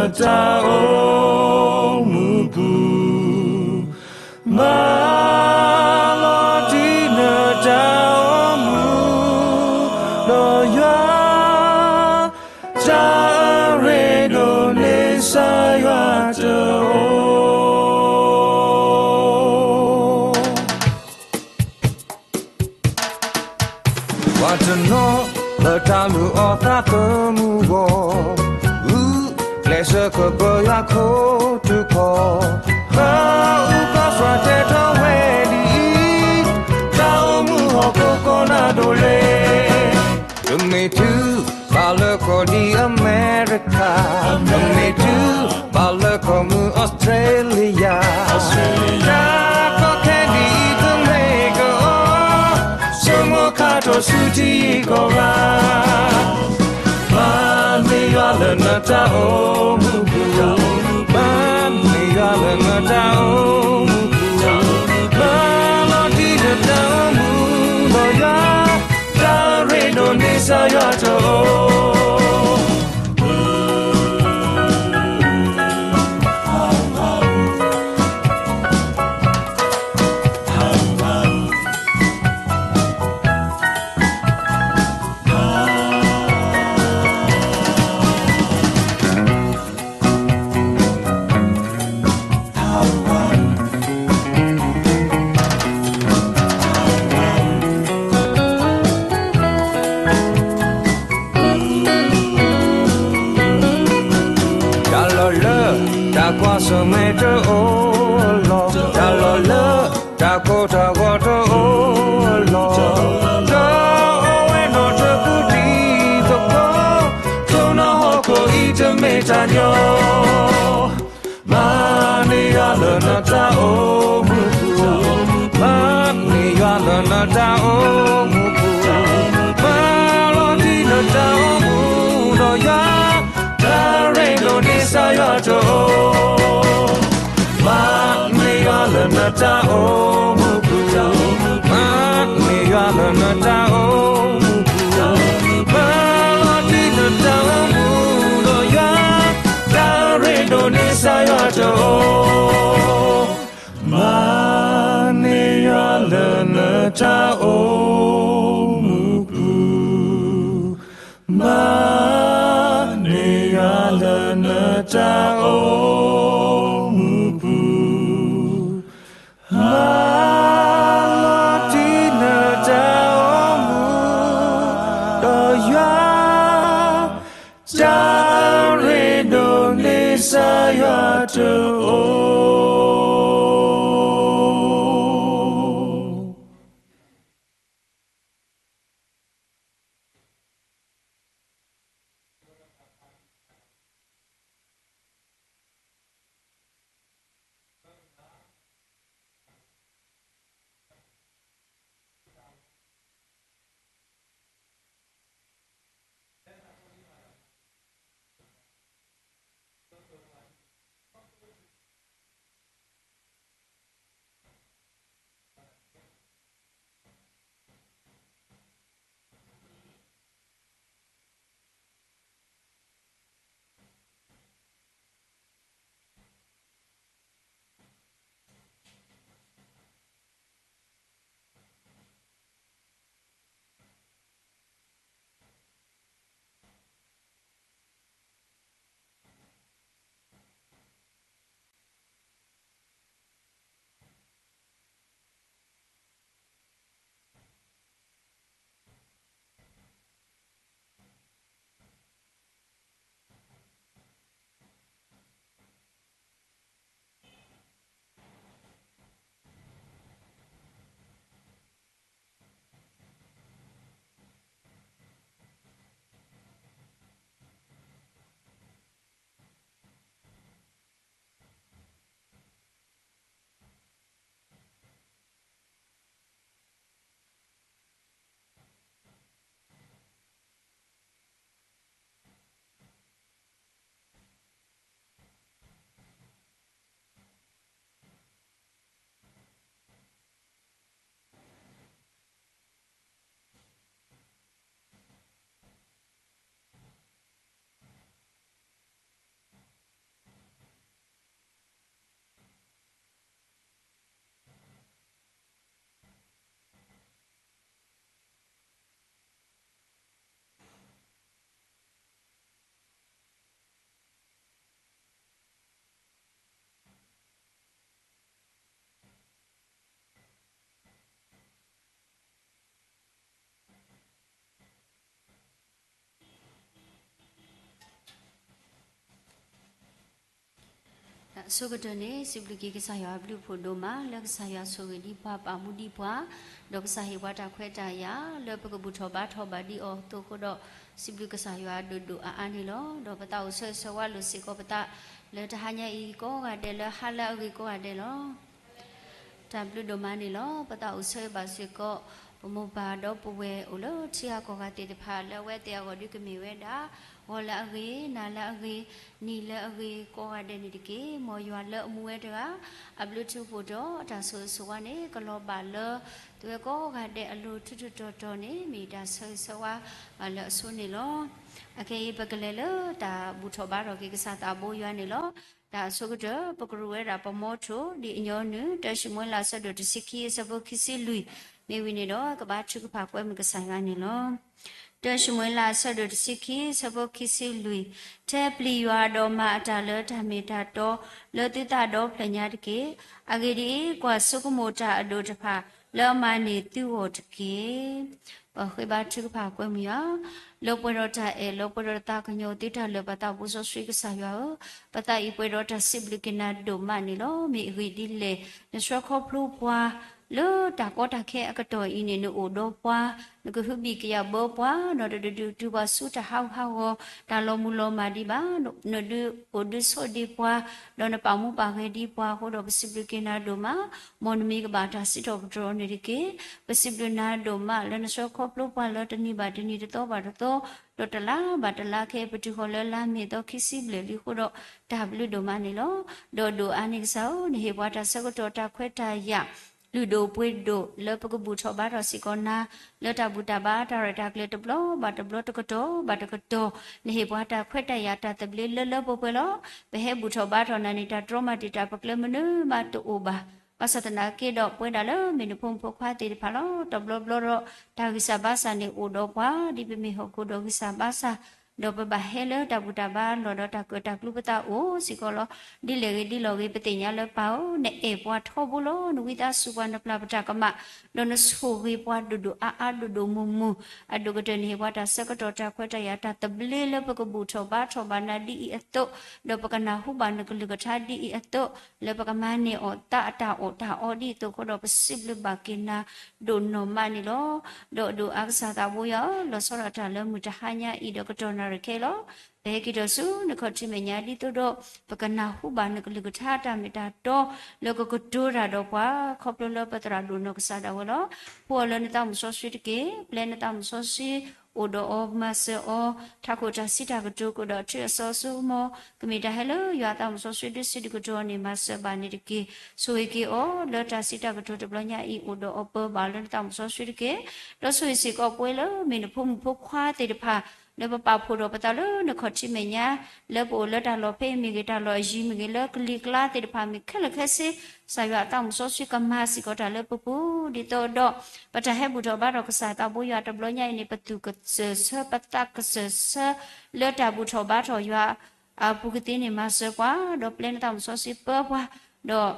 တၢ်အိၣ်မူပူၤ, မၤလီၤတံၢ်နတၢ်အိၣ်မူ, ဒီးယွၤ တၢ်ရ့ဒိၣ်န့ၢ်စၢ်ယွၤတအိၣ်. ပှၤတနီၤလၢတၢ်လုၢ်အီၣ်သးသမူအဂီၢ်, ဂုာ်ကျဲးစၢးကပၢယွၤခိၣ်ထူၣ်ခီၣ်, ဟၢအူကီၢ်စှၤတဲထီၣ်ဝဲဒ်အံၤ, တၢ်အိၣ်မူဟီၣ်ခိၣ်ကီၢ်နၢ်ဒိၣ်လဲၣ်. တမ့ၢ်တုၤဘၣ်လၢကီၢ်ဒ်အမဲရကၤ, တမ့ၢ်တုၤဘၣ်လၢကီၢ်မုၢ်အီစထြ့လယါ, တၢ်ကီခဲဒ်အံၤတမ့ၢ်ကအီၤ, ဆိကမိၣ်ခါထီၣ်ဆူထံကီၢ်ဂၤ, မၤန့ၢ်ယွၤလၢနတၢ်အိၣ်မူပူၤ, မၤန့ၢ်ယွၤလၢနတၢ်အိၣ်မူပူၤ, မၤလီၤတံၢ်နတၢ်အိၣ်မူဒီးယွၤ, တၢ်ရ့ဒိၣ်န့ၢ်စၢ်ယွၤတအိၣ်. တၢ်လီၢ်လၢတၢ်ကွၢ်ဆၢၣ်မဲာ်တအိၣ်အလီၢ်, တၢ်လီၢ်လၢတၢ်ကိၢ်တၢ်ဂီၤတအိၣ်အလီၢ်, ဒီးအိၣ်ဝဲနီၢ်တပူၤတံၤသကိး, ခိၣ်နၢ်ဟီၣ်ခိၣ်အံၤတမ့ၢ်တၢ်ညီ မၤန့ၢ်ယွၤလၢနတၢ်အိၣ်မူပူၤ, မၤန့ၢ်ယွၤလၢနတၢ်အိၣ်မူပူၤ, မၤလီၤတံၢ်နတၢ်အိၣ်မူဒီးယွၤ, တၢ်ရ့ဒိၣ်န့ၢ်စၢ်ယွၤတအိၣ်. မၤန့ၢ်ယွၤလၢနတၢ်အိၣ်မူပူၤ, မၤန့ၢ်ယွၤလၢနတၢ်အိၣ်မူပူၤ, မၤလီၤတံၢ်နတၢ်အိၣ်မူဒီးယွၤ, တၢ်ရ့ဒိၣ်န့ၢ်စၢ်ယွၤတအိၣ်. မၤန့ၢ်ယွၤလၢနတၢ်အိၣ်မူပူၤ, မၤန့ၢ်ယွၤလၢနတၢ်အိၣ်မူပူၤ, မၤလီၤတံၢ်နတၢ်အိၣ်မူဒီးယွၤ, တၢ်ရ့ဒိၣ်န့ၢ်စၢ်ယွၤတအိၣ်. အဆိကတၢၢ်န့ၣ် စံးဘျုးက့ၤကစၢ်ယွၤအဘျုးအဖှိၣ်ဒိၣ်မး လၢကစၢ်ယွၤဆိၣ်ဂ့ၤဒံးပှၤ ပာ်မူဒံးပှၤ, ဒီးကစၢ်ဟ့ၣ်ပှၤတၢ်ခွဲးတၢ်ယာ် လၢပကဘူၣ်ထီၣ်ဘါထီၣ်ဘၣ်ဒံးအီၤအသိးအဃိဒီး စံးဘျုးကစၢ်ယွၤဒိၣ်ဒိၣ်အါအါန့ၣ်လီၤ. ဒီးပသးအိၣ်ဆၢဂ့ၤဆၢဝါလိာ်စ့ၢ်ကီးပသး လၢတဟါညါအံၤကိးဂၤဒဲး လၢဟါလၢအဂ့ၤကိးဂၤဒဲးလီၤ. တၢ်ဘျုးဒိၣ်မးန့ၣ်လီၤ. ပသးအိၣ်ဆၢဂ့ၤဘၣ်စ့ၢ်ကီး ပမိၢ်ပၢ်ဒီပုၢ်ဝဲၢ်အိၣ်လၢထံဂၤကီၢ်ဂၤသ့ၣ်တဖၣ် လၢအဝဲသ့ၣ်အဂီၢ်ဒုးကမ့ၢ်ဝဲဒၣ် ဂီၤလၢအဂ့ၤ, နၤလၢအဂ့ၤ, နံၤလၢအဂ့ၤကိးဂၤဒဲးန့ၣ်တက့ၢ်. မ်ယွၤလၢအမူဝဲတဂၤ အဘျုးထူးဖှိၣ်ဒီးတၢ်ဆိၣ်ဂ့ၤဆိၣ်ဝါန့ၣ် ကလီၤဘၣ်လၢ သုဝဲကိးဂၤဒဲးအလိၤထူးထူးတီၤတီၤန့ၣ် မ့ၢ်တၢ်ဆၢဂ့ၤဆၢဝါဘၣ်လၢအဆိန့ၣ်လီၤ. အခဲအံၤပကလဲၤလၢတၢ်ဘူၣ်ထီၣ်ဘါထီၣ်က့ၤကစၢ်သးဘိယွၤန့ၣ်လီၤ. တၢ်အဆိကတၢၢ် ပကရူၢ်ဝဲဒၣ်ပမီထိၣ် ဒ်အညီနုၢ် တၢၡမူၤအ့လး အဆၢဒိၣ်တဆံခံ အဆၢဖိခံဆံလွံၢ် မ့ၢ်ဝံၤန့ၣ်ဒီး ကဘါထုကဖၣ်ကွဲမုာ်ကစၢ်ယွၤန့ၣ်လီၤ. တၢၡမူၤအ့လး အဆၢဒိၣ်တဆံခံ အဆၢဖိခံဆံလွံၢ်, ထဲပျံၤယွၤဒီးမၤအတၢ်လၢတၢ်မ့ၢ်တၢ်တီ လၢသုသးဒီဖျၢၣ်ညါတက့ၢ်. အဂ့ၢ်ဒ်အံၤ, ကွၢ်ဆိကမိၣ်တၢ်အဒိၣ်တဖၣ် လၢအမၤန့ၢ်သုဂီၢ်တက့ၢ်. ပဃ့ဘါထုကဖၣ်ကွဲမုာ်ယွၤ လၢပှဲၤဒီးတၢ်အဲၣ် လၢပှဲၤဒီးတၢ်သးကညီၤသုတၢ်လၢာ် ပသးဘိစီဆှံကစၢ်ယွၤဧၢ, ပသးအံၤပှဲၤဒီးတၢ်စံးဘျုးက့ၤနၤဒိၣ်မးန့ၣ်လီၤ. မ့ၢ်အဂ့ၢ်ဒ်လဲၣ်, နဆှၢခီဖျိပှၤ လၢတၢ်ကီတၢ်ခဲအကတီၢ်အံၤန့ၣ် နအိၣ်ဒီးပှၤ, နကဟုဘံၣ်ကယာ်ဘၢပှၤ, ဒီးနတဒုးတုၤပှၤဆူတၢ်ဟးဂူာ်ဟးဂီၤ တၢ်လီၤမုၢ်လီၤမၢ်ဒံးဘၣ်, နဒုးအိၣ်ဒုးဆိးဒံးပှၤ, ဒီးနပာ်မူပာ်ဂဲၤဒံးပှၤအဃိဒီး ပစံးဘျုးက့ၤနၤဒိၣ်မး, မ်နမံၤကဘၣ်တၢ်စံးထီၣ်ပတြၢၤအီၤန့ၣ်တက့ၢ်. ပစံးဘျုးနၤဒိၣ်မး လၢနဆှၢခီဖျိပှၤလၢတနံၤဘၣ်တနံၤ တသီဘၣ်တသီ ဒီးတလါဘၣ်တလါခဲအံၤ ပတုၤဃီၤလၢလါမ့ၤသီခံဆံဘျဲၣ်လံအဃိဒီး တၢ်ဘျုးဒိၣ်မးန့ၣ်လီၤ. ဒီးဒိၣ်အါန့ၢ်ကစၢ်ဧၢ, နဟ့ၣ်ပှၤတၢ်ဆၢကတီၢ်တၢ်ခွဲးတၢ်ယာ် လုၢ်ဒိၣ်ပှ့ၤဒိၣ် လၢပကဘူၣ်ထီၣ်ဘါထီၣ်စ့ၢ်ကီးနၤ လၢတၢ်ဘူၣ်တၢ်ဘါတၢ်ရဲၣ်တၢ်ကျဲၤတဘျီဘၣ်တဘျီ တကတီၢ်ဘၣ်တကတီၢ်, နဟ့ၣ်ပှၤတၢ်ခွဲးတၢ်ယာ်တၢ်သဘျ့လၢလၢပှဲၤပှဲၤလီၤ. ပဟဲဘူၣ်ထီၣ်ဘါထီၣ်နၤန့ၣ် တၢ်တြီမၤတံာ်တာ်ပကျဲမနုၤမးတအိၣ်ဘၣ်. ဘၣ်ဆၣ်သနာ်က့ဒီး ပဝဲဒၣ်လၢမ့ၢ်နဖိမုၣ်ဖိခွါသ့ၣ်တဖၣ်လီၤ. တဘျီဘျီဒီး တၢ်ဂံၢ်စၢ်ဘါစၢ်န့ၣ်အိၣ်ဒီးပှၤ ဒ်ပမ့ၢ်ဟီၣ်ခိၣ်ဒီးဂံၢ်စၢ်ဘါစၢ် ဒီးပဘၣ်ဟဲလၢတၢ်ဘူၣ်တၢ်ဘါလီၢ်ဒီးတၢ်ကၢၣ်တၢ်ကျူပသးအိၣ်စ့ၢ်ကီးလီၤ. ဒ်လဲၣ်ဂ့ၤဒ်လဲၣ်ဂ့ၤ ပသ့ၣ်ညါလၢပၢ်ဧၢ, နအဲၣ်ပှၤထီဘိလီၤ. နဝံသးစူၤပှၤ နပျၢ်ပတၢ်ကမၣ်, ဒီးနဆိၣ်ဂ့ၤပှၤဒိၣ်ဒိၣ်အါအါဒိၣ်ဒိၣ်မုၢ်မုၢ်, အဒိၣ်ကတၢၢ်န့ၣ် ဟ့ၣ်ပှၤတၢ်ဆၢကတီၢ်တၢ်ခွဲးတၢ်ယာ်တၢ်သဘျ့လၢပကဘူၣ်ထီၣ်ဘါထီၣ်ဘၣ်နၤဒ်အံၤအသိး, ဒီးပကနၢ်ဟူဘၣ်နကလုၢ်ကထါဒ်အံၤအသိး, လၢပကမၤန့ၢ်အီၤသးအတၢ်အီၣ်တၢ်အီဒ်အသိးအဃိဒီး ပစံးဘျုးဘၣ်က့ၤနၤဒိၣ်နီၢ်မးန့ၣ်လီၤ. ဒီးဒိၣ်အါကစၢ်သးဘိယွၤဧၢ, လီၤဆီဒၣ်တၢ်လၢမုၢ်တဟါညါအံၤဒီးကတီၢ်နၣ်ရံၣ်ခဲအံၤလီၤ. ပဟဲက့ၤထီၣ်ဆူနခီၣ်ထံးမဲာ်ညါဒ်သိးဒီး ပကနၢ်ဟူဘၣ်နကလုၢ်ကထါတၢ်မ့ၢ်တၢ်တီ လၢကကတိၤတၢ်ဒီးပှၤ ခီဖျိလၢပသရၣ်ဒိၣ်နီၢ်ကစၢ်ဒၣ်ဝဲလီၤ. ဖှူအီၤလၢနသးမုၢ်စီဆှံတက့ၢ်. ပျဲနသးမုၢ်စီဆှံ အိၣ်ဒီးအီၤမၤစၢၤအီၤ ထးခိၣ်တၢ်စံးတၢ်ကတိၤ ကအိၣ်ဒီးအထူအစီအစိကမီၤ ကမ့ၢ်တၢ်ဟဲလၢယွၤအသးမုၢ်စီဆှံဒုးစံးဒုးကတိၤအီၤန့ၣ် မၤစၢၤဘၣ်န့ၣ်တက့ၢ်. ဆိၣ်ဂ့ၤက့ၤအီၤ လၢတၢ်စံးတၢ်ကတိၤတဘျီညါအံၤ အိၣ်ဒီးအီၤပၢဘၣ်လၢနသးမုၢ်စီဆှံတက့ၢ်. ဒီးဆိၣ်ဂ့ၤစ့ၢ်ကီးပဝဲလၢမ့ၢ်နဖိမုၣ်ဖိခွါသ့ၣ်တဖၣ် လၢပပာ်ဖှိၣ်ဒီးပသးလၢနခီၣ်ထံးမဲာ်ညါ လၢပအိၣ်လၢတၢ်လီၢ်ဖဲအံၤမ့ၢ်ဂ့ၤ တၢ်လီၢ်အယံၤမ့ၢ်ဂ့ၤ လၢကလံၤကျါသ့ၣ်တဖၣ်မ့ၢ်ခဲလၢာ်ခဲဆ့ ကစၢ်ယွၤအသးမုၢ်စီဆှံကမၤစ့ၢ်ကီးတၢ်လၢပပူၤ ဒ်သိးဒီး ပတၢ်ဟဲဘူၣ်ထီၣ်ဘါထီၣ်ကစၢ်သးဘိယွၤတဘျီညါအံၤန့ၣ် ပသူၣ်ကစၢၢ်ဆၢ ပသးကစၢၢ်ဆၢ လၢတၢ်ဘူၣ်ထီၣ်ဘါထီၣ်ယွၤအပူၤကသ့န့ၣ် မၤစၢၤပှၤ ဒီးပျဲနသးမုၢ်စီဆှံပၢပှၤ ဒီး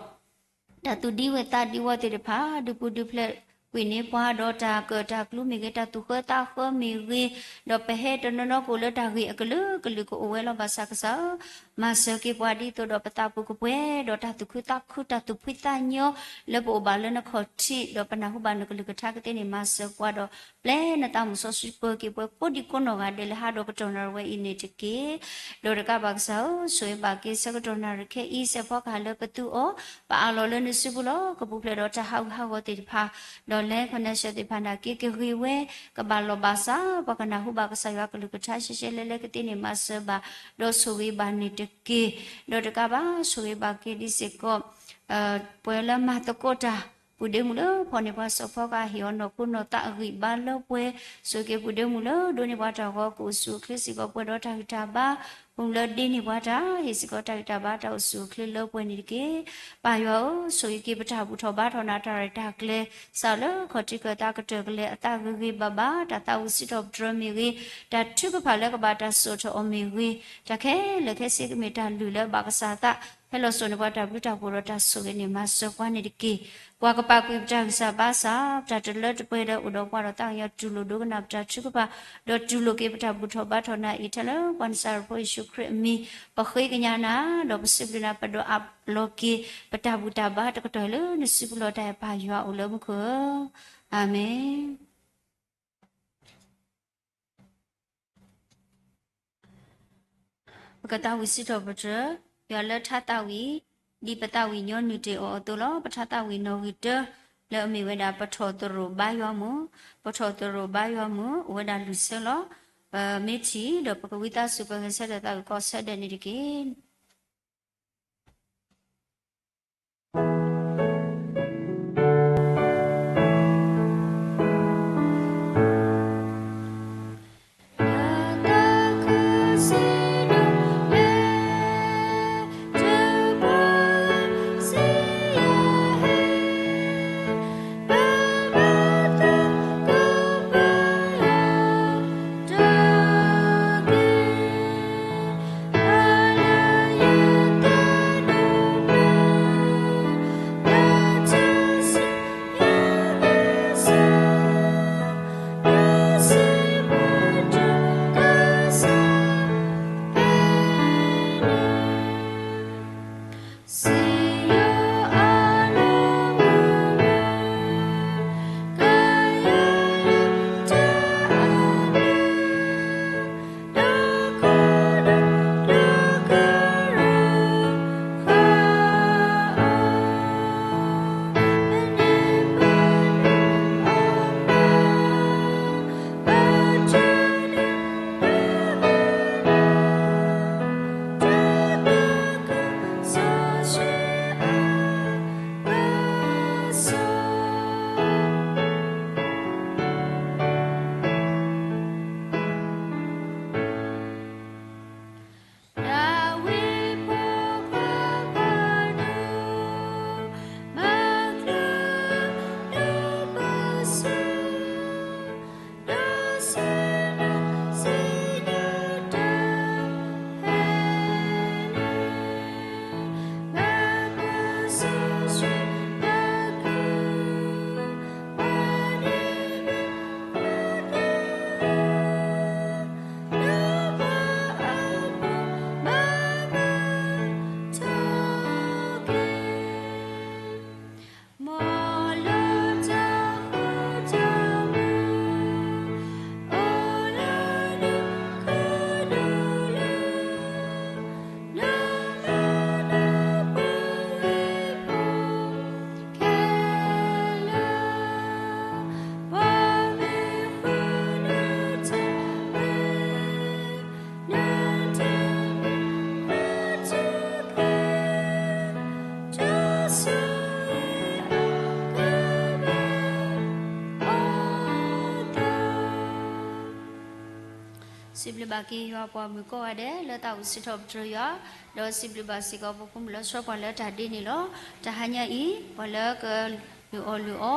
တၢ်သူၣ်ဒံဝဲသးဒံဝဲသ့ၣ်တဖၣ် ဒုးပူၤဒုးဖျဲးကွံာ်န့ၢ်ပှၤ ဒီးတၢ်ကၢၣ်တၢ်ကျူမ့ၢ်ဂ့ၤ တၢ်သူၣ်ဃၢသးဃၢမ့ၢ်ဂ့ၤ, ဒီးပဟဲတနီၤနီၤကအိၣ်လၢတၢ်ဂ့ၢ်အကလုာ်ကလုာ်ကအိၣ်ဝဲလီၤ. ဘၣ်ဆၣ်ကစၢ်ဧၢ, မၤစၢၤက့ၤပှၤဒ်သိးဒီးပသးပူၤကပှဲၤဒီးတၢ်သူၣ်ခုသးခု တၢ်သူၣ်ဖှံသးညီ လၢပအိၣ်ဘၣ်လၢနခီၣ်ထံး ဒီးပနၢ်ဟူဘၣ်နကလုၢ်ကထါကသ့န့ၣ် မၤစၢၤပှၤဒီး ပျဲနသးမုၢ်စီဆှံပၢက့ၤပှၤကိးဒံကိးနီၢ်ဂၤဒဲးလၢဟးဒီးကတီၢ်နၣ်ရံၣ်ဝဲအံၤန့ၣ်တက့ၢ်. ဒီးတကးဘၣ်ကစၢ်ဧၢ, ဆိၣ်ဂ့ၤဘၣ်က့ၤဆၢကတီၢ်နၣ်ရံၣ်ခဲအံၤ စဲးဖီကဟၣ်လၢပသူအီၤ ပအးလီၤလၢနစုပူၤလီၤ. ကပူၤဖျဲးဒီးတၢ်ဟးဂူာ်ဟးဂီၤသ့ၣ်တဖၣ် ဒီးလဲၤခီၣ်နၢ်ဆၢသ့ၣ်တဖၣ်နာ်က့ ကဂ့ၤဝဲ ကဘၣ်လီၤဘၣ်စး ပှၤကနၢ်ဟူဘၣ်ကစၢ်ယွၤကလုၢ်ကထါရှဲရှဲလဲလဲကသ့န့ၣ် မၤစၢၤဘၣ် ဒီးဆိၣ်ဂ့ၤဘၣ်န့ၣ်တက့ၢ်. ဒီးတကးဘၣ် ဆိၣ်ဂ့ၤဘၣ်က့ၤဒ်စ့ၢ်ကီး ပှၤလၢမၤသကိးတၢ် ပူၤဒ့မုၢ်လၢဖီၣ်န့ၢ်ပှၤစီၤဖီကဟ့ၣ်အီၤနီၢ်ခိနီၢ်သးအဂံၢ်ဘါလၢပှဲၤ, ဆိၣ်ဂ့ၤက့ၤပူၤဒ့မုၢ်လၢဒိးန့ၢ်ပှၤတၢ်ဂီၤကအိၣ်ဆူၣ်အိၣ်ချ့စ့ၢ်ကီးပှဲၤဒီးတၢ်ဂံၢ်တၢ်ဘါ, ပူၤလၢဒ့န့ၢ်ပှၤတၢ်ဟ့ၣ်စ့ၢ်ကီးတၢ်ဂံၢ်တၢ်ဘါတၢ်အိၣ်ဆူၣ်အိၣ်ချ့လၢပှဲၤန့ၣ်တက့ၢ်. ပၢ်ယွၤဧၢ, ဆိၣ်ဂ့ၤက့ၤပတၢ်ဘူၣ်ထီၣ်ဘါထီၣ်နၤတၢ်ရဲၣ်တၢ်ကျဲၤ စးလၢခီၣ်ထံးခၢၣ်သးကတၢၢ်ကလဲာ်အသးဂ့ၤဂ့ၤဘၣ်ဘၣ်, တၢ်သးဝံၣ်စံးထီၣ်ပတြၢၤမ့ၢ်ဂ့ၤ, တၢ်ထုကဖၣ်လၢကဘၣ်တၢ်စိာ်ထီၣ်အီၤမ့ၢ်ဂ့ၤ, တၢ်ခဲလၢာ်ခဲဆ့ကမ့ၢ်တၢ်လုၢ်လၢဘၣ်ကစၢ်သး ဟဲလီၤစိာ်န့ၢ်ပှၤတၢ်ဘျုးတၢ်ဖှိၣ်ဒီးတၢ်ဆိၣ်ဂ့ၤန့ၣ် မၤစၢၤပှၤန့ၣ်တက့ၢ်. ကွၢ်ကပာ်ကွံာ်ပတၢ်ဂံၢ်စၢ်ဘါစၢ် ပတၢ်တလၢတပှဲၤလၢအိၣ်ဒီးပှၤဒီးသးကညီၤ တူၢ်လိာ်ဒိကနၣ်ပတၢ်ထုကဖၣ် ဒီးတူၢ်လိာ်က့ၤပတၢ်ဘူၣ်ထီၣ်ဘါထီၣ်နၤအံၤ ထဲလၢပှၤနစၤရ့းဖိယ့ၣ်ၡူးခရံာ်အမံၤ ပဃ့ကညးနၤ ဒီးပစံးဘျုးနၤ ပဒိးအးလီၤက့ၤ ပတၢ်ဘူၣ်တၢ်ဘါတကတီၢ်လၢနစုပူၤလီၤတၢ်အဲၣ်ပၢ်ယွၤအိၣ်လၢမူခိၣ်ဧၢ, အၤမ့ၣ်. ပကသးဝံၣ်စံးထီၣ်ပတြၢၤ ယွၤလၢထါသးဝံၣ် ဒ်ပသးဝံၣ်ညီနုၢ်တ့ၢ်အီၤအသိးလီၤ. ပထါသးဝံၣ်နီၣ်ဂံၢ်တၢ လၢအမ့ၢ်ဝဲဒၣ် ပထီၣ်သရိာ်ဘါယွၤမုၢ်, ပထီၣ်သရိာ်ဘါယွၤမုၢ် အိၣ်ဝဲဒၣ်လွံၢ်ဆၢလီၤ. ပမ့ၢ်ထံၣ်ဒီးပကဝံသးစူၤ ပဂဲၤဆၢထၢၣ်သးဝံၣ်ကိးဆၢဒဲးန့ၣ်တက့ၢ်.စံးဘျုးဘၣ်က့ၤယွၤပှၤမုၣ်ကိးဂၤဒဲး လၢသးဝံၣ်စံးထီၣ်ပတြၢၤယွၤ, ဒီးစံးဘျုးဘၣ်စ့ၢ်ကီးပဖိမုၣ်လၢဆှၢပှၤလၢတၢ်ဒ့န့ၣ်လီၤ. တဟါညါအံၤ ပှၤလၢကလုၢ်အီၣ်လုၢ်အီ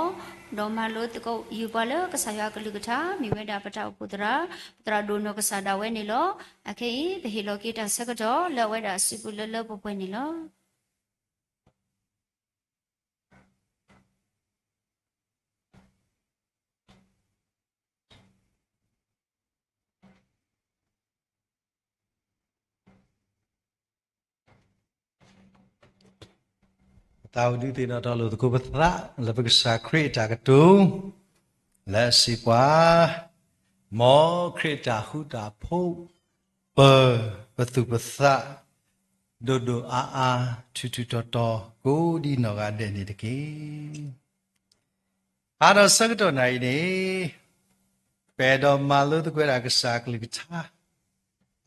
ဒီးမၤလိသကိးယုာ်ပှၤလၢကစၢ်ယွၤအကလုၢ်ကထါ မ့ၢ်ဝဲဒၣ်ပတၢ်အိၣ်ဖှိၣ်သရၣ်, ပသရၣ်ဒိၣ်နီၢ်ကစၢ်ဒၣ်ဝဲန့ၣ်လီၤ. အခဲအံၤ ပဟ့ၣ်လီၤက့ၤတၢ်ဆၢကတီၢ်လၢအဝဲဒၣ်အစုပူၤလၢလၢပှဲၤပှဲၤန့ၣ်လီၤ. ပသးအိၣ်ဒုးသ့ၣ်နီၣ်ထီၣ်လိာ်သကိးပသး လၢပကစၢ်ခရံာ်အတၢ်ကတိၤ လၢအစံးပှၤ, မ်ခရံာ်အတၢ်ဃူတၢ်ဖိး ပၢၤပသူၣ်ပသး ဒိၣ်ဒိၣ်အါအါ ထူးထူးတီၤတီၤ ကိးဒ်နီၢ်ဂၤဒဲးန့ၣ်တက့ၢ်. အါဒီးဆၢကတီၢ်နၤအံၤန့ၣ် ပအဲၣ်ဒိးမၤလိသကိးဝဲဒၣ်ကစၢ်အကလုၢ်ကထါ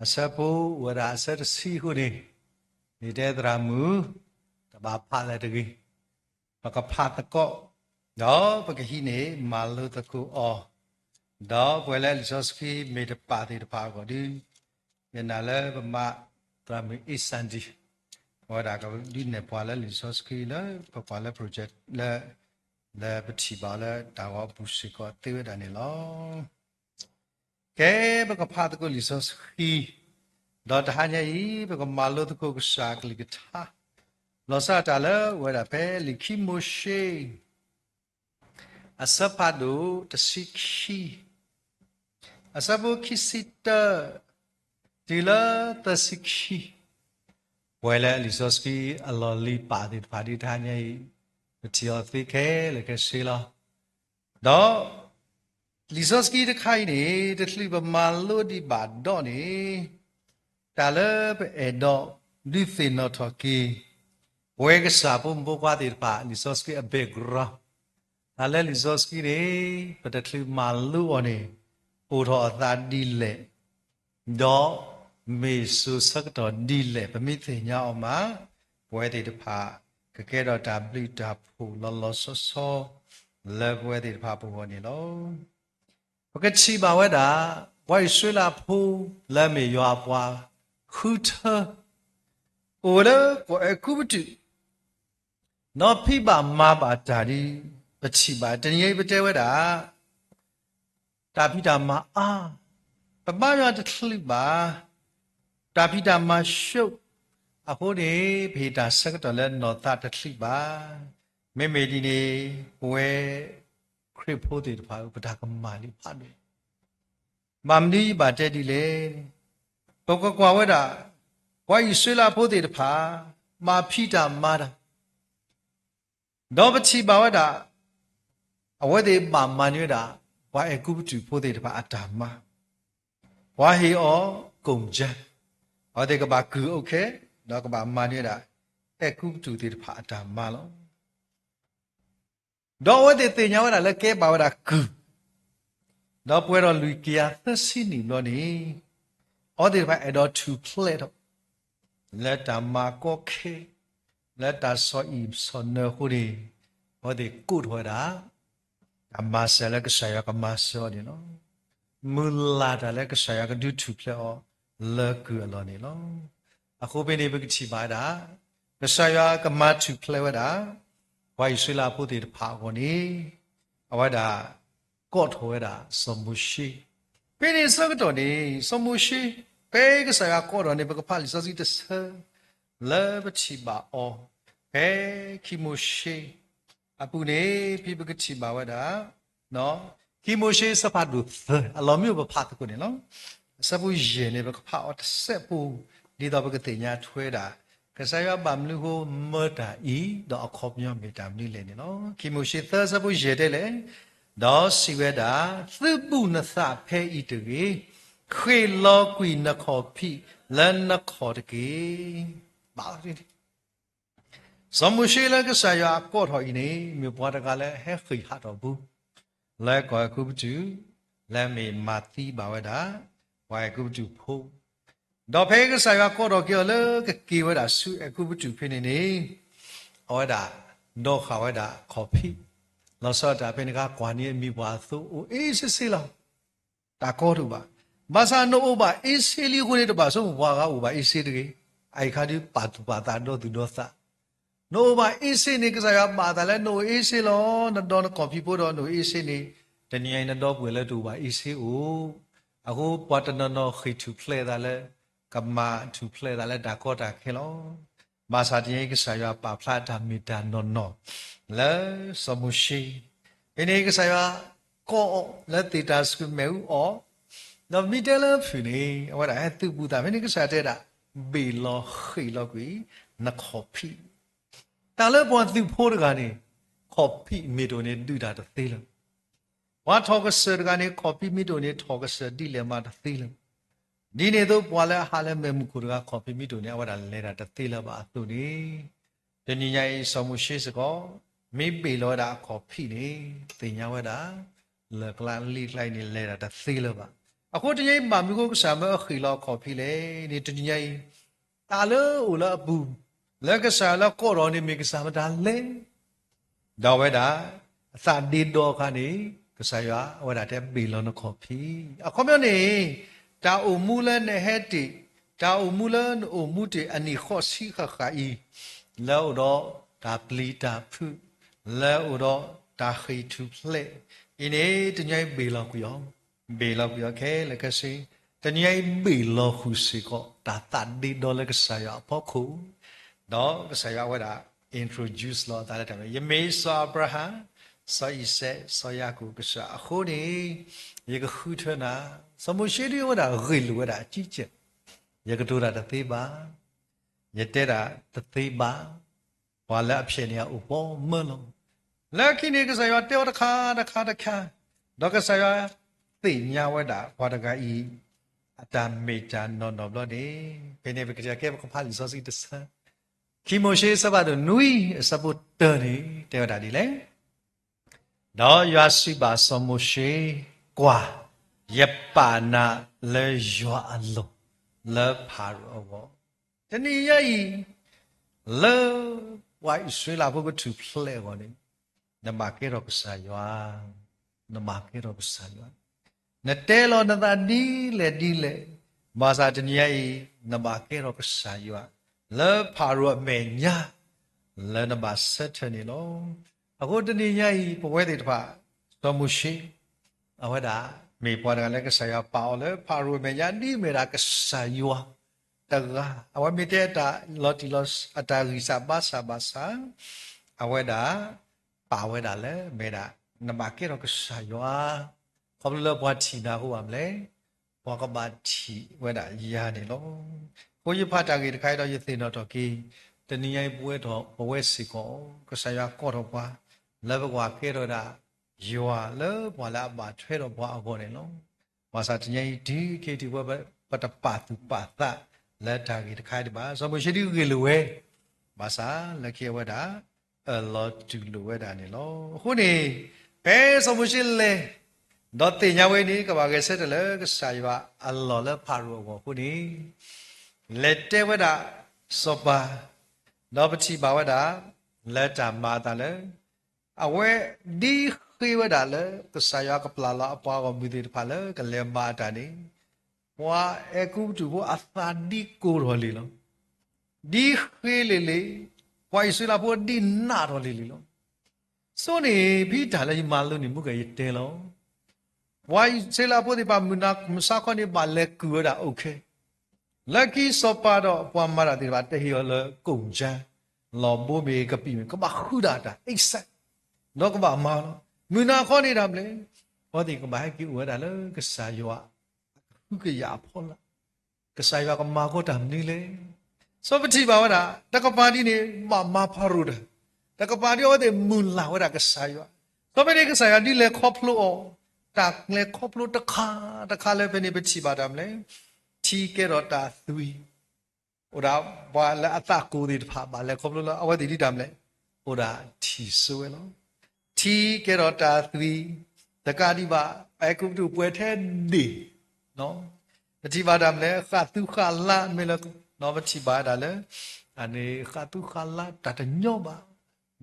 အဆၢဖိအိၣ်ဝဲဒၣ်အဆၢတဆံအဃိန့ၣ်, ယတဲသရၣ်မုၣ် တဘၣ်ဖးလၢၤတဂ့ၤ, ပကဖးသကိး, ဒီးပကဟံးန့ၢ်မၤလိသကိးအီၤ, ဒီးပှၤလၢလံာ်စီဆှံမ့ၢ်တပာ်သ့ၣ်တဖၣ်အဂီၢ်ဒီး, ယနာ်လၢပမၤသရၣ်မုၣ်အ့စၣ်ဒံၣ် အဝဲဒၣ်ကဒုးနဲၣ်ပှၤလၢလံာ်စီဆှံလၢ ပပှၤလၢ project လၢ လၢပထံၣ်ဘၣ်အီၤလၢတၢ်ဂီၤအပူၤစ့ၢ်ကီးသ့ဝဲဒၣ်န့ၣ်လီၤ. ကဲ ပကဖးသကိးလံာ်စီဆှံ, ဒီးတဟါညါအံၤ ပကမၤလိသကိးကစၢ်အကလုၢ်ကထါ, လီၤဆီဒၣ်တၢ်လၢအဝဲဒၣ်ဖဲလံာ်ခံမိၤၡ့ အဆၢဖးဒိၣ်တဆံခံ, အဆၢဖိခံဆံတၢ တုၤလၢသၢဆံခံ, ပဝဲလၢလံာ်စီဆှံအလီၢ်လံၤပာ်သ့ၣ်တဖၣ်ဒ်တဟါညါအံၤ, ပထံၣ်အီၤသ့ခဲလၢာ်ခဲဆ့လီၤ. ဒီးလံာ်စီဆှံတခါအံၤန့ၣ် တချုးပမၤလိဒံးဘၣ်ဒီးန့ၣ်, တၢ်လၢပအဲၣ်ဒိးဒုးသ့ၣ်နီၣ်ထီၣ်က့ၤ ပဝဲကစၢ်ဖိမုၣ်ဖိခွါသ့ၣ်တဖၣ် လံာ်စီဆှံအ background, တၢ်လၢလံာ်စီဆှံန့ၣ် ပတချုးမၤလိအီၤန့ၣ် အိၣ်ထီၣ်အသးဒ်လဲၣ် ဒီးမ့ၢ်စိၤဆၢကတီၢ်ဒ်လဲၣ် ပမ့ၢ်သ့ၣ်ညါအီၤမး, ပဝဲသ့ၣ်တဖၣ် ကကဲထီၣ်တၢ်ဘျုးတၢ်ဖှိၣ်လီၤလီၤဆီဆီ လၢပဝဲသ့ၣ်တဖၣ်ပဂီၢ်န့ၣ်လီၤ. ပကထံၣ်ဘၣ်ဝဲဒၣ် ပှၤအံၣ်စရ့လးဖိလၢအမ့ၢ်ယွၤအပှၤဃုထၢ အိၣ်ဝဲလၢကီၢ်အဲၤကူပတူး ဒီးဖံးဘၣ်မၤဘၣ်တၢ်ဒ် ပထံၣ်ဘၣ် တနံၤအံၤပတဲဝဲဒၣ် တၢ်ဖံးတၢ်မၤအါ, ပဘါယွၤတချုးဘၣ်, တၢ်ဖံးတၢ်မၤဆှိၣ်, အဃိန့ၣ် ပဟ့ၣ်တၢ်ဆၢကတီၢ်လၢနီၢ်သးတချုးဘၣ်. မ့မ့ၢ်ဒ်န့ၣ် ပဝဲခရံာ်ဖိသ့ၣ်တဖၣ် ပတၢ်ကမၣ်လံဖးဒိၣ် ဘၣ်မနုၤယဘၣ်တဲဒ်လဲၣ်, ပကကွၢ်ဝဲဒၣ် ပှၤအံၣ်စရ့လးဖိသ့ၣ်တဖၣ် ဘၣ်ဖံးတၢ်မၤတၢ်, ဒီးပထံၣ်ဘၣ်ဝဲဒၣ် အဝဲသ့ၣ်ဘၣ်မၤန့ၢ်ဝဲဒၣ် ပှၤအဲၤကူပတူးဖိသ့ၣ်တဖၣ်အတၢ်မၤ, ပှၤဟ့ၣ်အီၤကိၣ်ကၠၢ, အဝဲသ့ၣ်ကဘၣ်ကုၢ်အိၣ်ခဲ, ဒီးကဘၣ်မၤန့ၢ်ဝဲဒၣ် အဲၤကူပတူးသ့ၣ်တဖၣ်အတၢ်မၤလီၤ. ဒီးအဝဲသ့ၣ်သ့ၣ်ညါဝဲဒၣ်လၢကဲဘၣ်ဝဲဒၣ်ကုၢ်, ဒီးပှဲၤဒီးလွံၢ်ကယၤသၢဆံနံၣ်ဘျီန့ၣ်, အဝဲသ့ၣ်တဖၣ်အဲၣ်ဒိးထူၣ်ဖျဲးထီၣ် လၢတၢ်မၤကီခဲ, လၢတၢ်ဆီၣ်အံၣ်ဆီၣ်နၢအဃိန့ၣ်, အဝဲသ့ၣ်ကိးထီၣ်ဝဲဒၣ် တၢ်မၤစၢၤလၢကစၢ်ယွၤကမၤစၢၤအီၤန့ၣ်လီၤ. မုၢ်လၢ်တၢ်လၢကစၢ်ယွၤကဒုးထူၣ်ဖျဲးအီၤလၢကုၢ်အလီၢ်န့ၣ်လီၤ. အဃိဖဲန့ၣ် ပကထံၣ်ဘၣ်ဝဲဒၣ် ကစၢ်ယွၤကမၤထူၣ်ဖျဲးဝဲဒၣ် ပှၤအံၣ်စရ့လးဖိသ့ၣ်တဖၣ်အဂီၢ်န့ၣ်, အဝဲဒၣ် ကိးထီၣ်ဝဲဒၣ်စီၤမိၤၡ့. ဖဲန့ၣ်ဆၢကတီၢ်န့ၣ် စီၤမိၤၡ့ ဖဲကစၢ်ယွၤကိးထီၣ်န့ၣ် ပကဖးလံာ်စီဆှံတဆၢ လၢပထံၣ်ဘၣ်အီၤ ဖဲခံမိၤၡ့အပူၤန့ၣ် ဖဲပကထံၣ်ဘၣ်ဝဲဒၣ် ခံမိၤၡ့အဆၢဖးဒိၣ်သၢ အလီၢ်မ့ၢ်အိၣ်ပဖးသကိးန့ၣ်လီၤ. အဆၢဖိယဲၢ်န့ၣ် ပကဖးအီၤတစဲးဖိ ဒ်သိးပကသ့ၣ်ညါထွဲဒၣ် ကစၢ်ယွၤဘၣ်မနုၤဃိမၢတၢ်အံၤ ဒီးအခီပညီမ့ၢ်တၢ်မနုၤလဲၣ်န့ၣ်လီၤ. ခံမိၤၡ့သၢဆၢဖိယဲၢ်တဲလဲၣ်, ဒီးစံးဝဲဒၣ်, သုဘူၣ်နသးဖဲအံၤတဂ့ၤ, ဃ့ၢ်လီၤကွံာ်နခီၣ်ဖံးလၢနခီၣ်တက့ၢ်. ဘၣ် စီၤမိၤၡ့လၢကစၢ်ယွၤအကိးထီၣ်အံၤန့ၣ် မ့ၢ်ပှၤတဂၤလၢအဟဲဃ့ၢ်ဟးထီၣ်ပူၤ လၢကီၢ်အဲၤကူပတူး လၢအမ့ၢ်မၤသံဘၣ်ဝဲဒၣ် ပှၤအဲၤကူပတူးဖိ, ဒီးဖဲကစၢ်ယွၤကိးထီၣ်က့ၤအီၤလၢကက့ၤဝဲဒၣ်ဆူအဲၤကူပတူးဖဲန့ၣ်န့ၣ်, အဝဲဒၣ် ဒီးဃာ်ဝဲဒၣ်ခီၣ်ဖံး, လီၤဆီဒၣ်တၢ်ဖဲန့ၣ်အခါ ကွၢ်န့ၢ်အမံၤပှၢ်အသိးအိၣ်အ့ဆ့ဆ့လီၤ. တၢ်ကီတအိၣ်ဘၣ်. ဘၣ်ဆၣ်နအိၣ်ဘၣ်အ့ဆ့လံအဃိန့ၣ် တဘၣ်ဆိကမိၣ်ပှၤဂၤအိၣ်ဘၣ်အ့ဆ့တဂ့ၤ. အအံၤခါဒုးပာ်သူၣ်ပာ်သးဒီသူၣ်ဒီသး, နအိၣ်ဘၣ်အ့ဆ့န့ၣ် ကစၢ်ယွၤဘၣ်သးလၢနအိၣ်အ့ဆ့လီၤ. နဒီးနခီၣ်ဖံးဖိဒီးနအိၣ်အ့ဆ့န့ၣ်, တနံၤအံၤနဒီပုၢ်ဝဲၢ်လၢတအိၣ်ဘၣ်အ့ဆ့အိၣ်. အဃိပှၤတနီၤနီၤဃ့ၢ်ထူၣ်ဖျဲးသးလၢ ကမၤထူၣ်ဖျဲးသးလၢတၢ်ကီတၢ်ခဲလီၤ. ဘၣ်ဆၣ်တနံၤအံၤကစၢ်ယွၤပာ်ဖျါတၢ်မ့ၢ်တၢ်နီၢ်နီၢ် လၢစီၤမိၤၡ့, ဖဲန့ၣ်ကစၢ်ယွၤကိးအီၤလၢသ့ၣ်တၢ်ဆှုၣ်မဲာ်အူအီၣ်, ဒီးမ့ၢ်တဲလၢဖုၣ်န့ၣ် အဝဲဒၣ်ဟဲသုးဘူးသး ဖဲန့ၣ်ကစၢ်ယွၤတဲဒၣ်, ဘ့ၣ်လီၤဃ့ၢ်လီၤကွံာ် နခီၣ်ဖံး. တၢ်လၢပှၤသုးဖိတဂၤန့ၣ် ခီၣ်ဖံးမ့ၢ်တအိၣ်န့ၣ် ဒုးတၢ်တသ့လၢၤ. ပှၤထီၣ်ကစၢၢ်တဂၤန့ၣ် ခီၣ်ဖံးမ့ၢ်တအိၣ်န့ၣ် ထီၣ်ကစၢၢ်ဒ်လဲၣ်မးတသ့လၢၤ. ဒ်န့ၣ်အသိးပှၤလၢအဟးလၢမဲာ်မုၢ်ခိၣ်တဂၤ ခီၣ်ဖံးမ့ၢ်တအိၣ်န့ၣ် အဝဲဒၣ်လဲၤတၢ်တသ့လၢၤဘၣ်အသိးန့ၣ်, တနံၤညါအံၤစီၤမိၤၡ့စ့ၢ်ကီး မ့ၢ်ဘ့ၣ်လီၤဝဲဒၣ်အခီၣ်ဖံးန့ၣ် သ့ၣ်ညါဝဲဒၣ် လၢၢ်ကျါလံာ်ကျါအံၤန့ၣ် လဲၤတၢ်တသ့လၢၤဘၣ်. အဃိတနံၤညါအံၤ ဘၣ်မနုၤဃိကစၢ်မၢအဃ့ၢ်လီၤအခီၣ်ဖံးလဲၣ်န့ၣ် တနံၤညါအံၤ တၢ်လၢအိၣ်လၢအပူၤ လၢကစၢ်ယွၤလၢကိးထီၣ်န့ၣ်မ့ၢ်ကစၢ်မတၤလဲၣ်. ဒီးအဝဲဒၣ် အသးဒ့ဒီအခါန့ၣ် ကစၢ်ယွၤအဝဲဒၣ်တဲဘ့ၣ်လီၤနခီၣ်ဖံး. အခီပညီန့ၣ် တၢ်အိၣ်မူလၢနဟဲတ့ၢ်, တၢ်အိၣ်မူလၢနအိၣ်မူတ့ၢ်အနံၣ်ဃိးဆံဃၣ်ဃၣ်အံၤ, လၢအိၣ်ဒီးတၢ်ပျံၤတၢ်ဖုး, လၢအိၣ်ဒီးတၢ်ဃ့ၢ်ထူၣ်ဖျဲးအံၤန့ၣ် တနံၤညါအံၤဘ့ၣ်လီၤကွံာ်အီၤ, ဘ့ၣ်လီၤကွံာ်အီၤခဲလၢာ်ခဲဆ့, တနံၤညါအံၤဘ့ၣ်လီၤဃုာ်စ့ၢ်ကီး တၢ်သးဒ့ဒီလၢကစၢ်ယွၤအဖီခိၣ် ဒီးကစၢ်ယွၤအဝဲဒၣ် introduce လီၤအသးလၢတၢ်မ့ၢ် ယမ့ၢ်စီၤအၤဘြၤဟၣ်, စီၤအံၤစဲး, စီၤယၤကိာ်ကစၢ်အဃိန့ၣ်, ယကဃုထၢနၤ. စီၤမိၤၡ့ဒ်အဝဲဒၣ်ဂ့ၢ်လိာ်ဝဲဒၣ်အကံကဲး, ယကတိၤတၢ်တသ့ဘၣ်, ယတဲတၢ်တသ့ဘၣ်, ပှၤလၢအဖျဲးန့ၢ်အအိၣ်ပီမၢလီၤ. လၢခံန့ၣ် ကစၢ်ယွၤတဲအီၤတခါတခါတခါ, ဒီးကစၢ်ယွၤသ့ၣ်ညါဝဲဒၣ်ပှၤတဂၤအံၤ အတၢ်မ့ၢ်တၢ်နီၢ်နီၢ်ဘျီန့ၣ်, ဖဲန့ၣ်ပကတဲကဲပကဖးလံာ်စီဆှံတဆၢ, ခံမိၤၡ့အဆၢဖးဒိၣ်နွံအဆၢဖိတၢန့ၣ် တဲဝဲဒၣ်ဒ်လဲၣ်. ဒီးယွၤစံးဘၣ်စီၤမိၤၡ့, ကွၢ်, ယပာ်နၤလၢယွၤအလီၢ်လၢဖၤရိၤအဂီၢ်, တနံၤညါအံၤ လၢပှၤအံၣ်စရ့လးဖိကထူၣ်ဖျဲးအဂီၢ်န့ၣ်, နဘၣ်ကဲထီၣ်ကစၢ်ယွၤ, နဘၣ်ကဲထီၣ်ကစၢ်ယွၤ, နတဲလီၤနသးဒ်လဲၣ်ဒ်လဲၣ်, ဘၣ်ဆၣ်တနံၤညါအံၤ နဘၣ်ကဲထီၣ်ကစၢ်ယွၤ လၢဖၤရိၤအမဲာ်ညါ လၢနဘၣ်ဆၢထၢၣ်န့ၣ်လီၤ. အဃိတနံၤညါအံၤ ပဝဲသ့ၣ်တဖၣ် စီၤမိၤၡ့ အဝဲဒၣ်မ့ၢ်ပှၤတဂၤလၢကစၢ်ယွၤပာ်အီၤလၢဖၤရိၤအမဲာ်ညါ ဒ်အမ့ၢ်ဒၣ်ကစၢ်ယွၤတဂၤ, အဝဲမ့ၢ်တဲအတၢ်လီၤတံၢ်လီၤ အတၢ်ဂံၢ်စၢ်ဘါစၢ်ဘၣ်ဆၣ်, အဝဲဒၣ်ပာ်ဝဲဒၣ်လၢ မ့ၢ်ဒၣ် နဘၣ်ကဲထီၣ်ကစၢ်ယွၤ, ခီဖျိလၢပှၤထံၣ်နၤအဃိဘၣ်မလဲၣ်, ပှၤကဘၣ်ထံၣ်ဝဲဒၣ်ယၤန့ၣ်လီၤ. အဃိယဖးတၢ်ဂ့ၢ်တခါအံၤဒီးယသ့ၣ်နီၣ်ထီၣ်က့ၤ, တနံၤညါအံၤပဝဲထီၣ်ပဝဲစ့ၢ်ကီး ကစၢ်ယွၤကိးထီၣ်ပှၤ လၢပကဘၣ်ကဲထီၣ်ဝဲဒၣ် ယွၤလၢပှၤလၢအဘၣ်ထွဲဒီးပှၤအဂီၢ်န့ၣ်လီၤ. ဘၣ်ဆၣ်တနံၤညါအံၤတုၤခဲအံၤတုၤဝဲ ပတပာ်သူၣ်ပာ်သးလၢတၢ်ဂ့ၢ်တခါအံၤဒံးဘၣ်. စီၤမိၤၡ့ဒ်ဂ့ၢ်လိာ်ဝဲ, ဘၣ်ဆၣ်လၢခံအဝဲဒၣ် အၢၣ်လီၤတူၢ်လိာ်ဝဲဒၣ်န့ၣ်လီၤ. အဃိန့ၣ် ဖဲစီၤမိၤၡ့လဲၤ ဒီးသ့ၣ်ညါဝဲန့ၣ် ကဘၣ်ဂဲၤဆၢထၢၣ်လၢကစၢ်ယွၤအလီၢ်လၢဖၤရိၤအဂီၢ်အဃိန့ၣ်, လဲၤတဲဝဲဒၣ်စီၤပၤ, ဒီးပထံၣ်ဘၣ်ဝဲဒၣ် လၢတၢ်မၤအသးလၢ အဝဲဒ်ဃ့ဝဲဒၣ်လၢ ကစၢ်ယွၤကပျၢ်လီၤအပှၤဂီၢ်မုၢ်သ့ၣ်တဖၣ်လၢကလဲၤမၤအတၢ်န့ၣ်, ပှၤအဲၤကူပတူးဖိအသးဒ်ကိၢ်ထီၣ်လံလီၤ. ဒ်ဃ့လံလံ, ပှၤအံၣ်စရ့လးဖိဒ်နးထီၣ်လံလံလီၤ. ဆိန့ၣ်ဖဲတၢ်လၢယမၤလိန့ၣ် မုၢ်ကယတဲလီၤ. ပှၤအံၣ်စရ့လးဖိသ့ၣ်တဖၣ်မုၢ်နၤမုၢ်ဆါခီန့ၣ် ဘၣ်လဲၤကုၢ်ဝဲဒၣ်အိၣ်ခဲ, လၢခံစီၤပၤဒီးပှၤမၤတၢ်သ့ၣ်တဖၣ် တဟ့ၣ်အီၤလၢကိၣ်ကၠါ, လီၢ်ဘိမ့ၢ်ကပံာ်မ့ၢ် ကဘၣ်ဃုဒၣ်တၢ် excite, ဒီးကဘၣ်မၤလီၤ. မုၢ်နၤခီန့ၣ်ဒၣ်မလဲၣ်, အဝဲသ့ၣ်ကဘၣ်ဟဲက့ၤအိၣ်ဝဲဒၣ်လၢကစၢ်ယွၤအကဟုကယာ်အဖီလာ် ကစၢ်ယွၤကမၤကီတၢ်မနုၤလဲၣ်. စီၤပထံၣ်ဘၣ်ဝဲဒၣ် တကပၤဒ်န့ၣ် ဘၣ်မၤဖၤရိၤတၢ်, တကပၤဒ်အဝဲသ့ၣ်မုၢ်လၢ်ဝဲဒၣ်ကစၢ်ယွၤ, စီၤဖဲန့ၣ်ကစၢ်ယွၤဒ်လဲၤခီဖျိအီၤ, တၢ်လဲၤခီဖျိတခါတခါလၢဖဲန့ၣ် ပထံၣ်ဘၣ်တၢ်မနုၤလဲၣ်, ထံကဲထီၣ်တၢ်သွံၣ်, အိၣ်ဒၣ်ပှၤလၢအသးကိၢ်သ့ၣ်တဖၣ် ဘၣ်လဲၤခီဖျိလၢအဝဲသ့ၣ်ဒ်တၢ်မနုၤလဲၣ်, အိၣ်ဒၣ်ထံၣ်စိဝဲလီၤ. ထံကဲထီၣ်တၢ်သွံၣ်, တကးဒံးဘၣ် အဲၤကူပတူးပှဲၤထဲဒ့ၣ် ပထံၣ်ဘၣ်တၢ်မနုၤလဲၣ်, ဃၣ်သူဃၣ်လါမ့ၢ်လၢ ပထံၣ်ဘၣ်ဝဲဒၣ်လၢ အန့ၣ်ဃၣ်သူဃၣ်လါတၢ်တညီဘၣ်,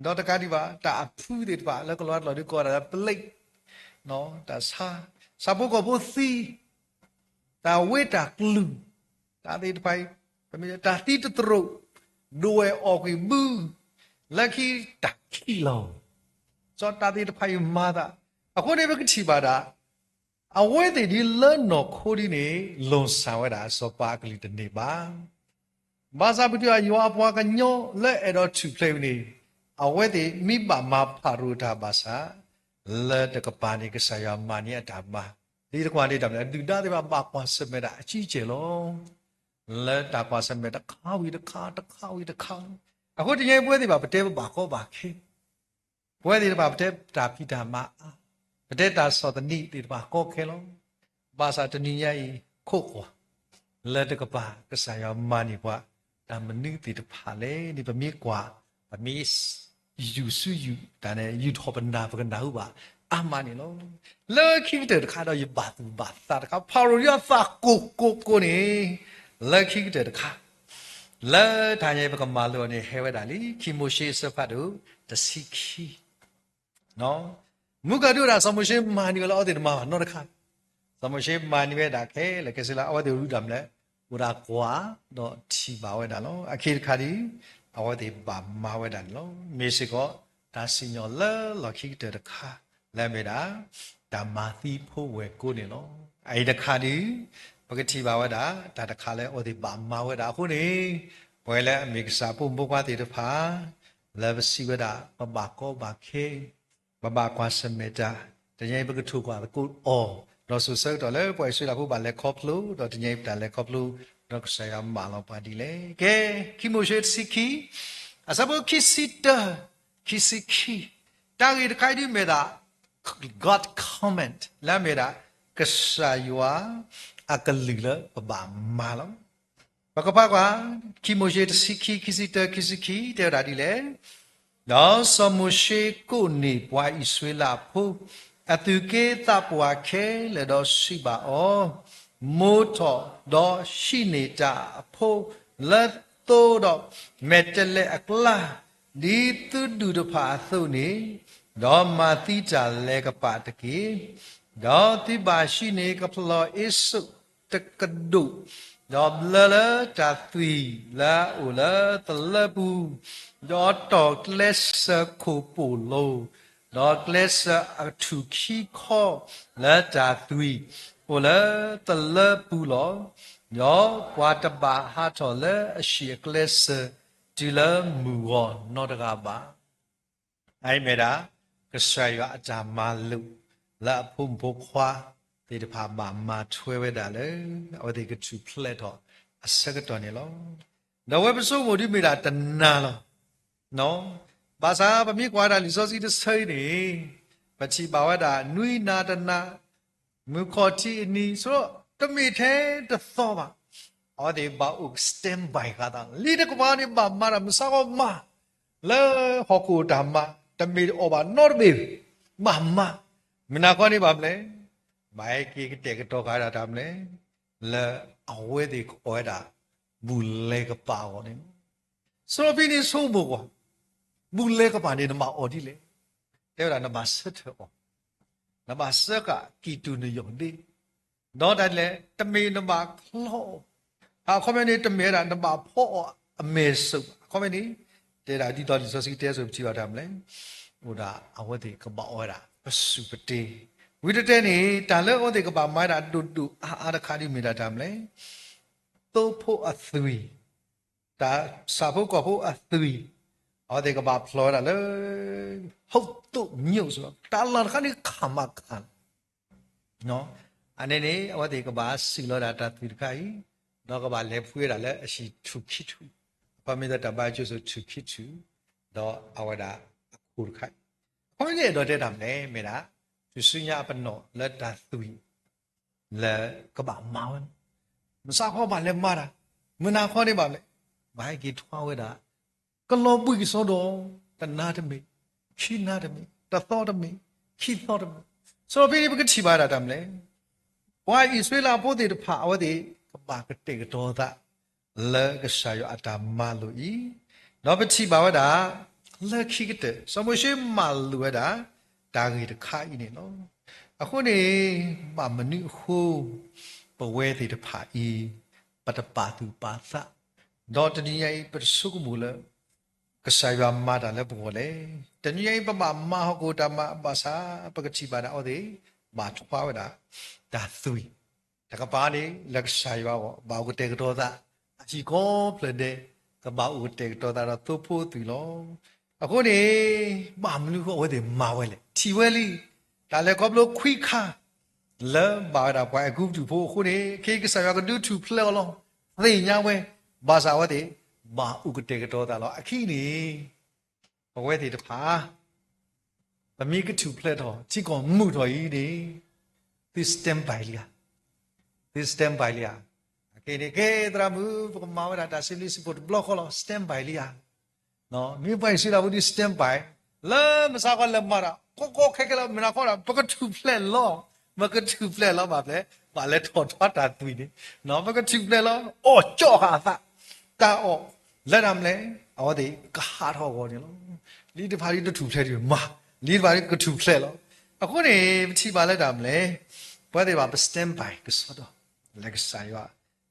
ဒီးတကးဒံးဘၣ် တၢ်အဖုသ့ၣ်တဖၣ်လၢကလီၤတၢ်လီၢ်ဒ်ကိးဝဲဒၣ်လၢ plague, တၢ်ဆါ, ဆၣ်ဖိကီၢ်ဖိသံ, တၢ်ဝ့တၢ်ကျူၢ်, တၢ်သ့ၣ်တဖၣ်အံၤ, တၢ်သံတသရိာ်, ဒိၣ်ဝဲအီၣ်ကွံာ်ဘု, လၢခံတၢ်ခံးလီၤ, စီၤတၢ်သ့ၣ်တဖၣ်အံၤမၤသး, အဃိန့ၣ်ပကထံၣ်ဘၣ်ဒၣ် အဝဲသ့ၣ်ဒ်လၢနီၢ်ခိဒ်န့ၣ် လီၤစၢ်ဝဲဒၣ်စီၤပၤအကလုၢ်တန့ၢ်ဘၣ်. ဘၣ်ဆၣ်ပထံၣ်ဘၣ်ယွၤအပှၤကညီလၢအဲၣ်ဒိးထူၣ်ဖျဲးဝံၤန့ၣ်, အဝဲသ့ၣ်မ့ၢ်ဘၣ်မၤဖၤရိၤတၢ်ဘၣ်ဆၣ်, လၢတကပၤန့ၣ် ကစၢ်ယွၤမၤန့ၢ်အတၢ်မၤ, ဒ်တကွၢ်န့ၣ်တၢ်မနုၤလဲၣ်, အဒုၣ်ဒါသ့ၣ်တဖၣ်ဘၣ်ကွၢ်ဆၢၣ်မဲာ်တၢ်အကံကဲလီၤ. လၢတၢ်ကွၢ်ဆၢၣ်မဲာ်တခါဝံၤတခါ တခါဝံၤတခါ, အဃိတနံၤညါအံၤပဝဲသ့ၣ်တဖၣ် ပတဲပဘၣ်ကီဘၣ်ခဲ ပဝဲသ့ၣ်တဖၣ် ပတဲတၢ်ဖံးတၢ်မၤအါ, ပတဲတၢ်ဆီၣ်သနံးသ့ၣ်တဖၣ်ကီခဲလီၤ. ဘၣ်ဆၣ်တနံၤညါအံၤ ခိးကွၢ် လၢတကပၤ ကစၢ်ယွၤမၤန့ၢ်ပှၤ တၢ်မနုၤသ့ၣ်တဖၣ်လဲၣ်န့ၣ် ပမ့ၢ်ကွၢ်, ပမ့ၢ်ယူာ်ဆူယူာ်တၢ်န့ၣ် ယူာ်ထီၣ်ပနၢ် ပကနၢ်ဟူဘၣ်အါမးန့ၣ်လီၤ. လၢခံကတၢၢ်တခါဒီး ယဘၣ်သူၣ်ဘၣ်သးတခါ ဖၤရိၤဒ်အသးကိၢ်ကိၢ်ကိၢ်န့ၣ်, လၢခံကတၢၢ်တခါ လၢတၢ်ညါပကမၤလိအီၤန့ၣ် ဟဲဝဲဒၣ်လံ ခံမိၤၡ့အဆၢဖးဒိၣ်တဆံခံ မူကဒုဝဲဒၣ် စီၤမိၤၡ့မၤန့ၢ်ဝဲလၢအဝဲသ့ၣ်တမၤဘၣ်နီတခါ, စီၤမိၤၡ့မၤန့ၢ်ဝဲဒၣ်ခဲလၢာ်ခဲဆ့လၢ အဝဲသ့ၣ်ရူတၢ်မလဲၣ်, အိၣ်ဒၣ်ကွၢ် ဒီးထံၣ်ဘၣ်ဝဲဒၣ်လီၤ. အခံတခါဒ် အဝဲသ့ၣ်ဘၣ်မၤဝဲဒၣ်န့ၣ်လီၤ. မ့ၢ်စ့ၢ်ကီး တၢ်စံၣ်ညီၣ်လၢလီၢ်ခံကတၢၢ်တခါ လၢအမ့ၢ်ဒၣ် တၢ်မၤသံဖိဝဲၢ်ကိန့ၣ်လီၤ. အအံၤတခါဒ် ပကထံၣ်ဘၣ်ဝဲဒၣ် တၢ်တခါလၢအဝဲသ့ၣ်ဘၣ်မၤဝဲဒၣ်အဃိန့ၣ်, ပဝဲလၢအမ့ၢ်ကစၢ်အဖိမုၣ်ဖိခွါသ့ၣ်တဖၣ် လၢပစံးဝဲဒၣ် ပဘၣ်ကီဘၣ်ခဲ, ပဘၣ်ကွၢ်ဆၢၣ်မဲာ်တၢ်, တနံၤအံၤပကထိၣ်ကွၢ်သကိးအီၤ, ဒီးစိၤဆၢကတီၢ်လၢပှၤအံၣ်စရ့လးဖိဘၣ်လဲၤခီဖျိ, ဒီးတနံၤအံၤပတၢ်လဲၤခီဖျိ, ဒီးကစၢ်ယွၤမၢလီၤပှၤဒ်လဲၣ်. ကဲ, ခံမိၤၡ့တဆံခံ, အဆၢဖိခံဆံတၢ, ခံဆံခံ, တၢ်ဂ့ၢ်တခါအံၤဒ်မ့ၢ်ဒၣ် God comment လၢအမ့ၢ်ဒၣ် ကစၢ်ယွၤအကလုၢ်လၢပဘၣ်မၤလီၤ. ပကဖးကွၢ်, ခံမိၤၡ့တဆံခံ, ခံဆံတၢ, ခံဆံခံ, တဲဝဲဒၣ်ဒ်လဲၣ်. ဒီးစီၤမိၤၡ့ကိးန့ၢ်ပှၤအံၣ်စရ့လးဖိ အသူၣ်က့သးပှၢ်ခဲလၢာ်ဒီးစံးဘၣ်အီၤ, မိၢ်ထီၣ်, ဒီးဟံးန့ၢ်တၢ်အဖိလၢသိဒီးမဲာ်တဲးလဲးအကျါ, ဒ်သုဒူၣ်တဖၣ်အသိးန့ၣ်, ဒီးမၤသံတၢ်လဲၤကပာ်တက့ၢ်. ဒီးသုဘၣ်ဟံးန့ၢ်ကဖျီၣ်အ့စိၣ်တကဒိၣ်, ဒီးဘျၢလၢတၢ်သွံၣ်လၢအအိၣ်လၢသလၢပူၤ, ဒီးတီၢ်ကျဲစၢၤခိၣ်ပိၣ်လိၤ, ဒီးကျဲစၢၤအထူၣ်ခံခီလၢတၢ်သွံၣ်အိၣ်လၢသလၢပူၤလီၤ. ဒီးပှၤတဘၣ်ဟးထီၣ်လၢအဟံၣ်အကျဲစၢၤ တုၤလၢမုၢ်ဂီၤနီတဂၤဘၣ်. အအံၤမ့ၢ်ဒၣ် ကစၢ်ယွၤအတၢ်မၤလိာ် လၢအဖိမုၣ်ဖိခွါသ့ၣ်တဖၣ်ဘၣ်မၤထွဲဝဲဒၣ်လၢ အဝဲသ့ၣ်ကထူၣ်ဖျဲးထီၣ်အဆၢကတီၢ်န့ၣ်လီၤ. ဒီးအဝဲပဆိကမိၣ်ဒ်မ့ၢ်ဒၣ်တနၤလီၤ. ဘၣ်ဆၣ်ပမ့ၢ်ကွၢ်ဝဲဒၣ်လံာ်စီဆှံတဆၢအံၤန့ၣ်, ပထံၣ်ဘၣ်ဝဲဒၣ်နွံနၤတနၤ, မုၢ်ခီၣ်ထံးအနံၤ, ဆိတမ့ၢ်ထဲတသီဘၣ်. အဝဲသ့ၣ်ဘၣ်အိၣ် stand by ဃာ်သး, လံာ်တကပၤန့ၣ်ဘၣ်မၤတၢ် မုၢ်ဆါခီမၤ လၢဟီၣ်ခိၣ်တၢ်မၤ, တမ့ၢ်အီၣ်ဘၣ်နီတဘ့ၣ်, ဘၣ်မၤ, မုၢ်နၤခီန့ၣ်ဘၣ်မနုၤလဲၣ်, ဘၣ်ဟဲက့ၤကတဲာ်ကတီၤဃာ်ဝဲဒၣ်တၢ်မနုၤလဲၣ်, လၢအဝဲသ့ၣ်ကအီၣ်ဝဲဒၣ် ဘူၣ်လဲၤကပာ်အဂီၢ်န့ၣ်လီၤ. စီၤပ့းတရူးန့ၣ်ဆိကမိၣ်ကွၢ်, ဘူၣ်လဲၤကပာ်န့ၣ်နဘၣ်အီၣ်ဒ်လဲၣ်, တဲဝဲဒၣ်နဘၣ်ဆၢထၢၣ်အီၣ်, နဘၣ်ဆၢဃာ်ကံၢ်တူာ်နယီၢ်ဒ့, ဒီးတၢ်ဒ်လဲၣ်, တမ့ၢ်နဘၣ်ချီအီၤ, အခီပညီန့ၣ် တမ့ၢ်ဝဲဒၣ်နဘၣ်ဖီအီၤအမဲာ်ဆူၣ်, အခီပညီန့ၣ် တဲဒၣ်ဒ်သိးလံာ်စီဆှံတဲအသိးပထံၣ်ဘၣ်တၢ်မနုၤလဲၣ်, အိၣ်ဒၣ်အဝဲသ့ၣ်ကဘၣ်အီၣ်ဝဲဒၣ်ပစူၢ်ပတ့, ဝံၤတတဲန့ၣ် တၢ်လၢအဝဲသ့ၣ်ကဘၣ်မၤဝဲဒၣ်ဒိၣ်ဒိၣ်အါအါတခါဒ်မ့ၢ်ဒၣ်တၢ်မနုၤလဲၣ်, သိဖိအသွံၣ်, တၢ်ဆၣ်ဖိကီၢ်ဖိအသွံၣ်, အဝဲသ့ၣ်ကဘၣ်ဖျီၣ်ဝဲဒၣ်လၢ ဟုတ်သိမ်းမြို့ စ့ၢ်ကီး, တၢ်လီၢ်တခါန့ၣ်ခးမးခးလီၤ. အန့ၣ်န့ၣ် အဝဲသ့ၣ်ကဘၣ်စံၣ်လီၤဒၣ်တၢ်သွံၣ်တခါအံၤ, ဒီးကဘၣ်လဲၤဖှံဝဲဒၣ်လၢအဟံၣ်ထူၣ်ခံထူၣ်, အခီပညီမ့ၢ်တၢ်ဘါယွၤကၠိအသိးထူၣ်ခံထူၣ်, ဒီးအဝဲဒၣ်အခိၣ်တခါအံၤ, အခီပညီန့ၣ်အဲၣ်ဒိးတဲတၢ်မနုၤလဲၣ်, မ့ၢ်ဒၣ် ထူၣ်စုညါအပနီၣ်လၢတၢ်သွံၣ် လၢကဘၣ်မၤဝဲ, မုၢ်ဆါခီဘၣ်လဲၤမၤတၢ်, မုၢ်နၤခီန့ၣ်ဘၣ်လဲၤ, ဘၣ်ဟဲက့ၤထွါဝဲဒၣ် ကလီၤဘှံးကစီဒီ, တနၤတမ့ၢ်, ခံနၤတမ့ၢ်, တသီတမ့ၢ်, ခံသီတမ့ၢ်, စီၤပ့းတရူးန့ၣ် ပကထံၣ်ဘၣ်ဒၣ်တၢ်မနုၤလဲၣ်, ပှၤအံၣ်စရ့လးဖိသ့ၣ်တဖၣ် အဝဲသ့ၣ်ကဘၣ်ကတဲာ်ကတီၤသး လၢကစၢ်ယွၤအတၢ်မၤလိာ်အံၤ, ဒီးပထံၣ်ဘၣ်ဝဲဒၣ် လၢခံကတၢၢ် စီၤမိၤၡ့မၤလိာ်ဝဲဒၣ် တၢ်ဂ့ၢ်တခါအံၤန့ၣ်လီၤ. အဃိန့ၣ် ဘၣ်မနုၤအဃိ ပဝဲသ့ၣ်တဖၣ်အံၤ ပတပာ်သူၣ်ပာ်သး, ဒီးတနံၤညါအံၤ ပတဆိကမိၣ်လၢ ကစၢ်ယွၤမၤတၢ်လၢပဂီၢ်လဲၣ်. တနံၤညါအံၤ ပဘၣ်မၤဟီၣ်ခိၣ်တၢ်မၤ ဘၣ်ဆၣ် ပကထံၣ်ဘၣ်ဒၣ်အဝဲသ့ၣ် ဘၣ်ထွါဝဲဒၣ် တၢ်သွံၣ် တကပၤန့ၣ် လၢကစၢ်ယွၤအဂီၢ် ဘၣ်အိၣ်ကတဲာ်ကတီၤသး, အဟံၣ်ကိးဖျၢၣ်ဒဲး ကဘၣ်အိၣ်ကတဲာ်ကတီၤသးဒီးသိဖိအသွံၣ်လီၤ. အဃိန့ၣ် ဘၣ်မနုၤအဃိအဝဲသ့ၣ်မၤဝဲလဲၣ်. ထံၣ်ဝဲလံ, တၢ်လဲၤခီဖျိခွံခါ လၢဘၣ်ဝဲဒၣ်ပှၤအဲၤကူပတူးဖိအဃိန့ၣ် ခဲအံၤကစၢ်ယွၤကဒုးထူၣ်ဖျဲးအီၤလီၤ. သ့ၣ်ညါဝဲ, ဘၣ်ဆၣ်အဝဲသ့ၣ် ဘၣ်အိၣ်ကတဲာ်ကတီၤသးလီၤ. အခံန့ၣ် ပဝဲသ့ၣ်တဖၣ် ပမ့ၢ်ကထူၣ်ဖျဲးထီၣ် ထံကီၢ်မုာ်ထီၣ်အံၤန့ၣ် သု stand by လံဧါ, သု stand by လံဧါ. အခဲအံၤန့ၣ် ကဲသရၣ်မုၣ် ပကမၤဝဲဒၣ်တၢ်စံးဘျုးစံးဖှိၣ်တဘျီဃီလီၤ, stand by လံဧါ. မ့ၢ်ပှၤအံၣ်စရ့လးဖိဒ် stand by, လၢမုၢ်ဆါခီလဲၤမၤတၢ် ကီကီခဲခဲလၢ မုၢ်နၤခီဒၣ် ပကထူၣ်ဖျဲးလီၤ, ပကထူၣ်ဖျဲးလီၤဘၣ်ဖျဲး, ဘၣ်လဲၤထီၣ်ထွါတၢ်သွံၣ်န့ၣ်, ပကထူၣ်ဖျဲးလီၤ, အီၣ်ကၠီၣ်ဃာ်အသး, တၢ်အီၣ်, လၢတၢ်မနုၤလဲၣ်, အဝဲသ့ၣ်ကဟးထီၣ်အဂီၢ်န့ၣ်လီၤ. လံာ်တဖၣ်ဒ်တထူၣ်ဖျဲးဒံးမး, လံာ်တဖၣ်ဒ်ကထူၣ်ဖျဲးလီၤ. အဃိန့ၣ် ပထံၣ်ဘၣ်လၢတၢ်မနုၤလဲၣ်, ပဝဲသ့ၣ်ဘၣ်ပ stand by ကစီဒီ လၢကစၢ်ယွၤ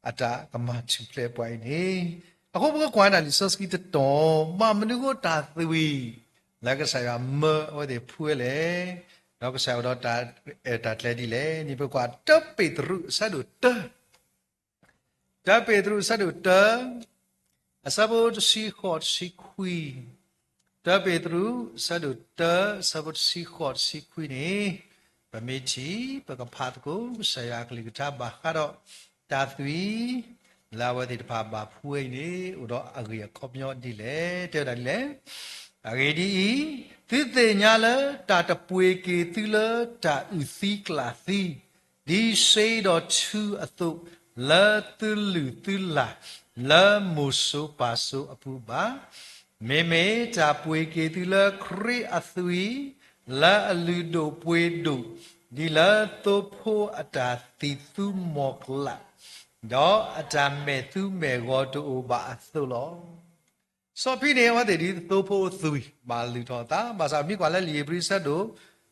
အတၢ်ကမၤထူၣ်ဖျဲးပှၤအံၤန့ၣ်, အဃိပကကွၢ်ဒၣ်လံာ်စီဆှံတတီၤ, ဘၣ်မနုၤအဃိတၢ်သွံၣ် လၢကစၢ်ယွၤမၢအဝဲသ့ၣ်ဖှူဝဲလဲၣ်, ဒီးကစၢ်ယွၤဒီးတၢ်အဲၣ်တၢ်ကျဲဒ်လဲၣ်န့ၣ် ပကွၢ်တၢပ့းတရူးအဆၢဒိၣ်တၢ, တၢပ့းတရူးအဆၢဒိၣ်တၢ, အဆၢဖိတဆံဃိးတဆံခွံ, တၢပ့းတရူး အဆၢဒိၣ်တၢ အဆၢဖိတဆံဃိးတဆံခွံန့ၣ်, ပမ့ၢ်ထံၣ် ပကဖးသကိး ကစၢ်ယွၤအကလုၢ်ကထါဘၣ်ဃးဒီးတၢ်သွံၣ် လၢအဝဲသ့ၣ်တဖၣ်ဘၣ်ဖှူဝဲအံၤန့ၣ် အိၣ်ဒီးအဂ့ၢ်အခီပညီဒ်လဲၣ်. တဲဝဲဒၣ်ဒ်လဲၣ်. အဂ့ၢ်ဒ်အံၤ, သုသ့ၣ်ညါလၢတၢ်တပှ့ၤက့ၤသုလၢတၢ်အုၣ်သံကျၣ်သံ ဒ်စ့ဒီးထူအသိး, လၢသုလုၢ်သုလၢ် လၢမိၢ်စိၤပၢ်စိၤအပူၤဘၣ်. မ့မ့ၢ်တၢ်ပှ့ၤက့ၤသုလၢခရံာ်အသွံၣ် လၢအလုၢ်ဒိၣ်ပှ့ၤဒိၣ်, ဒ်လၢသိဖိအတၢ်သံၣ်သူမီၢ်ကျၢ်, ဒီးအတၢ်မဲာ်သူမဲာ်ဂီၤတအိၣ်ဘၣ်အသိးလီၤ. စီၤဖံန့ၣ် အဝဲသ့ၣ်ဒ်သိဖိအသွံၣ် ဘၣ်လုၢ်ထီၣ်အသး, ဘၣ်ဆၣ်မ့ၢ်ကွၢ်လၢလံာ်ဧ့ၤဘြံၤဆၢဒိၣ်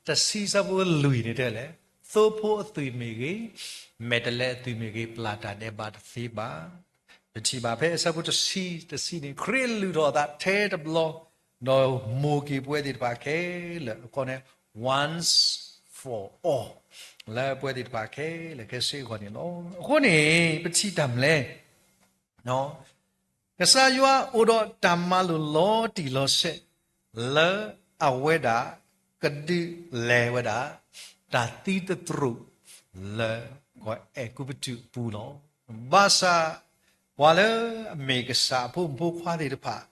တဆံ ဆၢဖိလွံၢ်န့ၣ်တဲလဲၣ်, သိဖိအသွံၣ်မ့ၢ်ဂ့ၤ, မဲာ်တဲးလဲးအသွံၣ်မ့ၢ်ဂ့ၤ, ပျၢ်တၢ်ဒဲးဘးတသ့ဘၣ်. ပထံၣ်ဘၣ်ဖဲအဆၢဖိတဆံ တဆံန့ၣ် ခရံာ်လုၢ်ထီၣ်အသးထဲတဘျီ, ဒီးမိၣ်က့ၤပဝဲသ့ၣ်တဖၣ်ခဲလၢာ်, အခီန့ၣ် once for all လၢပဝဲသ့ၣ်တဖၣ်ခဲလၢာ်ခဲဆ့အဂီၢ်န့ၣ်လီၤ. အဃိန့ၣ် ပထံၣ်တၢ်မနုၤလဲၣ် ကစၢ်ယွၤအိၣ်ဒီးတၢ်မၤလိာ်လီၤတံၢ်လီၤဆဲး လၢအဝဲဒၣ်ကဒုးလဲၤဝဲဒၣ် တၢ်သံတသရိာ် လၢကီၢ်အဲၤကူပတူးအပူၤလီၤ. ဘၣ်ဆၣ် ပှၤလၢအမ့ၢ်ကစၢ်အဖိမုၣ်ဖိခွါသ့ၣ်တဖၣ်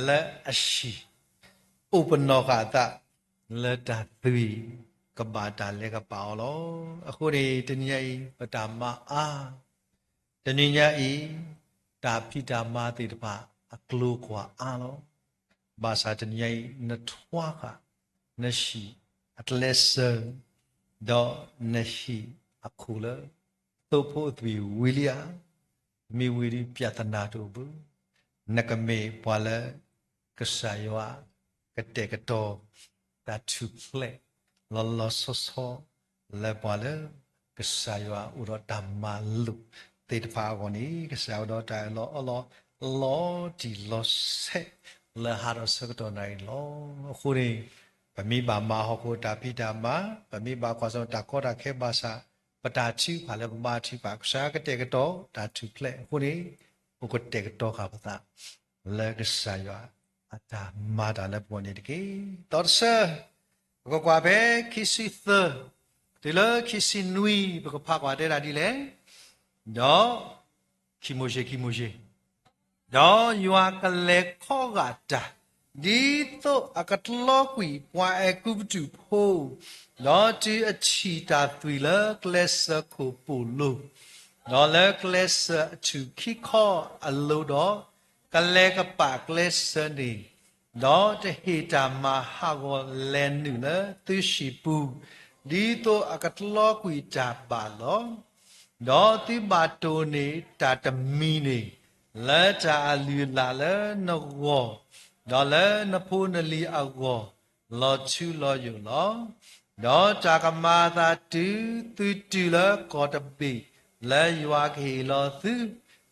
လၢအဟံၣ် အိၣ်ပနီၣ်ဃာ်အသး လၢတၢ်သွံၣ်ကဘၣ်တၢ်လဲၤကပာ်အီၤလီၤ. အဃိန့ၣ် တနံၤညါအံၤ ပတၢ်မၤအါ တနံၤညါအံၤ တၢ်ဖံးတၢ်မၤသ့ၣ်တဖၣ် အကျိၤကွၢ်အါလီၤ. ဘၣ်ဆၣ်တနံၤညါအံၤ နထွါဃာ် နဟံၣ်အကျဲးစၢး ဒီးနဟံၣ်အခိၣ်လၢ သိဖိအသွံၣ်ဝံၤလံဧါ. မ့ၢ်ဝံၤဒီး ပြဿနာတအိၣ်ဘၣ်. နကမ့ၢ်ပှၤလၢ ကစၢ်ယွၤကတဲာ်ကတီၤ တၢ်ထူၣ်ဖျဲး လီၤလီၤဆီဆီ လၢပှၤလၢ ကစၢ်ယွၤအိၣ်ဒီးတၢ်မၤလိာ်သ့ၣ်တဖၣ်အဂီၢ်န့ၣ် ကစၢ်ယွၤအိၣ်ဒီးတၢ်အၢၣ်လီၤအီလီၤ လီၤတံၢ်လီၤဆဲး လၢဟးထီၣ်ဆၢကတီၢ်နၣ်ရံၣ်လီၤ. အဃိန့ၣ် ပမ့ၢ်ဘၣ်မၤဟီၣ်ခိၣ်တၢ်ဖံးတၢ်မၤ, ပမ့ၢ်ဘၣ်ကွၢ်စိတၢ်ကီတၢ်ခဲဘၣ်ဆၣ်, ပတၢ်ထုကဖၣ်လၢပဘါထုကဖၣ် ကစၢ်ယွၤကတဲာ်ကတီၤတၢ်ထူၣ်ဖျဲးအဃိန့ၣ်, အိၣ်ကတဲာ်ကတီၤဃာ်ပသး လၢကစၢ်ယွၤအတၢ်မၤတၢ်လၢပဂီၢ်န့ၣ်တက့ၢ်. ဒီးတဆၢ, ပကကွၢ်ဖဲခံဆံသၢ တုၤလၢခံဆံနွံ ပကဖးကွၢ်တဲဒၣ်ဒ်လဲၣ်, ဒီး ခံမိၤၡ့ ခံမိၤၡ့ ဒီးယွၤကလဲၤခီဂာ်တၢ်, ဒ်သိးအကတြီကွံာ်ပှၤအဲၤကူပတူးဖိ, ဒီးတုၤအထံၣ်တၢ်သွံၣ်လၢကျဲစၢၤခိၣ်ပိၣ်လိၤ, ဒီးလၢကျဲစၢၤအထူၣ်ခံခီအလိၤဒီး, ကလဲၤကပာ်ကျဲစၢၤန့ၣ်, ဒီးတဟ့ၣ်တၢ်မၤဟးဂီၤလဲၤနုာ်လၢသုဟံၣ်ပူၤ, ဒ်သိးအကတြီကွံာ်တၢ်ဘၣ်လီၤ. ဒီးသုဘၣ်တိၢ်န့ၢ်တၢ်တမံၤန့ၣ်, လၢတၢ်အလုၢ်အလၢ်လၢနဂီၢ်, ဒီးလၢနဖိနလံၤအဂီၢ်, လီၤထူလီၤယိာ်လီၤ. ဒီးတၢ်ကမၤအသးတုၤသုတုၤလၢကီၢ်တဘ့ၣ်လၢယွၤကဟ့ၣ်လီၤသု,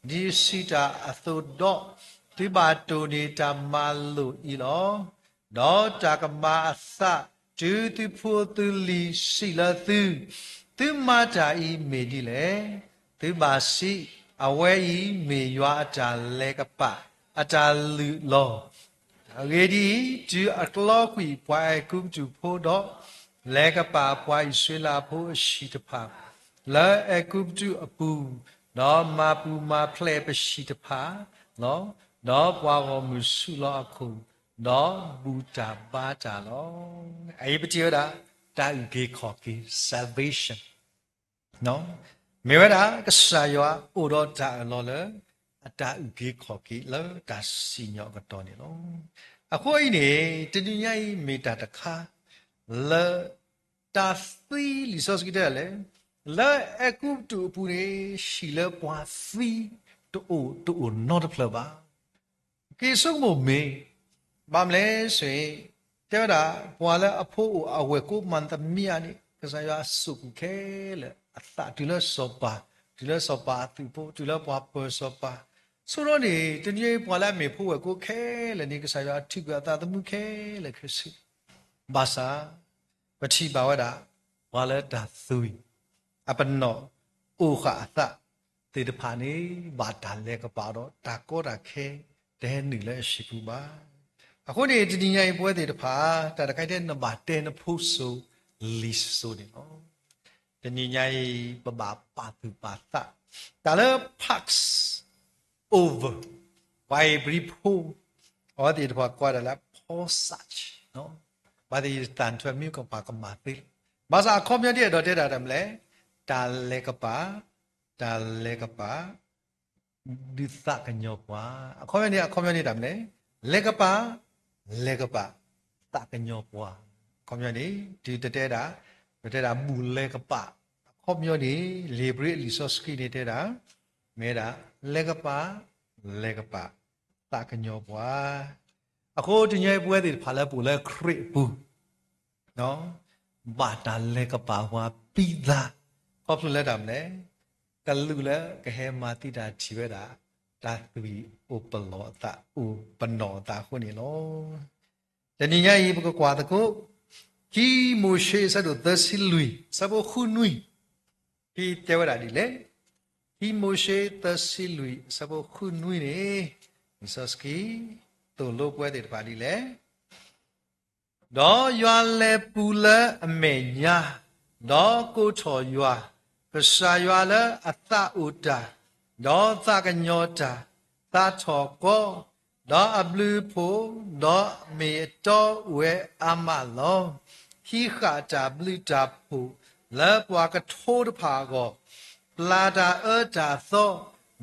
ဒ်အစံးတၢ်အသိးဒီး, သုဘၣ်တိၢ်န့ၢ်တၢ်မၤလိာ်အံၤလီၤ. ဒီးတၢ်ကမၤအသးတုၤသုဖိသုလံၤစံးလၢသု, သုမၤတၢ်အံၤမ့ၢ်ဒ်လဲၣ်. သုဘၣ်စံး, အဝဲအံၤမ့ၢ်ယွၤအတၢ်လဲၤကပာ်အတၢ်လုၢ်လီၤ. အဂ့ၢ်ဒ်အံၤ, တုၤအကတြီကွံာ်ပှၤအဲၤကူပတူးဖိဒီး, လဲၤကပာ်ပှၤအံၣ်စရ့လးဖိအဟံၣ်တဖၣ် လၢအဲၤကူပတူးအပူၤ, ဒီးမၤပူၤမၤဖျဲးပဟံၣ်တဖၣ်လီၤ. ဒီးပှၤဂီၢ်မုၢ်ဆူးလီၤအခိၣ်, ဒီးဘူၣ်တၢ်ဘါတၢ်လီၤ. အအံၤပထံၣ်ဝဲဒၣ် တၢ်အုၣ်က့ၤခီၣ်က့ၤ salvation မ့ၢ်ဝဲဒၣ် ကစၢ်ယွၤအိၣ်ဒီးတၢ်အၢၣ်လီၤလၢ အတၢ်အုၣ်က့ၤခီၣ်က့ၤလၢတၢ်စံၣ်ညီၣ်အကတီၢ်န့ၣ်လီၤ. အဃိအံၤန့ၣ် တနံၤညါအံၤမ့ၢ်တၢ်တခါ လၢ တၢ်သံလံာ်စီဆှံတဲဒ်လဲၣ်, လၢအဲၤကူပတူးအပူၤန့ၣ် ဟံၣ်လၢပှၤသံတအိၣ်တအိၣ်နီတဖျၢၣ်ဘၣ်. က့ၤဆိကမိၣ်မ့ၢ် ဘၣ်မနုၤလဲၣ်, တဲဝဲဒၣ် ပှၤလၢအဖိအိၣ်အဝဲၢ်ကိးမၤသးမံအါန့ၣ် ကစၢ်ယွၤအစိာ်ကွံာ်ခဲလၢာ်အသး တုၤလၢစီၤပၤ, တုၤလၢစီၤပၤအသုးဖိ, တုၤလၢပှၤပၢၤစီၤပၤ, ဆိဒီးန့ၣ် တနံၤအံၤပှၤလၢအမ့ၢ်ဖိဝဲၢ်ကိးခဲလၢာ်န့ၣ် ကစၢ်ယွၤထုးကွံာ်အသးသမူခဲလၢာ်ခဲဆ့, ဘၣ်ဆၣ် ပထံၣ်ဘၣ်ဝဲဒၣ် ပှၤလၢတၢ်သွံၣ် အပနီၣ်အိၣ်ဃာ်အသးသ့ၣ်တဖၣ်န့ၣ် ဘၣ်တၢ်လဲၤကပာ်ဒီးတၢ်ကီတၢ်ခဲ တဟဲနုာ်လၢအဟံၣ်ပူၤဘၣ်. အဃိန့ၣ် တနံၤညါအံၤ ပဝဲသ့ၣ်တဖၣ် တၢ်တခါအံၤတဲ နဘၣ်တဲနဖိစိၤလံၤစိၤန့ၣ်လီၤ. တနံၤညါအံၤ ပဘၣ်ပာ်သူၣ်ပာ်သး တၢ်လၢ Passover, ပှၤဧ့ၤဘြံၤဖိ အဝဲသ့ၣ်တဖၣ်ကိးတၢ်လၢ Passage, ဘၣ်သ့ၣ်သၣ်ထွဲမ့ၢ်ကပာ်ကမၣ်သ့လီၤ. ဘၣ်ဆၣ်အခီပညီဒ်အဲၣ်ဒိးတဲတၢ်တမံၤလဲၣ်, တၢ်လဲၤကပာ်, တၢ်လဲၤကပာ် ဒုးသးကညီၤပှၤ, အခီပညီန့ၣ် အခီပညီန့ၣ်တၢ်မနုၤလဲၣ်, လဲၤကပာ်, လဲၤကပာ်, သးကညီၤပှၤ, အခီပညီန့ၣ် တုၤတတဲဒၣ်, ပတဲဒၣ်ဘူၣ်လဲၤကပာ်, အခီပညီန့ၣ် လံာ်ဧ့ၤဘြံၤအလံာ်စီဆှံန့ၣ်တဲဒၣ်, မ့ၢ်ဒၣ် လဲၤကပာ်, လဲၤကပာ်, သးကညီၤပှၤ, အဃိတနံၤညါအံၤ ပဝဲသ့ၣ်တဖၣ်လၢပအိၣ်လၢခရံာ်အပူၤ ဘၣ်တၢ်လဲၤကပာ်ပှၤပံသး, ခီဖျိလၢတၢ်မနုၤလဲၣ်, ကလူးလၢကဟဲမၤသံတၢ်ထံၣ်ဝဲဒၣ် တၢ်သွံၣ်အိၣ်ပလီၢ်အသး အိၣ်ပနီၣ်အသးအဃိန့ၣ်လီၤ. တနံၤညါအံၤ ပကကွၢ်သကိး ခံမိၤၡ့အဆၢဒိၣ်သၢဆံလွံၢ် အဆၢဖိဃုနွံ, ဖဲတဲဝဲဒၣ်ဒ်လဲၣ်, ခံမိၤၡ့သၢဆံလွံၢ် အဆၢဖိဃုနွံန့ၣ် လံာ်စီဆှံသိၣ်လိပဝဲသ့ၣ်တဖၣ်ဒ်လဲၣ် ဒီးယွၤလဲၤပူၤလၢအမဲာ်ညါ, ဒီးကိးထီၣ်ယွၤ, ကစၢ်ယွၤလၢအသးအိၣ်တၢ်, ဒီးသးကညီၤတၢ်, သးထီၣ်ကီ, ဒီးအဘျုးအဖှိၣ်, ဒီးမ့ၢ်အတီအိၣ်ဝဲအါမးလီၤ. ဟံးဃာ်တၢ်ဘျုးတၢ်ဖှိၣ်လၢပှၤကထိတဖၣ်အဂီၢ်, ပျၢ်တၢ်အၢတၢ်သီ,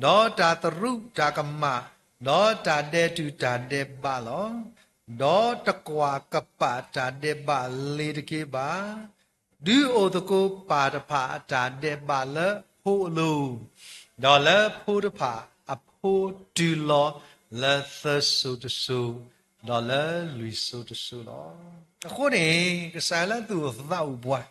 ဒီးတၢ်သရူးတၢ်ကမၣ်, ဒီးတၢ်ဒဲးတူာ်တၢ်ဒဲးဘးလီၤ. ဒီးတကွၢ်ကပာ်တၢ်ဒဲးဘးလ့ၤတက့ၢ်ဘၣ်. ဒုးအိၣ်သကိးပၢ်တဖၣ်အတၢ်ဒဲးဘးလၢဖိအလိၤ, ဒီးလၢဖိတဖၣ်အဖိတုၤလီၤလၢသၢစိၤတစိၤ, ဒီးလၢလွံၢ်စိၤတစိၤလီၤ. အဃိန့ၣ် ကစၢ်လၢသူၣ်အိၣ်သးအိၣ်ပှၤ,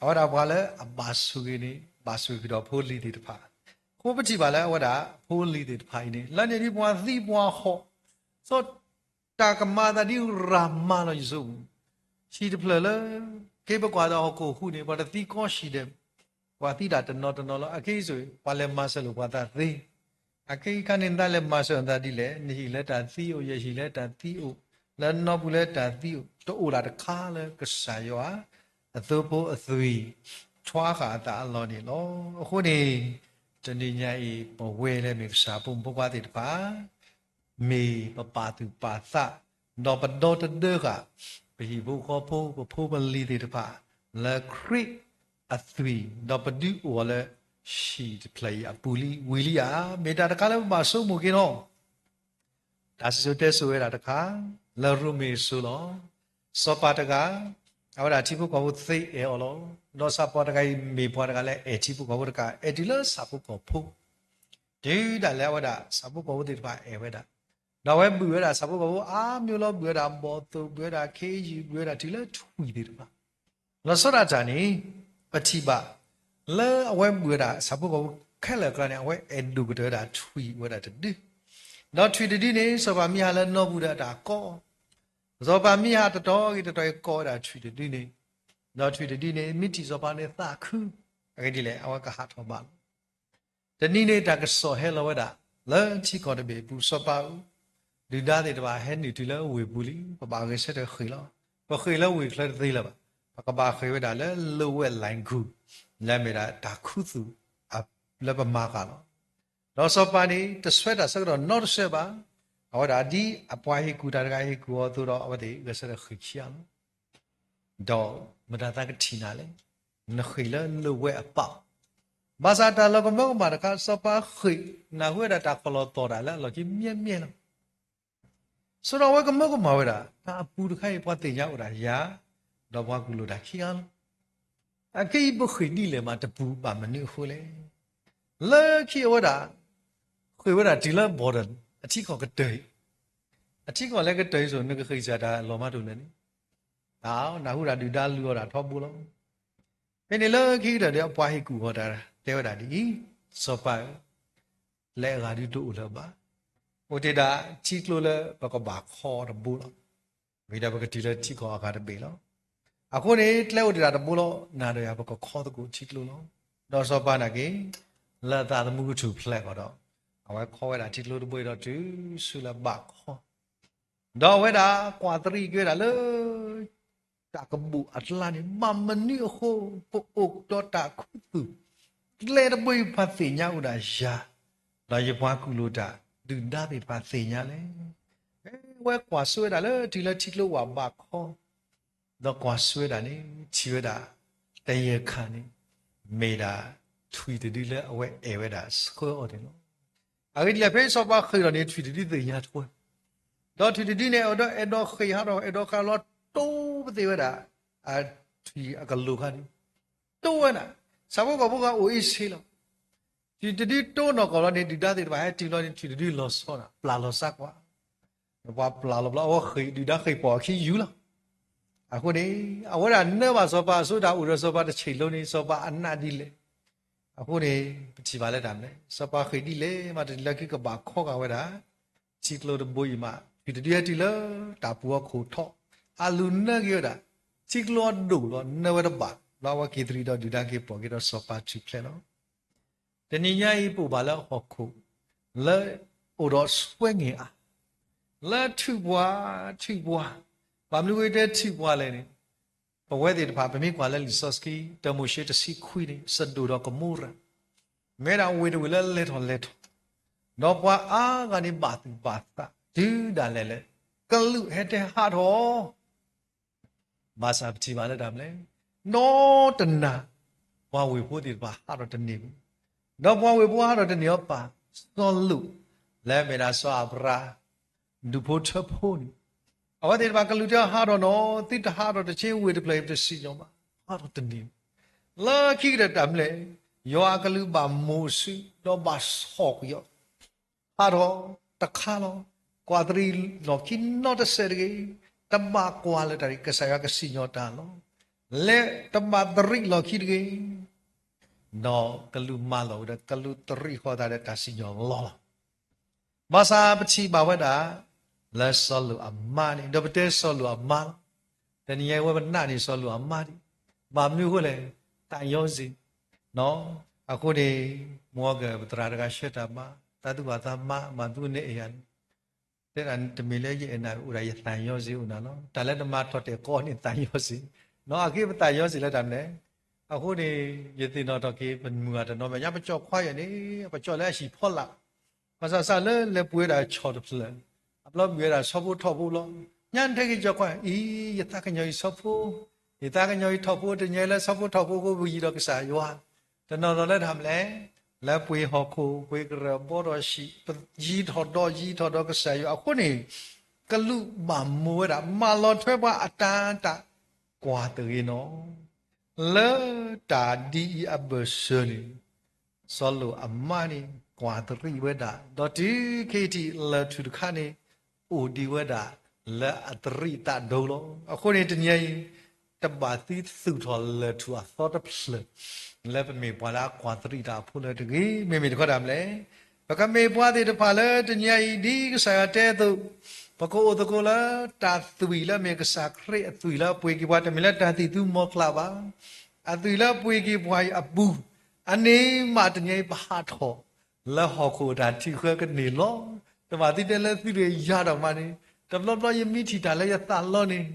အဝဲဒၣ်ပှၤလၢအဘၣ်ဆိၣ်ဂ့ၤန့ၣ် ဘၣ်ဆိၣ်ဂ့ၤကဒီးဖိလံၤသ့ၣ်တဖၣ်, အဃိပထံၣ်ဘၣ်လၢအဝဲဒၣ်ဖိလံၤသ့ၣ်တဖၣ်အံၤန့ၣ် လၢန့ၣ်ဒ်ပှၤသံပှၤဟီၣ်, စီၤ တၢ်ကမၤအသးဒ်ရၤမါလီၤယစိၤပူၤ, ဟံၣ်တဖျၢၣ်လၢ က့ၤပကွၢ်ဒီးဟီၣ်ခိၣ်ဟူးန့ၣ် ပှၤတသံကီၢ်ဟံၣ်ဒီး, ပှၤသံတၢ်တနီၤတနီၤလီၤ. အခဲအံၤဆိ ပှၤလဲၤမၤစၢၤလိာ်ပှၤသးသ့, အခဲအံၤခါန့ၣ် နသးလဲၤမၤစၢၤနသးဒ်လဲၣ်, နဟံၣ်လၢတၢ်သံအိၣ်, ယဟံၣ်လၢတၢ်သံအိၣ်, လၢနီၢ်ပူၤလၢတၢ်သံအိၣ်, တအိၣ်ဒၣ်တခါလၢကစၢ်ယွၤ အသိဖိအသွံၣ် ထွါဃာ်အသးအလီၢ်န့ၣ်လီၤ. အဃိန့ၣ် တနံၤညါအံၤ ပဝဲလၢမ့ၢ်ကစၢ်ဖိမုၣ်ဖိခွါသ့ၣ်တဖၣ် မ့ၢ်ပပာ်သူၣ်ပာ်သး, ဒီးပဒီတဒၢဃာ် ပဟံၣ်ဖိဃီဖိ ပဖိပလံၤသ့ၣ်တဖၣ် လၢခရံာ်အသွံၣ်, ဒီးပဒုးအိၣ်အီၤလၢဟံၣ်တဖျၢၣ်အံၤအပူၤလံဝံၤလံဧါ. မ့ၢ်တၢ်တခါလၢပဘၣ်ဆိကမိၣ်က့ၤလီၤ. တၢ်စံၣ်စိၤတဲစိၤဝဲဒၣ်တခါ လၢရိမ့ၤစိၤလီၤ. စီၤပၤတဂၤ အဝဲဒၣ်ထံဖိကီၢ်ဖိသ့အဲၣ်အီၤလီၤ. ဒီးစီၤပၤတဂၤအံၤ မ့ၢ်ပှၤတဂၤလၢအဲၣ်ထံဖိကီၢ်ဖိတကး အဲၣ်တုၤလၢဆၣ်ဖိကီၢ်ဖိ တုၤဒၣ်လဲာ်အဝဲဒၣ်ဆၣ်ဖိကီၢ်ဖိသ့ၣ်တဖၣ်အဲၣ်ဝဲဒၣ်, ဒီးအဝဲဘုၣ်ဝဲဒၣ်ဆၣ်ဖိကီၢ်ဖိအါမံၤလီၤ. ဘုၣ်ဝဲဒၣ်ဘီၣ်သိၣ်, ဘုၣ်ဝဲဒၣ်ခ့ယုၢ်, ဘုၣ်ဝဲဒၣ်တုၤလၢထွံၣ်သ့ၣ်တဖၣ်. လီၤဆီဒၣ်တၢ်န့ၣ် ပထံၣ်ဘၣ် လၢအဝဲဘုၣ်ဝဲဒၣ်ဆၣ်ဖိကီၢ်ဖိခဲလၢာ်အကျါန့ၣ် အဝဲအဲၣ်ဒိၣ်ကတၢၢ်ဝဲဒၣ်ထွံၣ်ဝဲဒၣ်တဒု, ဒီးထွံၣ်တဒုန့ၣ် စီၤပၤမံဟးလၢနီၢ်ပူၤဒီးအတၢ်ကိး, စီၤပၤမံဟးတတီၤဂ့ၤတတီၤဂ့ၤကိးဝဲဒၣ်ထွံၣ်တဒုန့ၣ်, ဒီးထွံၣ်တဒုန့ၣ် မ့ၢ်ထံၣ်စီၤပၤန့ၣ်သးခု, အဂ့ၢ်ဒ်လဲၣ် အဝဲကဟးထီၣ်ဘးလီၤ. တနံၤန့ၣ် တၢ်ကစီၣ်ဟဲလီၤဝဲဒၣ် လၢထံကီၢ်တဘ့ၣ်အပူၤ စီၤပၤဧၢ, ဒုၣ်ဒါသ့ၣ်တဖၣ်ဟဲနုာ်တုၤလၢဝ့ၢ်ပူၤလံ, ပဘၣ်ဂဲၤဆၢထၢၣ်ဃ့ၢ်လီၤ. ပဃ့ၢ်လၢဝ့ၢ်ချၢတသ့လၢၤဘၣ်. ပကဘၣ်ဃ့ၢ်ဝဲဒၣ်လၢ လိဝဲၢ်လၢၣ်ခူၣ် လၢအမ့ၢ်ဒၣ်တၢ်ခူသူၣ်လၢပမၤဃာ်လီၤ. ဒီးစီၤပၤန့ၣ် တဆှၢတၢ်ဆၢကတီၢ်နီတဆှၢဘၣ်. အဝဲဒၣ်ဒ်အပှၤဟ့ၣ်ကူၣ်တၢ်တဂၤဟ့ၣ်ကူၣ်အီၤအသိးဒီး အဝဲသ့ၣ်ဂဲၤဆၢထၢၣ်ဃ့ၢ်ခံဂၤလီၤ. ဒီးမတၤသးကထံၣ်နၤလဲၣ်, နဃ့ၢ်လၢလိဝဲၢ်အပၢ်, ဘၣ်ဆၣ်တၢ်လီၤကမၢကမၣ်တခါ စီၤပၤဃ့ၢ်နၢ်ဟူဝဲဒၣ်တၢ်ခီၣ်လီၤသီၣ်တၢ်လၢအလီၢ်ခံမ့ၢ်မ့ၢ်လီၤ. ဆိဒီးအဝဲကမၢကမၣ်ဝဲဒၣ် တၢ်အပူၤတခါအံၤ ပှၤသ့ၣ်ညါအိၣ်ဒၣ်ယၤ, ဒီးပှၤကူၣ်လိာ်တၢ်ခံဂၤလီၤ. အခဲအံၤပဃ့ၢ်ဒ်လဲၣ်မးတပူၤဘၣ်မနုၤအဃိလဲၣ်. လၢခံအဝဲဒၣ် ဃ့ၢ်ဝဲဒၣ်တုၤလၢ border အထံကီၢ်ကတၢၢ်အံၤ, အထံကီၢ်လၢကတၢၢ်အံၤဆိ နကဃ့ၢ်စၢ်တၢ်လီၤမးတအိၣ်လၢၤန့ၣ်, တၢ်နၢ်ဟူဒၣ်ဒုၣ်ဒါလုၢ်အီၣ်တၢ်ထီဘိလီၤ. ဖဲန့ၣ်လၢခံကတၢၢ်ဒီး အပှၤဟ့ၣ်ကူၣ်အီၤတၢ်တဲဝဲဒၣ်ဒ်အံၤ, စီၤပၤဧၢ, ကျဲအဂၤဒုးတအိၣ်လၢၤဘၣ်. အိၣ်တ့ၢ်ဒၣ်ထံကျိလၢပကဘၣ်ခီအီၤတဘိလီၤ. ဝံၤဒီးပကတုၤလၢထံကီၢ်အဂၤတဘ့ၣ်လီၤ. အဃိန့ၣ် ကျဲအိၣ်တ့ၢ်ဒၣ်တဘိလီၤ, နၤဒီးယၤပကခီသကိးထံကျိလီၤ. ဒီးစီၤပၤနာ်က့ၤ လၢအသးသမူကထူၣ်ဖျဲးကီးဒီး အဝဲခီဝဲဒၣ်ထံကျိတဘိအံၤဒီးတုၤဆူလၢဘးခီ, ဒီးအဝဲဒၣ်ကွၢ်သရံးက့ၤဝဲဒၣ်လၢ တၢ်ကဘူၣ်အကျါန့ၣ် ဘၣ်မနုၤအဃိ ပအိၣ်ဒီးတၢ်ခူသူၣ်, ကျဲတဘိအံၤပှၤသ့ၣ်ညါအိၣ်ဒၣ်ယၤ, ဒီးယပှၤကူၣ်လိာ်တၢ်ဒုၣ်ဒါသ့ၣ်တဖၣ်သ့ၣ်ညါလဲၣ်. အဝဲကွၢ်ဆိဝဲဒၣ်လၢထံလၢထံကျိဝဲဘးခီ ဒီးကွၢ်ဆိဝဲဒၣ်န့ၣ် ထံၣ်ဝဲဒၣ် တယဲၢ်ခါန့ၣ် မ့ၢ်ဒၣ်ထွံၣ်တဒုလၢအဝဲအဲၣ်ဝဲဒၣ်ဆှၢအီၤန့ၣ်လီၤ. အဂ့ၢ်ဒ်လဲၣ် ဖဲစီၤပၤဃ့ၢ်ထီၣ်န့ၣ် ထွံၣ်တဒုသ့ၣ်ညါထွဲ, ဒီးထွံၣ်တဒုန့ၣ် အဲၣ်ဒိးအဲၣ်ဒိးဃ့ၢ်ဟးထီၣ် အဲၣ်ဒိးဃ့ၢ်လီၤတိပသ့ၣ်ဝဲဒၣ် ထွံၣ်အကလိၤခါန့ၣ် တိဝဲဒၣ်, ဆၣ်ဖိကီၢ်ဖိဂၤအိၣ်အ့ဆ့လီၤ. ထွံၣ်တဒုတိနီၢ်ကီၢ်လီၤန့ၣ် ဒုၣ်ဒါသ့ၣ်တဖၣ်ဟဲတုၤလီၤန့ၣ် ထွံၣ်တဒုလီၤဆီဒၣ် ပျၢ်လီၤစါကွၢ်, ပှၤပျၢ်လီၤဘျီ အဝဲဃ့ၢ် ဒုၣ်ဒါဃ့ၢ်ပိာ်အခံယူၢ်လီၤ. အဃိန့ၣ် အဝဲဒၣ်နၢဘၣ်စီၤပၤအစိဒၣ်အိၣ်ဒီးစီၤပၤတဆံးလိၤန့ၣ် စီၤပၤအနးဒ်လဲၣ်. အဃိန့ၣ် ပထံၣ်ဘၣ်လၢတၢ်မနုၤလဲၣ်, စီၤပၤဃ့ၢ်ဒ်လဲၣ်မး တနံၤလၢခံကဘၣ်ခီဂာ်ဝဲဒၣ် ထံကျိတဘိအံၤမး ထွံၣ်တဒုဟဲတုၤလၢတၢ်ပူၤအခိၣ်ထီၣ်, အလူၤနၢက့ၤဝဲဒၣ် ထံကျိအဒိၣ်လီၤ နၢဝဲတဘၣ် လၢအဝဲက့ၤသရံးဒီးဒုၣ်ဒါက့ၤပိာ်က့ၤဒီးစီၤပၤထူၣ်ဖျဲးလီၤ. တနံၤညါအံၤပအိၣ်ဘၣ်လၢဟီၣ်ခိၣ် လၢအိၣ်ဒီးဆွဲငဲၤအါ, လၢထုးပှၤ ထုးပှၤ, ဘၣ်မနုၤဝဲတဲထုးပှၤလဲၣ်န့ၣ်, ပဝဲသ့ၣ်တဖၣ် ပမ့ၢ်ကွၢ်လၢလံာ်စီဆှံ တၢမိၤၡ့တဆံခွံန့ၣ် စဒိၣ်ဒီးကမိရၤ မ့ၢ်ဒၣ်ဝ့ၢ်တဝ့ၢ်လၢလဲၤထီၣ်လဲၤထီၣ်, ဒီးပှၤအါဂၤန့ၣ်ဘၣ်သူၣ်ဘၣ်သး တုၤဒၣ်လဲာ်လၢ ကလူးဟဲတဲဟးထီၣ် ဘၣ်ဆၣ်ပထံၣ်ဘၣ်လၢတၢ်မနုၤလဲၣ်, နီတနၤ ပှၤဝ့ၢ်ဖိသ့ၣ်တဖၣ်ဟးထီၣ်တန့ၢ်ဘၣ်, ဒီးပှၤဝ့ၢ်ဖိဟးထီၣ်တန့ၢ်အီၤဘၣ်, စီၤလိာ် လၢအမ့ၢ်ဒၣ်စီၤအၤဘြၤ ဒူၣ်ဖိထၢဖိန့ၣ်, အဝဲသ့ၣ်တဖၣ်ကလူးတဲအီၤဟးထီၣ်နီၤ, သုတဟးထီၣ်တဆ့ဝ့ၢ်တဖျၢၣ်အံၤပတစံၣ်ညီၣ်ဘၣ်, ဟးထီၣ်တန့ၢ်ဘၣ်. လၢခံကတၢၢ်တၢ်မနုၤလဲၣ်, ယွၤအကလူးဘၣ်မိၤၡ့ ဒီးဘၣ်ဆီၣ်ကွံာ်အီၤ ဟးထီၣ်တခါလီၤ. ကွၢ်သရံးလီၢ်ခံနီတစဲးတဂ့ၤ, တဘၣ်ကွၢ်လၢတၢ်ကစၢ်ယွၤကစံၣ်ညီၣ်တၢ်လီၤ. လဲၤတဘၣ်သရံးလီၢ်ခံတဂ့ၤ, ဒီးကလူးမၤလီၤဝဲဒီး ကလူးသရံးဃီၤသးဒီးတၢ်စံၣ်ညီၣ်လီၤလီၤ. ဘၣ်ဆၣ်ပထံၣ်ဘၣ်ဝဲဒၣ် လၢစီၤလိာ်အမါန့ၣ်, ဒီးပတဲစီၤလိာ်အမါလီၤ. တနံၤညါအံၤဝဲပနာ်န့ၢ်စီၤလိာ်အမါဒံး, ဘၣ်မနုၤအဃိလဲၣ်, သးညီစ့ၢ် အဃိန့ၣ် မ်ကပသရၣ်တဂၤဆှၢတၢ်မၤ, သးသူၣ်ဘၣ်သးမါ မၤသူန့ၣ်အဲၣ်ယၤန့ၣ်, တဲဒၣ်တမ့ၢ်လၢယအဲၣ်နၤအိၣ်ဒၣ် ယသးညီစ့ၢ်အိၣ်နၤလီၤ. တၢ်လၢနမၤထီၣ်တဲာ်ကီန့ၣ်သးညီစ့ၢ်, အဂ့ၢ်ပသးညီစ့ၢ်လၢတၢ်မနုၤလဲၣ်. အဃိန့ၣ် ယသ့ၣ်နီၣ်ထီၣ်က့ၤ ပမုၢ်ဂၤတနီၤမ့ၢ်ညါ ပကၠီၣ်ခွါယဲၢ်န့ၣ် ပကၠီၣ်လၢအဟံၣ်ဖီလာ် ဘၣ်ဆၣ်စးလၢလဲၤပှ့ၤဝဲဒၣ်ဆီၣ်တဖျၢၣ်, အဘျီဘုၣ်ဝဲဒၣ်ဆီဖိထီဖိလီၤ. ညါနထဲက့ၤကၠီၣ်ခွါအံၤ, ယသးကညီၤအံၤဆီဖိ, ယသးကညီၤအံၤထီၣ်ဖိ, တညီလၢဆီဖိထီဖိဖိပယံၤဒီးကစၢ်ယွၤ, တနီၤနီၤလၢတၢ်မနုၤလဲၣ်, လၢပှ့ၤဟီၣ်ခိၣ် ပှ့ၤကရၢၢ်ဘီထီၣ်ဟံၣ်, ယံၤထီၣ်ဒီးယံၤထီၣ်ဒီးကစၢ်ယွၤအဃိန့ၣ်, ကလူးဘၣ်မိၤဝဲဒၣ် မၤလီၤထွဲပှၤအတၢ်တၢ် ကွၢ်တဂ့ၤနီၤ လၢတၢ်ဒ်အံၤအဘၢၣ်စၢၤန့ၣ်, စီၤလိာ်အမါန့ၣ် ကွၢ်သရံးဝဲဒၣ်, ဒီးတုၤခဲအံၤထံးလၢၢ်ထူၣ်တခါန့ၣ် အိၣ်ဒံးဝဲဒၣ် လၢအသရံးသးဒိလီၤ. အဃိန့ၣ်တနံၤအံၤ တဘၣ်သံသူၣ်ထီၣ်လၢၢ်ထူၣ်အသီတဖျၢၣ် လၢပမ့ၢ်ပှၤလၢအကွၢ်သရံးတၢ်အဖိလၢတဂ့ၤ, မ့မ့ၢ်တခီတၢ်မနုၤလဲၣ်, ပကမ့ၢ်ပှၤသ့ၣ်တဖၣ်လၢတနံၤအံၤ ဒ်ကစၢ်ယွၤတဲအသိး, ပကအိၣ်သကိးလၢတၢ်သွံၣ်လၢမ့ၢ်ကစၢ်ခရံာ်အသွံၣ်လၢအပှ့ၤက့ၤပှၤ တမ့ၢ်လၢတၢ်သံၣ်သူမီၤကျၢ်ဘၣ်. အသွံၣ်လၢအပှ့ၤက့ၤပှၤအံၤအပူၤ, အန့ၣ်မးတနံၤအံၤပဟးထီၣ် လၢဟီၣ်ခိၣ်အတၢ်ထုးဃၢကန့ၢ်လီၤ. တဘၣ်သံတဲလၢသုတယၤဒီးမးန့ၣ်, တဘျီဘျီယမ့ၢ်ထံၣ်တၢ်လၢယသးလီန့ၣ်,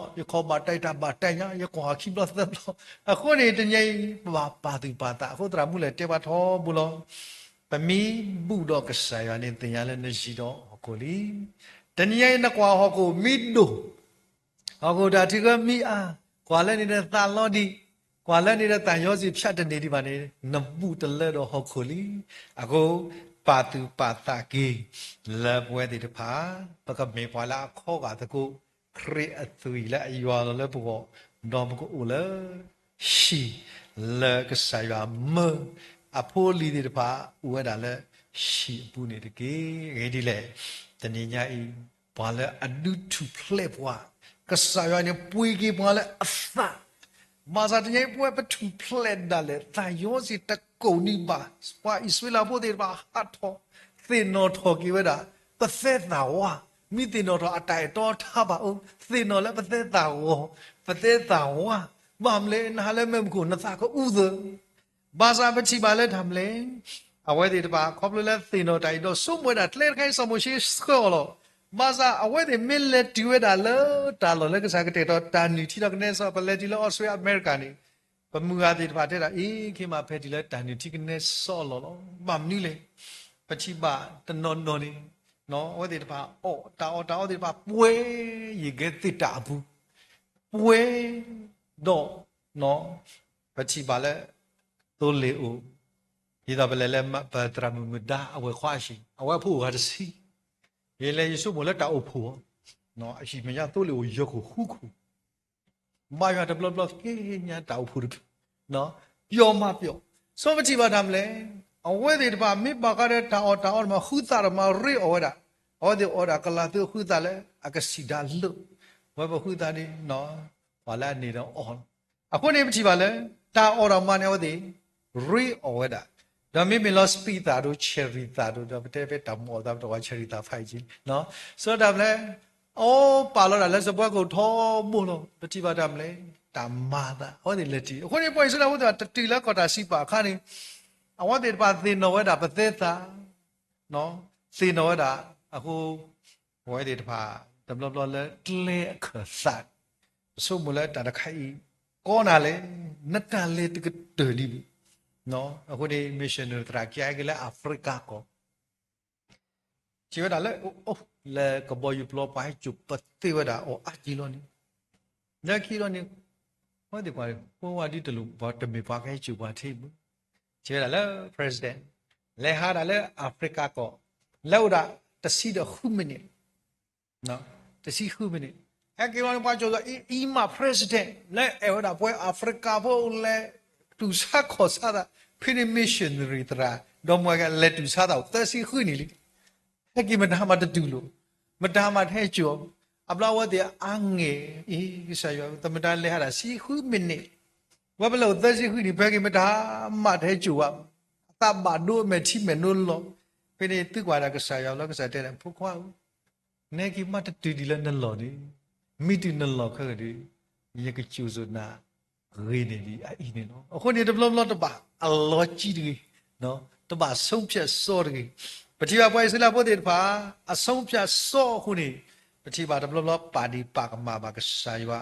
ယခီၣ်ဘၣ်တဲာ်တၢ်ဘၣ်တဲာ်ညါ, ယကွၢ်ခံဘျီသၢဘျီ, အဃိန့ၣ်တနံၤအံၤ ပဘၣ်ပာ်သူၣ်ပာ်သး, အဃိသရၣ်မုၣ်လဲၣ်တဲဘၣ်ထီဘိလီၤ. ပမ့ၢ်ဘူၣ်ဒီးကစၢ်ယွၤန့ၣ် သ့ၣ်ညါလၢနယံၤဒီးဟီၣ်ခိၣ်လံ. တနံၤအံၤနကွၢ်ဟီၣ်ခိၣ်မ့ၢ်ဒိၣ်, ဟီၣ်ခိၣ်တၢ်ထုးဃၢမ့ၢ်အါ, ကွၢ်လၢန့ၣ်ဒီးသးလီဒံး, ကွၢ်လၢန့ၣ်ဒီးသးညီစ့ၢ်ဖၠးတန့ၢ်ဒံးဘၣ်န့ၣ်, နဘူၣ်တလၢဒီးဟီၣ်ခိၣ်လံ. အဃိ ပာ်သူၣ်ပာ်သးက့ၤ လၢပဝဲသ့ၣ်တဖၣ် ပကမ့ၢ်ပှၤလၢအခီဂာ်သကိး ခရံာ်အသွံၣ်လၢအယွၤလီၤလၢပဂီၢ်, ဒီးပကအိၣ်လၢ ဟံၣ်လၢကစၢ်ယွၤမၢ, အဖိအလံၤသ့ၣ်တဖၣ် အိၣ်ဝဲဒၣ်လၢဟံၣ်အပူၤန့ၣ်တက့ၢ်. အဂ့ၢ်ဒ်လဲၣ်, တနံၤညါအံၤ ပှၤလၢအဒုးထူၣ်ဖျဲးပှၤ, ကစၢ်ယွၤန့ၣ်ပှ့ၤက့ၤပှၤလၢအသၣ်, ဘၣ်ဆၣ်တနံၤအံၤ ပဝဲပထူၣ်ဖျဲးဒၣ်လဲာ် သးညီစ့ၢ်တကိးနံၣ်ဘၣ်, ပှၤအံၣ်စရ့လးဖိသ့ၣ်တဖၣ်ဟးထီၣ် သ့ၣ်နီၣ်ထီၣ်က့ၤဝဲဒၣ် ပသဲသးဝါ, မ့ၢ်သ့ၣ်နီၣ်ထီၣ်အတၢ်အဲၣ်တီထါဘၣ်အိၣ်, သ့ၣ်နီၣ်လၢပသဲသးဝါ, ပသဲသးဝါ, ဘၣ်မနုၤလဲၣ် နဟးလၢမုၢ်ခိၣ် နသးကအုသၢ, ဘၣ်ဆၣ်ပထံၣ်ဘၣ်လၢတၢ်မနုၤလဲၣ်, အဝဲသ့ၣ်တဖၣ် ခီဖျိလၢသ့ၣ်နီၣ်တၢ်အံၤဒီး ဆိကမိၣ်ဝဲဒၣ်ကျဲတခါအံၤ စီၤမိၤၡ့ဆှၢအီၤလီၤ. ဘၣ်ဆၣ်အဝဲသ့ၣ်မ့ၢ်လဲၤတုၤဝဲဒၣ်လၢတၢ်လီၢ်လၢကစၢ်ကတဲာ်ကတီၤ တၢ်နုၢ်ထံဒီးကနဲစီး ပလဲၤတုၤလၢအီစထြ့လယါ အမဲရကၤန့ၣ် ပမုၢ်ဂၤသ့ၣ်တဖၣ်တဲဒၣ် အ့ ခဲမး ဖဲတုၤလၢတၢ်နုၢ်ထံကနဲစီးအလီၢ်လီၤ. ဘၣ်မနုၤလဲၣ်. ပထံၣ်ဘၣ်တနီၤနီၤန့ၣ် အဝဲသ့ၣ်တဖၣ်အီၣ်တၢ်အီၣ်တၢ်အီသ့ၣ်တဖၣ် ပှဲၤ ယကဲသ့ၣ်တၢ်အပူၤ ပှဲၤဒီး ပထံၣ်ဘၣ်လၢ သိလ့ၣ်အိၣ်, ဒ်သိးပလဲၤလၢပသရၣ်မုၣ်မုၢ်ဒါအဝဲၢ်ခွါအဟံၣ် အဝဲဖိအိၣ်ဂၤတဆံ, ယလဲၤယဆိကမိၣ်လၢတၢ်အိၣ်ဖှိၣ်အီၤ, အဟံၣ်မဲာ်ညါသိလ့ၣ်အိၣ်ယဲၢ်ခိၣ်ဃုခိၣ်, ဘါယွၤတဘျီဘျီသက့ညါတၢ်အိၣ်ဖှိၣ်တဖု, ပျီမးပျီ, ဆိပထံၣ်ဘၣ်တၢ်မနုၤလဲၣ်, အဝဲသ့ၣ်တဖၣ်မ့ၢ်ဘၣ်ဃးဒီးတၢ်အီၣ်တၢ်အီတမး ဃုသးတမးရ့အီၣ်ဝဲဒၣ်, အဝဲသ့ၣ်အီၣ်ဒၣ်ကလၤသုးဃုသးလၢအကဆံးဒါလၢ, ဝဲပဃုသးန့ၣ် ပှၤလၢအန့ၣ်ဒီးအီၣ်လီၤ. အဃိန့ၣ်ပထံၣ်ဘၣ်လၢ တၢ်အီၣ်တၢ်မးန့ၣ် အဝဲသ့ၣ် ရ့အီၣ်ဝဲဒၣ်, ဒီးမ့မ့ၢ်လီၤ စပံးသၣ်ဒိ cherry သၣ်ဒိ ဒီးပတဲဖဲတၢ်မူအီၣ်သး ပတဝါ cherry သၣ်ဖးအံၤက့, ဆိတၢ်မနုၤလဲၣ်, အီၣ်ပာ်လီၤဒၣ်လၢစပွဲခိၣ်ထီဘိလီၤ. ပထံၣ်ဘၣ်တၢ်မနုၤလဲၣ်, တၢ်မၤသး အဝဲသ့ၣ်လဲၤတုၤ. အဃိန့ၣ် ပှၤအံၣ်စရ့လးဖိသ့ၣ်တဖၣ် တတုၤလၢကီၢ်တၢ်စံးပာ်အခါန့ၣ် အဝဲသ့ၣ်တဖၣ်သ့ၣ်နီၣ်ဝဲဒၣ်ပသဲသး, သ့ၣ်နီၣ်ဝဲဒၣ်, အဃိ ပဝဲသ့ၣ်တဖၣ် တဘျီဘျီလၢကျဲအခၢၣ်သး, ပဆိကမိၣ်လၢတၢ်တခါအံၤ ကီနၤလဲၣ်, နတၢ်လဲၤတကတၢၢ်ဒံးဘၣ်. အဃိန့ၣ် missionary သရၣ်ကဲက့ၤလၢ Africa ကီၢ် ထံၣ်ဝဲဒၣ်လၢ အိၣ်လၢကဘီယူၤပျီ ပှၤဟဲစိာ်ပသ့ဝဲဒၣ်အီၤအါက့လီၤန့ၣ်, လၢခံလီၤန့ၣ်, အဝဲသ့ၣ်ကွၢ် ပဝဲဒ်တလိၣ် ပှၤတမ့ၢ်ပှၤကဟဲစိာ်ပှၤထဲဘၣ်, ထံၣ်ဝဲဒၣ်လၢ president လဲၤဟးဒၣ်လၢ Africa ကီၢ်, လဲၤအိၣ်ဒၣ်တဆံဒီးဃုမံးနံး, တဆံဃုမံးနံး, ဟဲက့ၤလီၤန့ၣ် ပှၤစိာ်အံၤမး president လၢအဲၣ်ဝဲဒၣ်ပဝဲ Africa ဖိလဲၤတူၢ်ဆါခီၣ်ဆါသး, ဖဲန့ၣ် missionary သရၣ် ဒီးမ့ၢ်ကလဲၤတူၢ်ဆါသးအိၣ်သၢဆံဃုနံၣ်လံ ဟဲက့ၤမတၤမးတတုၤလိာ်, မတၤမးတဟဲစိာ်, အဘျီအဝဲသ့ၣ်အါငဲၢ်အံၤ ကစၢ်ယွၤ သမတၤလဲၤဟးဒၣ်ဆံဃုမံးနံး, ဝဲပလဲၤအိၣ်သၢဆံဃုနံၣ် ပဟဲက့ၤမတၤမးတဟဲစိာ်ဘၣ်, အသးဘၣ်ဒိအမဲာ်ထံမဲာ်နိလီၤ, ဖဲန့ၣ်သုကွၢ်ဒၣ်ကစၢ်ယွၤလီၤ ကစၢ်တဲလၢ ဖိခွါဧၢ, နဟဲက့ၤမးတတုၤဒံးလၢနလီၢ်န့ၣ်, မ့ၢ်တုၤနလီၢ်ခဲကဒုး, ယကစိာ်စိာ်နၤ ဂ့ၤန့ၢ်ဒံးအအံၤန့ၣ်လီၤ. အဃိန့ၣ် တဘျီဘျီတဘၣ်အလီၤကံတဂ့ၤ, တဘၣ်ဆုံးဖြတ်စောတဂ့ၤ, ပထံၣ်ဘၣ်ပှၤအံၣ်စရ့လးဖိသ့ၣ်တဖၣ် အဆုံးဖြတ်စောအဃိန့ၣ်, ပထံၣ်ဘၣ်တဘျီဘျီပာ်ဒံးပာ်ကမၣ်ဘၣ်ကစၢ်ယွၤ,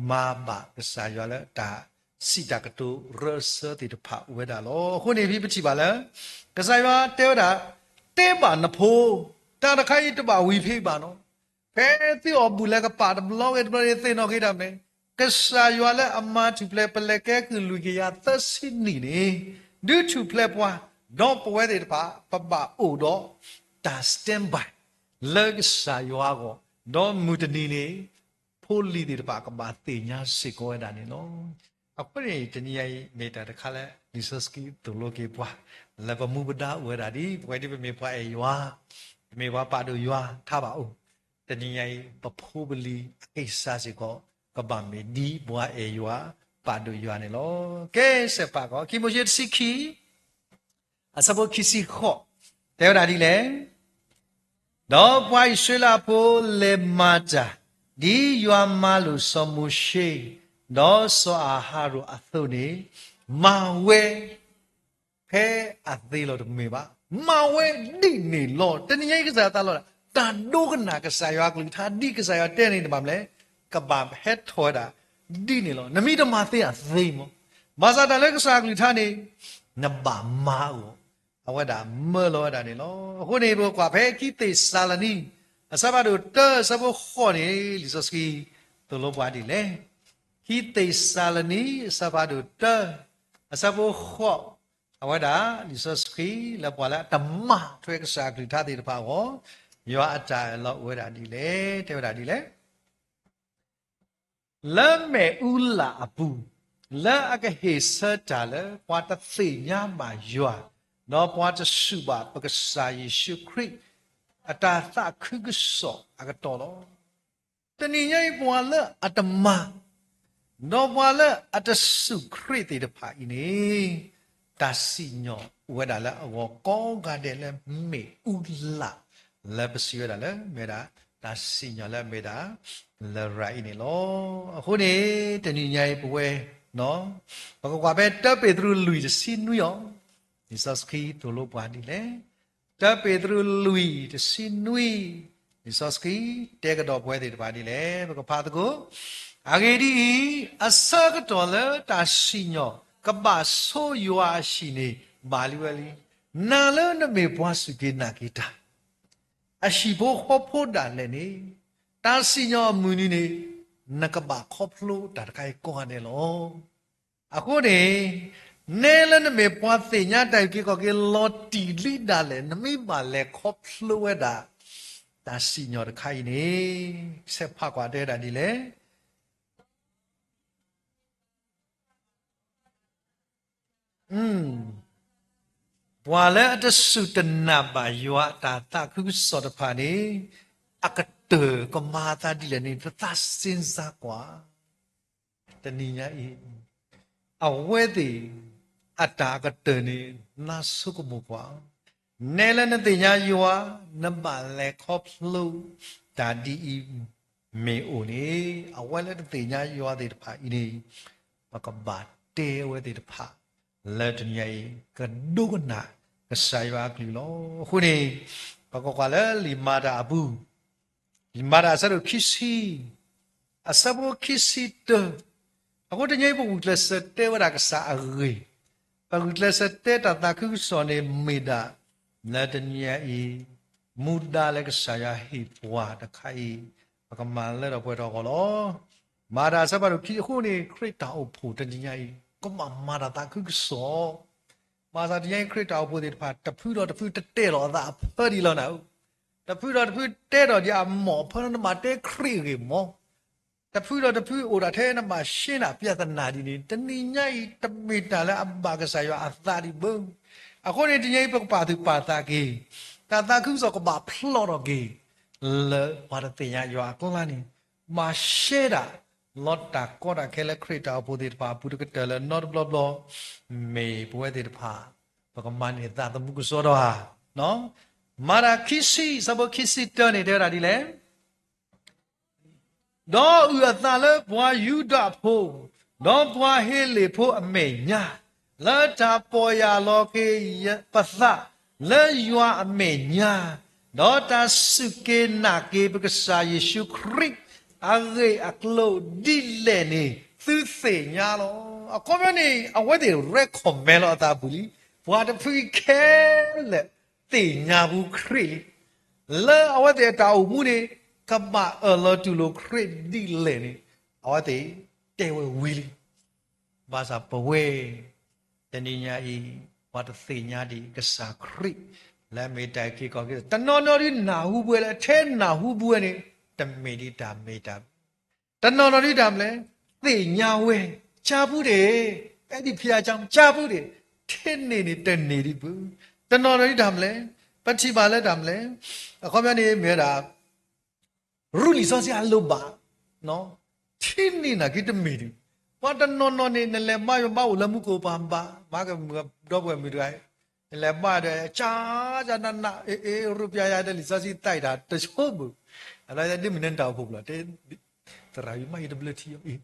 မၤဘၣ်ကစၢ်ယွၤလၢတၢ်စံးတၢ်ကတိၤရၢအစၢသ့ၣ်တဖၣ်အိၣ်ဝဲဒၣ်လီၤ. အဃိန့ၣ် ဖဲပထံၣ်ဘၣ်လၢ ကစၢ်ယွၤတဲဝဲဒၣ်, တဲဘၣ်နဖိ, တၢ်တခါအံၤတဘၣ်ဝံၤဖဲအံၤဘၣ်နီၤ, ဖဲသုအီၣ်ဘူၣ်လၢကပာ်တဘျီဂ့ၤတဘျီဂ့ၤ သ့ၣ်နီၣ်က့ၤတၢ်မနုၤလဲၣ်, ကစၢ်ယွၤလၢအမၤထူၣ်ဖျဲး ပလဲၤကဲကုၢ်လွံၢ်ကယၤသၢဆံနံၣ်န့ၣ်, ဒုးထူၣ်ဖျဲးပှၤ, ဒီးပဝဲသ့ၣ်တဖၣ် ပဘၣ်အိၣ်ဒီးတၢ် standby လၢကစၢ်ယွၤအဂီၢ်, ဒီးမုၢ်တနံၤန့ၣ် ဖိလံၤသ့ၣ်တဖၣ်ကဘၣ်သ့ၣ်ညါစ့ၢ်ကီးဝဲဒၣ်န့ၣ်လီၤ. အဃိန့ၣ် တနံၤညါအံၤ မ့ၢ်တၢ်တခါလၢ လံာ်စီဆှံသိၣ်လိက့ၤပှၤ လၢပမူပဒါအိၣ်ဝဲဒၣ်ဒ် ပဝဲဒ်ပမ့ၢ်ပှၤအဲၣ်ယွၤ, ပမ့ၢ်ပှၤပာ်ဒိၣ်ယွၤ ထါဘၣ်အိၣ်, တနံၤညါအံၤ ပဖိပလံၤအကစၢ်စ့ၢ်ကီး ကဘၣ်မ့ၢ်ဒ်ပှၤအဲၣ်ယွၤ ပာ်ဒိၣ်ယွၤန့ၣ်လီၤ. ကဲ စဲးဖးကီး ခံမိၤၡ့တဆံခံ အဆၢဖိခံဆံဃိး, တဲဝဲဒၣ်ဒ်လဲၣ်, ဒီးပှၤအံၣ်စရ့လးဖိလဲၤမၤတၢ်, ဒ်ယွၤမၤလိာ်စီၤမိၤၡ့, ဒီးစီၤအၤဟရိၣ်အသိးန့ၣ်, မၤဝဲ, ဖဲအသ့လီၤတမ့ၢ်ဘၣ်, မၤဝဲဒ်န့ၣ်လီၤ. တနံၤညါအံၤကစၢ်ယွၤသးလီၤဒၣ် တၢ်ဒိကနၣ်ကစၢ်ယွၤအကလုၢ်ကထါ ဒ်ကစၢ်ယွၤတဲန့ၣ်တဘၣ်မနုၤလဲၣ်, ကဘၣ်ဟဲထီၣ်ဝဲဒၣ် ဒ်န့ၣ်လီၤ. နမ့ၢ်တမၤသ့အသ့မး, ဘၣ်ဆၣ်တၢ်လၢကစၢ်အကလုၢ်ကထါန့ၣ် နဘၣ်မၤအဂီၢ်, အဝဲဒၣ်မၢလီၤဝဲဒၣ်န့ၣ်လီၤ. အဃိန့ၣ် ပကကွၢ်ဖဲခံသ့းစၤလနံ, အဆၢဖးဒိၣ်တၢ အဆၢဖိဃိးန့ၣ် လံာ်စီဆှံသိၣ်လိပှၤဒ်လဲၣ်. ခံသ့းစၤလနံ အဆၢဖးဒိၣ်တၢ အဆၢဖိဃိး, အဝဲဒၣ် လံာ်စီဆှံလၢပှၤလၢအတမၤထွဲကစၢ်အကလုၢ်ကထါသ့ၣ်တဖၣ်အဂီၢ်, ယွၤအတၢ်အၢၣ်လီၤအိၣ်ဝဲဒၣ်ဒ်လဲၣ်, တဲဝဲဒၣ်ဒ်လဲၣ်. လၢမ့ၣ်အူလၣ်အပူၤ, လၢအကဟ့ၣ်ဆၢတၢ်လၢ ပှၤတသ့ၣ်ညါဘၣ်ယွၤ, ဒီးပှၤတစူၢ်ဘၣ်ပကစၢ်ယ့ၣ်ၡူးခရံာ် အတၢ်သးခုကစီၣ်အကတီၢ်လီၤ. တနံၤညါအံၤပှၤလၢအတမၤ ဒီးပှၤလၢအတစူၢ်ခရံာ်သ့ၣ်တဖၣ်အံၤန့ၣ်, တၢ်စံၣ်ညီၣ်အိၣ်ဝဲဒၣ်လၢအဂီၢ်ကိးဂၤဒဲးလၢမ့ၣ်အူလၣ်, လၢပစံးဝဲဒၣ်လၢ မ့ၢ်ဝဲဒၣ် တၢ်စံၣ်ညီၣ်လၢအမ့ၢ်ဝဲဒၣ် လရာ်အံၤန့ၣ်လီၤ. အဃိန့ၣ် တနံၤညါအံၤပဝဲ ပကကွၢ်ဖဲတၢပ့းတရူးလွံၢ်တဆံနွံအီၤ, လံာ်စီဆှံသိၣ်လိပှၤဒ်လဲၣ်. တၢ ပ့းတရူး လွံၢ် တဆံနွံ, လံာ်စီဆှံတဲကဒီးပဝဲသ့ၣ်တဖၣ်ဒ်လဲၣ်. ပကဖးသကိး. အဂ့ၢ်ဒ်အံၤ, အဆၢကတီၢ်လၢတၢ်စံၣ်ညီၣ်ကဘၣ်ဆိယွၤအဟံၣ်န့ၣ် ဘၣ်လံဝဲလံ. နၤလၢနမ့ၢ်ပှၤစူၢ်က့ၤနာ်က့ၤတၢ် အဟံၣ်ဖိဃီဖိဒၣ်လဲာ်န့ၣ်, တၢ်စံၣ်ညီၣ်အမုၢ်နံၤန့ၣ်, နကဘၣ်ခီဖျိတၢ်တခါအံၤကိးဂၤဒဲးလီၤ. အဃိန့ၣ်, နဲလၢနမ့ၢ်ပှၤသ့ၣ်ညါတၢ်အုၣ်က့ၤခီၣ်က့ၤလီၤတံၢ်လံဒၣ်လဲာ် နမ့ၢ်ဘၣ်လဲၤခီဖျိဝဲဒၣ် တၢ်စံၣ်ညီၣ်တခါအံၤန့ၣ်, ဆဲးဖးကွၢ်တဲဝဲဒၣ်ဒ်လဲၣ်. ပှၤလၢအတစူၢ်တနာ်ဘၣ်ယွၤအတၢ်သးခုကစီၣ်တဖၣ်န့ၣ်, အကတၢၢ်ကမၤအသးဒ်လဲၣ်န့ၣ် ပသးစ့စါကွၢ် တနံၤညါအံၤ, အဝဲသ့ၣ် အတၢ်အကတၢၢ်န့ၣ် နဆိကမိၣ်ကွၢ်, နဲလၢနသ့ၣ်ညါယွၤ, နဘၣ်လဲၤခီဖျိ တၢ်ဒ်အံၤ မ့ၢ်အိၣ်န့ၣ်, အဝဲလၢတသ့ၣ်ညါယွၤသ့ၣ်တဖၣ်အံၤန့ၣ်, ပကဘၣ်တဲအဝဲသ့ၣ်တဖၣ် လၢတနံၤညါအံၤ ကဒိကနၣ်ကစၢ်ယွၤအကလုၢ်လီၤ. အဃိန့ၣ်, ပကကွၢ်လၢလံာ်မၤတၢ်အပူၤ, လံာ်မၤတၢ်အဆၢဒိၣ်ခံဆံ, အဆၢဖိခံဆံတၢ, အဃိတနံၤအံၤ ပဂုာ်ကျဲးစၢးတဲဝဲဒၣ်ကစၢ်အဂ့ၢ်, ပဂုာ်ကျဲးစၢးတဲတၢ်သးခုကစီၣ်န့ၣ်မ့ၢ်ဒၣ် လၢတနံၤညါအံၤ, မူဒါလၢကစၢ်ယွၤဟ့ၣ်ပှၤတခါအံၤ, ပကမၤလၢထီၣ်ပှဲၤထီၣ်အဂီၢ်လီၤ. မၤတၢ်အဆၢဖးဒိၣ်ခံအဃိန့ၣ် ခရံာ်တၢ်အိၣ်ဖှိၣ်တနံၤညါအံၤ ကဘၣ်မၤတၢ်သးခုကစီၣ်, ဘၣ်ဆၣ်တနံၤညါအံၤ ခရံာ်တၢ်အိၣ်ဖှိၣ်သ့ၣ်တဖၣ် တဖုဒီးတဖုတတဲလီၤအသးအဖၢဒံးလီၤနၤဧၢ, တဖုဒီးတဖုတဲဒီးဒံးအမီၢ်အဖၢလၢနဘၣ်တဲခရံာ်အဂ့ၢ်မီၢ် တဖုဒီးတဖုအိၣ်ဒၣ်ထဲနဘၣ်ရှဲနၢ်ပျၢ်သနာ်ဒ်န့ၣ် တနံၤညါအံၤ တမ့ၢ်တၢ်လၢအဘၣ်ကစၢ်ယွၤအသးဒံးဘၣ်. အဃိန့ၣ် တနံၤညါအံၤ ပကပာ်သူၣ်ပာ်သးက့ၤ, တၢ်သးခုကစီၣ်ကဘၣ်ဖျိးထီၣ်က့ၤ လၢပှၤတသ့ၣ်ညါယွၤအကျါန့ၣ်, ဘၣ်ရှဲဒၣ် လီၤတၢ်ကီတၢ်ခဲလၢခရံာ်တၢ်အိၣ်ဖှိၣ်သ့ၣ်တဖၣ်အပူၤတကတၢၢ်လၢနီတဘျီဘျီ, မ့ၢ်ပဝဲသ့ၣ်တဖၣ် ပကမၤန့ၢ်သးသမူကစီဒီဧါ. မၤတၢ်ခံဆံ အဆၢဖိခံဆံတၢန့ၣ် တဲဝဲဒၣ်ဒ်လဲၣ်. ဒီးအုၣ်အသးလၢပှၤယူဒၤဖိ, ဒီးပှၤဟ့းလ့ၣ်ဖိအမဲာ်ညါ, လၢတၢ်ပီၢ်ယၢ်လီၤက့ၤပသးလၢယွၤအမဲာ်ညါ, ဒီးတၢ်စူၢ်က့ၤနာ်က့ၤပကစၢ်ယ့ၣ်ၡူးခရံာ်အဂ့ၢ်အကျိၤဒ်လဲၣ်န့ၣ် သုသ့ၣ်ညါလီၤ. အခီပညီန့ၣ် အဝဲသ့ၣ် recommend လီၤအသးပူၤလံ, ပှၤတဖုခဲလၢာ် သ့ၣ်ညါပူၤခရံာ်လံ. လၢအဝဲသ့ၣ်အတၢ်အိၣ်မူန့ၣ် ကဘၣ်အၢၣ်လီၤတူၢ်လိာ်ခရံာ်ဒ်လဲၣ်န့ၣ် အဝဲသ့ၣ်တဲဝဲဝံၤလံ. ဘၣ်ဆၣ်ပဝဲ တနံၤညါအံၤ ပှၤတသ့ၣ်ညါဒံးကစၢ်ခရံာ် လၢအမ့ၢ်တၢ်အုၣ်က့ၤခီၣ်က့ၤ, တနီၤနီၤဒုးနၢ်ဟူပှဲၤလၢ ထဲနၢ်ဟူပှဲၤန့ၣ် တမ့ၢ်ဒံးတၢ်မ့ၢ်တၢ် တနီၤနီၤဒ်တၢ်မနုၤလဲၣ်, သ့ၣ်ညါဝဲ, ကၢ်ပူၤဒဲး, အဲဒံးဖံးအကၢ် ကၢ်ပူၤဒဲး, ထဲန့ၣ်န့ၣ်တန့ၢ်ဒံးဘၣ်. တနီၤနီၤဒ်တၢ်မနုၤလဲၣ်, ပထံၣ်ဘၣ်လၢတၢ်မနုၤလဲၣ်, အခီပညီန့ၣ်မ့ၢ်ဝဲဒၣ် ရူလံာ်စီဆှံအလိၣ်ဘၣ်, ထဲန့ၣ်နာ်က့တမ့ၢ်ဒံး. ပှၤတနီၤနီၤန့ၣ် နလဲၤဘါယွၤဘၣ်အိၣ်လၢမူခိၣ်ပၤဘၣ်, မၤကဒီပုၢ်ဝဲၢ်မုၣ်တဂၤ, နလဲၤဘါဒီး ကၢ်ကၢ်နးနး, အ့ အ့ ရူပျၤယၤဒီးလံာ်စီဆှံသးအံၤတၢ်တဆိဘၣ်. အလီၤဒ်မ့ၢ်နတၢ်အိၣ်ဖှိၣ်ဘျီၣ်, သရၣ်ယမါယတဘျၢထံအီၤ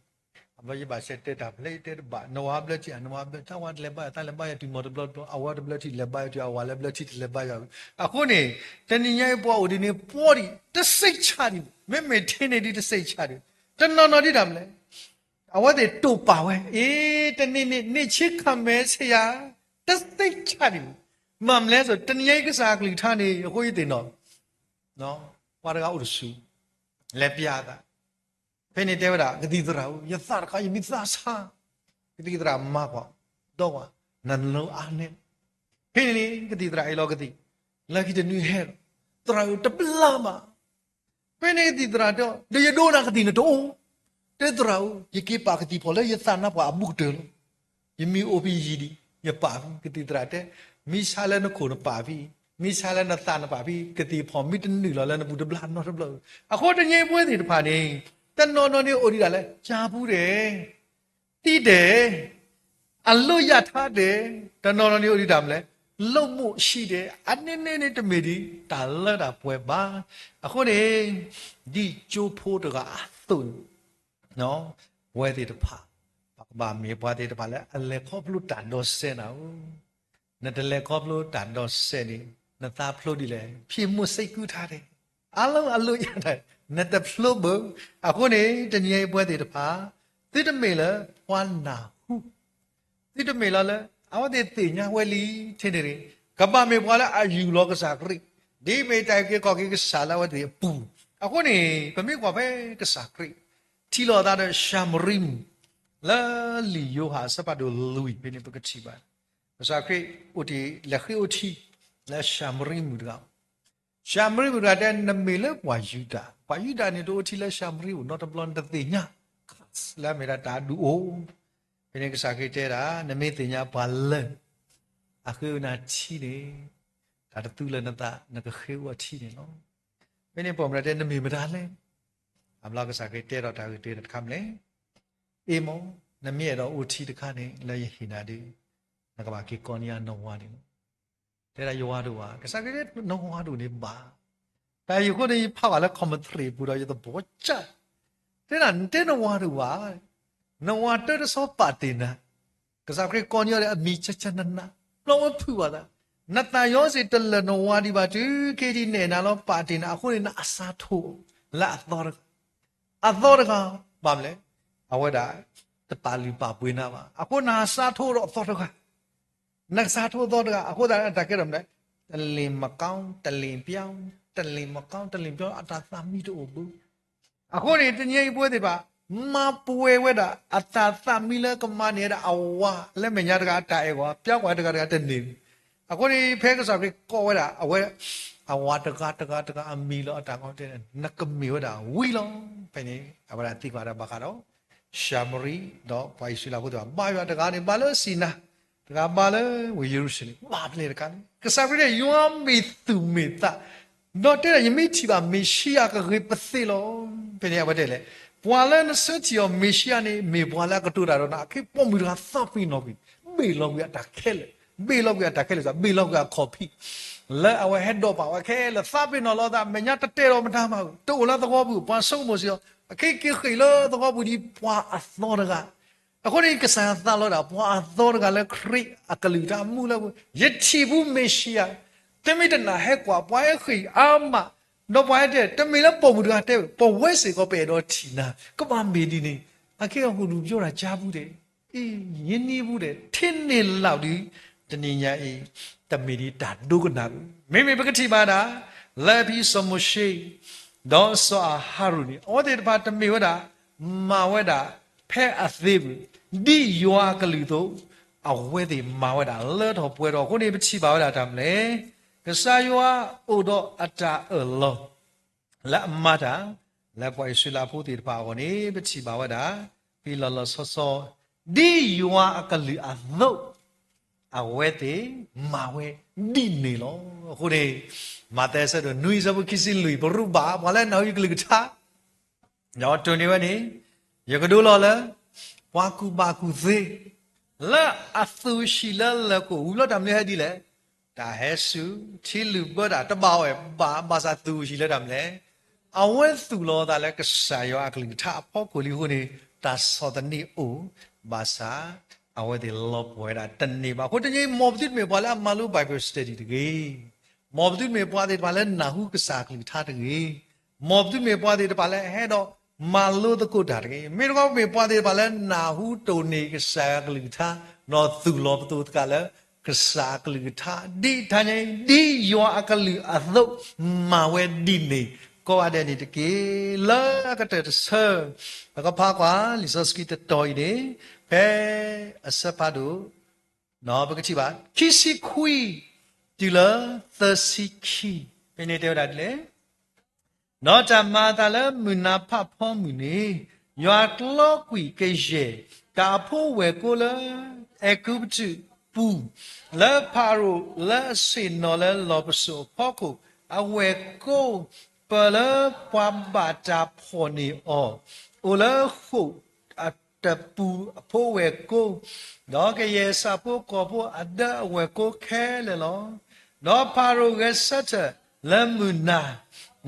အံၤ, အဘျီယဘၣ်စဲးတဲတၢ်ဖဲလဲၣ် ယတဲတဘၣ်, နဝၤဘျၢထံဧါ, နဝၤဘျၢထံ, သးဝၤတလဲၤဘါယၤ, သးလဲၤဘါယၤတုၤမီၤတဘျီတဘျီ, အဝၤတဘျၢထံ လဲၤဘါယၤတုၤအဝၤလၢဘျၢထံ တလဲၤဘါယၤ. အဃိန့ၣ် တနံၤညါအံၤပှၤအိၣ်ဒ်န့ၣ် ပှၤဒံး တစိတ်ချဒံး, မ့မ့ၢ်ထဲန့ၣ်ဒ်တစိတ်ချဒံး, တနီၤနီၤဒ်တၢ်မနုၤလဲၣ် အဝဲသ့ၣ်တိာ်ပာ်ဝဲ, အ့ တနံၤန့ၣ် န့ၢ်ဆံခါမဲာ်ဆံယၤ, တစိတ်ချဒံး. မ့ၢ်မနုၤလဲၣ်, တနံၤညါအံၤကစၢ်အကလုၢ်ကထါန့ၣ် အဃိယသ့ၣ်နီၣ်, ပှၤတဂၤအိၣ်တဆူၣ်, လဲၤပျးအသး, ဖဲန့ၣ်တဲဝဲဒၣ် ကသံၣ်သရၣ်ဧၢ, ယသးတခါ ယမံသးဆါ, ကသံၣ်သရၣ်မၤကွၢ်, ဒီးကွၢ်, နနၢၤအါန့ၣ်, ဖဲန့ၣ်န့ၣ် ကသံၣ်သရၣ်အ့ၣ်လီၤကသံၣ်, လၢခံတနွံဟဲလီၤ, သရၣ်ဧၢ တဘျါဘၣ်. ဖဲန့ၣ်ကသံၣ်သရၣ်တဲ, ဒီးယဒိနၤကသံၣ်နတအိၣ်, တဲသရၣ်ဧၢ, ယက့ၤပာ်ကသံၣ်ဖီၣ်လၢယသးနါပှၢ်အဘူးကတၢၢ်လီၤ. ယမ့ၢ်အိၣ်ဖဲယံၤဒံး, ယပာ်ဖဲ, ကသံၣ်သရၣ်တဲ, မ့ၢ်ဆါလၢနခိၣ်နပာ်ဖဲ, မ့ၢ်ဆါလၢနသးနပာ်ဖဲ, ကသံၣ်ဖီၣ်မ့ၢ်တနုာ်လီၤလၢနပူၤတဘျါနီတဘျီ. အဃိတနံၤညါအံၤပဝဲသ့ၣ်တဖၣ်န့ၣ်, တနီၤနီၤန့ၣ်အိၣ်ဒံးဒၣ်လၢ ကၢ်ပူၤဒဲး သံဒဲး, အလိၣ်ယၢ်ထါဒဲး, တနီၤနီၤန့ၣ်အိၣ်ဒံးတၢ်မနုၤလဲၣ်, လိၣ်ဘိၣ်ဆံးဒဲး, အန့ၣ်န့ၣ်န့ၣ်တမ့ၢ်ဒံး တၢ်လၢတၢ်ပှဲၤဘၣ်. အဃိန့ၣ်, ဒ်ကၠိဖိတဂၤအသိးန့ၣ်, ပဝဲသ့ၣ်တဖၣ်, ပကဘၣ်မ့ၢ်ပှၤသ့ၣ်တဖၣ်လၢအလဲၤခီဖျိတၢ်ဒီးစဲးနၤဧၢ. နတလဲၤခီဖျိတၢ်ဒိးစဲးန့ၣ် နသးဖျိဒ်လဲၣ်, ဖံးမိၢ်စ့ကုထါဒဲး, အါလီၢ်အလိာ်ယၤဒဲး, နတဖျိဘၣ်. အဃိန့ၣ် တနံၤအံၤပဝဲသ့ၣ်တဖၣ် သုတမ့ၢ်လၢပှၤနၢ်ဟူ သုတမ့ၢ်လီၤလၢ အဝဲသ့ၣ်သ့ၣ်ညါဝဲလံထဲန့ၣ်တဂ့ၤ, ကဘၣ်မ့ၢ်ပှၤလၢအယူၢ်လီၤကစၢ်ခရံာ်, ဒ်မ့ၢ်တၢ်အုၣ်က့ၤခီၣ်က့ၤကစၢ်လၢအဝဲသ့ၣ်အပူၤ. အဃိန့ၣ် ပမ့ၢ်ကွၢ်ဖဲကစၢ်ခရံာ် ထံၣ်လိာ်အသးဒီးၡၤမရံမုၣ် လၢလံာ်ယိၤဟၣ်အဆၢဖးဒိၣ်လွံၢ်ဖဲန့ၣ် ပကထံၣ်ဘၣ် ကစၢ်ခရံာ်အိၣ်တ့ၢ် လဲၤဃ့အိၣ်ထံ လၢၡၤမရံမုၣ်တဂၤ ၡၤမရံမုၣ်တဂၤတဲ နမ့ၢ်လၢပှၤယူဒၤ, ပှၤယူဒၤန့ၣ် တအိၣ်ထံလၢၡၤမရံပူၤနီတဘျီ, နတသ့ၣ်ညါ လၢအမ့ၢ်ဒၣ်တၢ်အဒူၣ်အိၣ်. ဖဲန့ၣ်ကစၢ်ခရံာ်တဲဒၣ် နမ့ၢ်သ့ၣ်ညါပှၤလၢ အဃ့ဝဲနၤထံန့ၣ် တၢ်တသူလၢနသး နကဃ့အိၣ်အထံန့ၣ်လီၤ. ဖဲန့ၣ်ပိာ်မုၣ်တဂၤတဲ နမ့ၢ်မတၤလဲၣ်. အဘျီကစၢ်ခရံာ်တဲဒီးတၢ်ဂ့ၢ်တခါမနုၤလဲၣ်. အ့ၣ်မး, နမ့ၢ်အဲၣ်ဒိးအိၣ်ထံတခါန့ၣ် လၢယဟ့ၣ်နၤဒီး နကဘၣ်က့ၤကီန့ၢ်ယၤနဝၤန့ၣ်လီၤ. တဲဒၣ်ယဝၤတအိၣ်ဘၣ်. ကစၢ်ခရံာ်တဲ နဝၤတအိၣ်န့ၣ်ဘၣ်. တၢ်အံၤအဃိန့ၣ် ယဖးဘၣ်လၢ commentary ပူၤဒီးယသဘီကၢ် တဲဒၣ် နတဲနဝၤတအိၣ်ဘၣ်, နဝၤတၢ်တဆီပာ်တ့ၢ်နၤ, ကစၢ်ခရံာ်ကိးန့ၢ်အီၤဒီးအမံၤကၢကၢနးနး, ဘျီဝဲဖုးဘၣ်သး, နသးယီၤစ့ၢ်တလၢာ်နဝၤဒံးဘၣ်တုၤ က့ၤဒ်နဲၣ်နၤလီၤ ပာ်တ့ၢ်နၤ အဃိန့ၣ် နအစးထိၣ်လၢအသီတဂၤ, အသီတဂၤ, ဘၣ်မနုၤလဲၣ်, အဝဲဒၣ် တပာ်လုၢ်ပာ်ပှ့ၤနၤဘၣ်, အဃိနစးထိၣ်ဒီးအသီတဂၤ နကစးထိၣ်သီတဂၤ, အဃိသတး အတၢ်ကဲထီၣ်မနုၤလဲၣ်, တလ့ၣ်မကောင်း တလ့ၣ်ပြောင်း, တလ့ၣ်မကောင်း တလ့ၣ်ပြောင်း အတၢ်သးမံတအိၣ်ဘၣ်. အဃိန့ၣ် တနံၤအံၤပဝဲသ့ၣ်တဖၣ် မၤပှဲၤဝဲဒၣ် အတၢ်သးမံလၢကမၤန့ၢ်ဝဲဒၣ်အဝၤလၢမဲာ်ညါတဂၤအတၢ်အဲၣ်ဂီၢ် ပျါကွၢ်တဂၤတဂၤတန့ၢ်ဘၣ်. အဃိန့ၣ် ဖဲကစၢ်ခရံာ်ကိးဝဲဒၣ် အဝဲ အဝၤတဂၤတဂၤတဂၤအမံၤလီၤ အတၢ်ကီတဲန့ၣ် နကမ့ၢ်ဝဲဒၣ်ဝံလီၤ. ဖဲန့ၣ် အဝဲဒၣ်သံကွၢ်ဒၣ်ဘၣ်ဃးဒီး ၡၤမရံ ဒီးပှၤအံၣ်စရ့လးဖိသ့ၣ်တဖၣ် ဘၣ်ယွၤတဂၤန့ၣ် ဘၣ်လၢစံနါ, တဂၤဘၣ်လၢဝ့ၢ်ယရူၤၡလ့ၣ်, ဘၣ်ဖဲန့ၣ်တခါန့ၣ် ကစၢ်ခရံာ်န့ၣ် ယွၤမ့ၢ်သူၣ်မ့ၢ်သး ဒီးတဲဒၣ် ယမ့ၢ်ထံၣ်ဘၣ်မ့ၤၡံယၤကဂ့ၤပသ့လီၤ. ဖဲန့ၣ်အဝဲတဲလဲၣ်, ပှၤလၢနဆၢထံၣ်အီၤမ့ၤၡံယၤန့ၣ် မ့ၢ်ပှၤလၢအကတိၤတၢ်ဒီးနၤ, အခ့အပှၤမုၣ်တဂၤသးပ့ၤနီၣ်ကွံာ်, ဘ့ၣ်လီၤကွံာ်အတၢ်ခဲလၢာ်, ဘ့ၣ်လီၤကွံာ်အတၢ်ခဲလၢာ်စ့ၢ်, ဘ့ၣ်လီၤကွံာ်အခီၣ်ဖံး လၢအဝဲဟဲဒိးပာ်ဝဲခဲလၢာ် သးပ့ၤနီၣ်လီၤသး မဲာ်ညါတတဲာ်ဒီးမတၤမး, တအိၣ်လၢသဝီပူၤ, ပှၤဆိကမိၣ်စ့ၢ်ကီး, အခ့က့ၤဃ့ၢ်လၢသဝီပူၤဒ်ပှၤအသီတဂၤ အဃိန့ၣ် ကစၢ်ယွၤသးလီဒၣ်ပှၤအသီတဂၤလၢခရံာ်အကလုၢ်ကထါအမူလၢပူၤ, ယထံၣ်ဘူးမ့ၤၡံယၤ, တမ့ၢ်တနာ်ဟဲကွၢ် ပှၤဟဲဃ့ၢ်အါမး, ဒီးပှၤဟဲတဲ တမ့ၢ်လၢပိာ်မုၣ်တဂၤတဲဝဲ, ပဝဲစ့ၢ်ကီးပအဲၣ်ဒိးထံၣ်နၤ, ကဘၣ်မ့ၢ်ဒ်န့ၣ်, အကဲအဟူလူၤယိဒၣ်ကၢ်ပူၤဒဲး, အံၤ ယနံၤပူၤဒဲး ထဲန့ၣ်လီၤဒုး, တနံၤညါအံၤ တမ့ၢ်ဒ်တၢ်ဒိကနၣ်ဘၣ်. မ့မ့ၢ်ပကထံၣ်ဘၣ်ဒၣ် လၢဖံစီၤမိၤၡ့ ဒီးစီၤအၤဟရိၣ်န့ၣ် အဝဲသ့ၣ်တဖၣ်တမ့ၢ်ဝဲဒၣ် မၤဝဲဒၣ်ဖဲအသ့ဘၣ်, ဒ်ယွၤအကလုၢ်အသိး အဝဲသ့ၣ်မၤဝဲဒၣ်လၢထီၣ်ပှဲၤထီၣ်အဃိန့ၣ် ပထံၣ်ဘၣ်ဝဲဒၣ်တၢ်မနုၤလဲၣ်, ကစၢ်ယွၤအိၣ်ဒီးအတၢ်အၢၣ်လီၤ လၢအမၤတၢ် လၢပှၤအံၣ်စရ့လးဖိသ့ၣ်တဖၣ်အဂီၢ်န့ၣ် ပထံၣ်ဘၣ်ဝဲဒၣ် ဖဲလီၤလီၤဆီဆီ ဒ်ယွၤအကလုၢ်အသိး အဝဲသ့ၣ်မၤဝဲဒ်န့ၣ်လီၤ. အဃိန့ၣ် မးသဲအဆၢဒိၣ်နွံအဆၢဖိခံဆံလွံၢ် ပရူးဘၣ် ပှၤလၢနၢ်ဟူယကလုၢ်ကထါ ဒီးတိၢ်န့ၢ်ဝဲန့ၣ် ယကဒိလီၤလၢ ပှၤကူၣ်ဘၣ်ကူၣ်သ့ လၢအသူၣ်ဆံးလၢလၢၢ်ကိၣ် ဝံၤဘျီတၢ်မနုၤဟဲဒ်လဲၣ်, တၢ်ဟဲစူၤ ထံလုၢ်ဘၢတၢ် တဘၣ်အီၣ်ဘၣ် ဘၣ်ဆၣ်သူၣ်ဆံးလၢတၢ်မနုၤလဲၣ်, အဝဲသူၣ်လီၤအသးလၢကစၢ်ယွၤအကလုၢ်ကထါအဖီခိၣ်လံအဃိန့ၣ် တၢ်ဆီၣ်သနံးအိၣ် ဘၣ်ဆၣ် အဝဲသ့ၣ်လီၤပှီၢ်ဝဲဒၣ်တန့ၢ်ဘၣ်. အဃိတနံၤအံၤ မ်ပသုတမ့ၢ်ပှၤလၢအမၤလိ Bible study တဂ့ၤ, မ်ပသုတမ့ၢ်ပှၤသ့ၣ်တဖၣ်လၢနၢ်ဟူကစၢ်အကလုၢ်ကထါတဂ့ၤ, မ်ပသုတမ့ၢ်ပှၤသ့ၣ်တဖၣ်လၢအဟဲဒီးမၤလိသကိးတၢ်တဂ့ၤ. မ့ၢ်တခီ မ့ၢ်ပှၤသ့ၣ်တဖၣ်လၢနၢ်ဟူတိၢ်န့ၢ်ကစၢ်အကလုၢ်ကထါ ဒီးသူၣ်လီၤပသးသကိးကစၢ်အကလုၢ်ကထါ ဒ်တနံၤအံၤ ဒ်ယွၤအကလုၢ်အသိး မၤဝဲဒ်န့ၣ် ကိးဂၤဒဲးန့ၣ်တက့ၢ်. လၢအကတၢၢ်တဆၢ ပကဖးကွၢ် လံာ်စီဆှံတတီၤအံၤန့ၣ် ဖဲအဆၢဖးဒိၣ် ပကထံၣ်ဘၣ် ခံဆံခွံ တုၤလၢသၢဆံခံ ဖဲန့ၣ်တဲဝဲဒၣ်ဒ်လဲၣ် ဒီးတၢ်မၤအသးလၢမုၢ်နၤဖးဖီမုၢ်န့ၣ် ယွၤကျီကွံာ်ကယဲၢ် တၢ်အဖိဝဲၢ်ကိလၢ အဲၤကူပတူးပူၤ လၢဖၤရိၤလၢအဆ့ၣ်နီၤလၢလီၢ်ပစိာ်အဖီခိၣ် အဝဲၢ်ကိ ပၢၢ်လၢပှၤဘၣ်တၢ်ဖီၣ်န့ၢ်အီၤ အိၣ်လၢဃိာ်အတပူၤအဖိဝဲၢ်ကိ ဒီးကယဲၢ်ဆၣ်ဖိကီၢ်ဖိအဒၢအဝဲၢ်ကိခဲလၢာ်လီၤ. ဒီးဖၤရိၤဂဲၤဆၢထၢၣ်လၢမုၢ်နၤ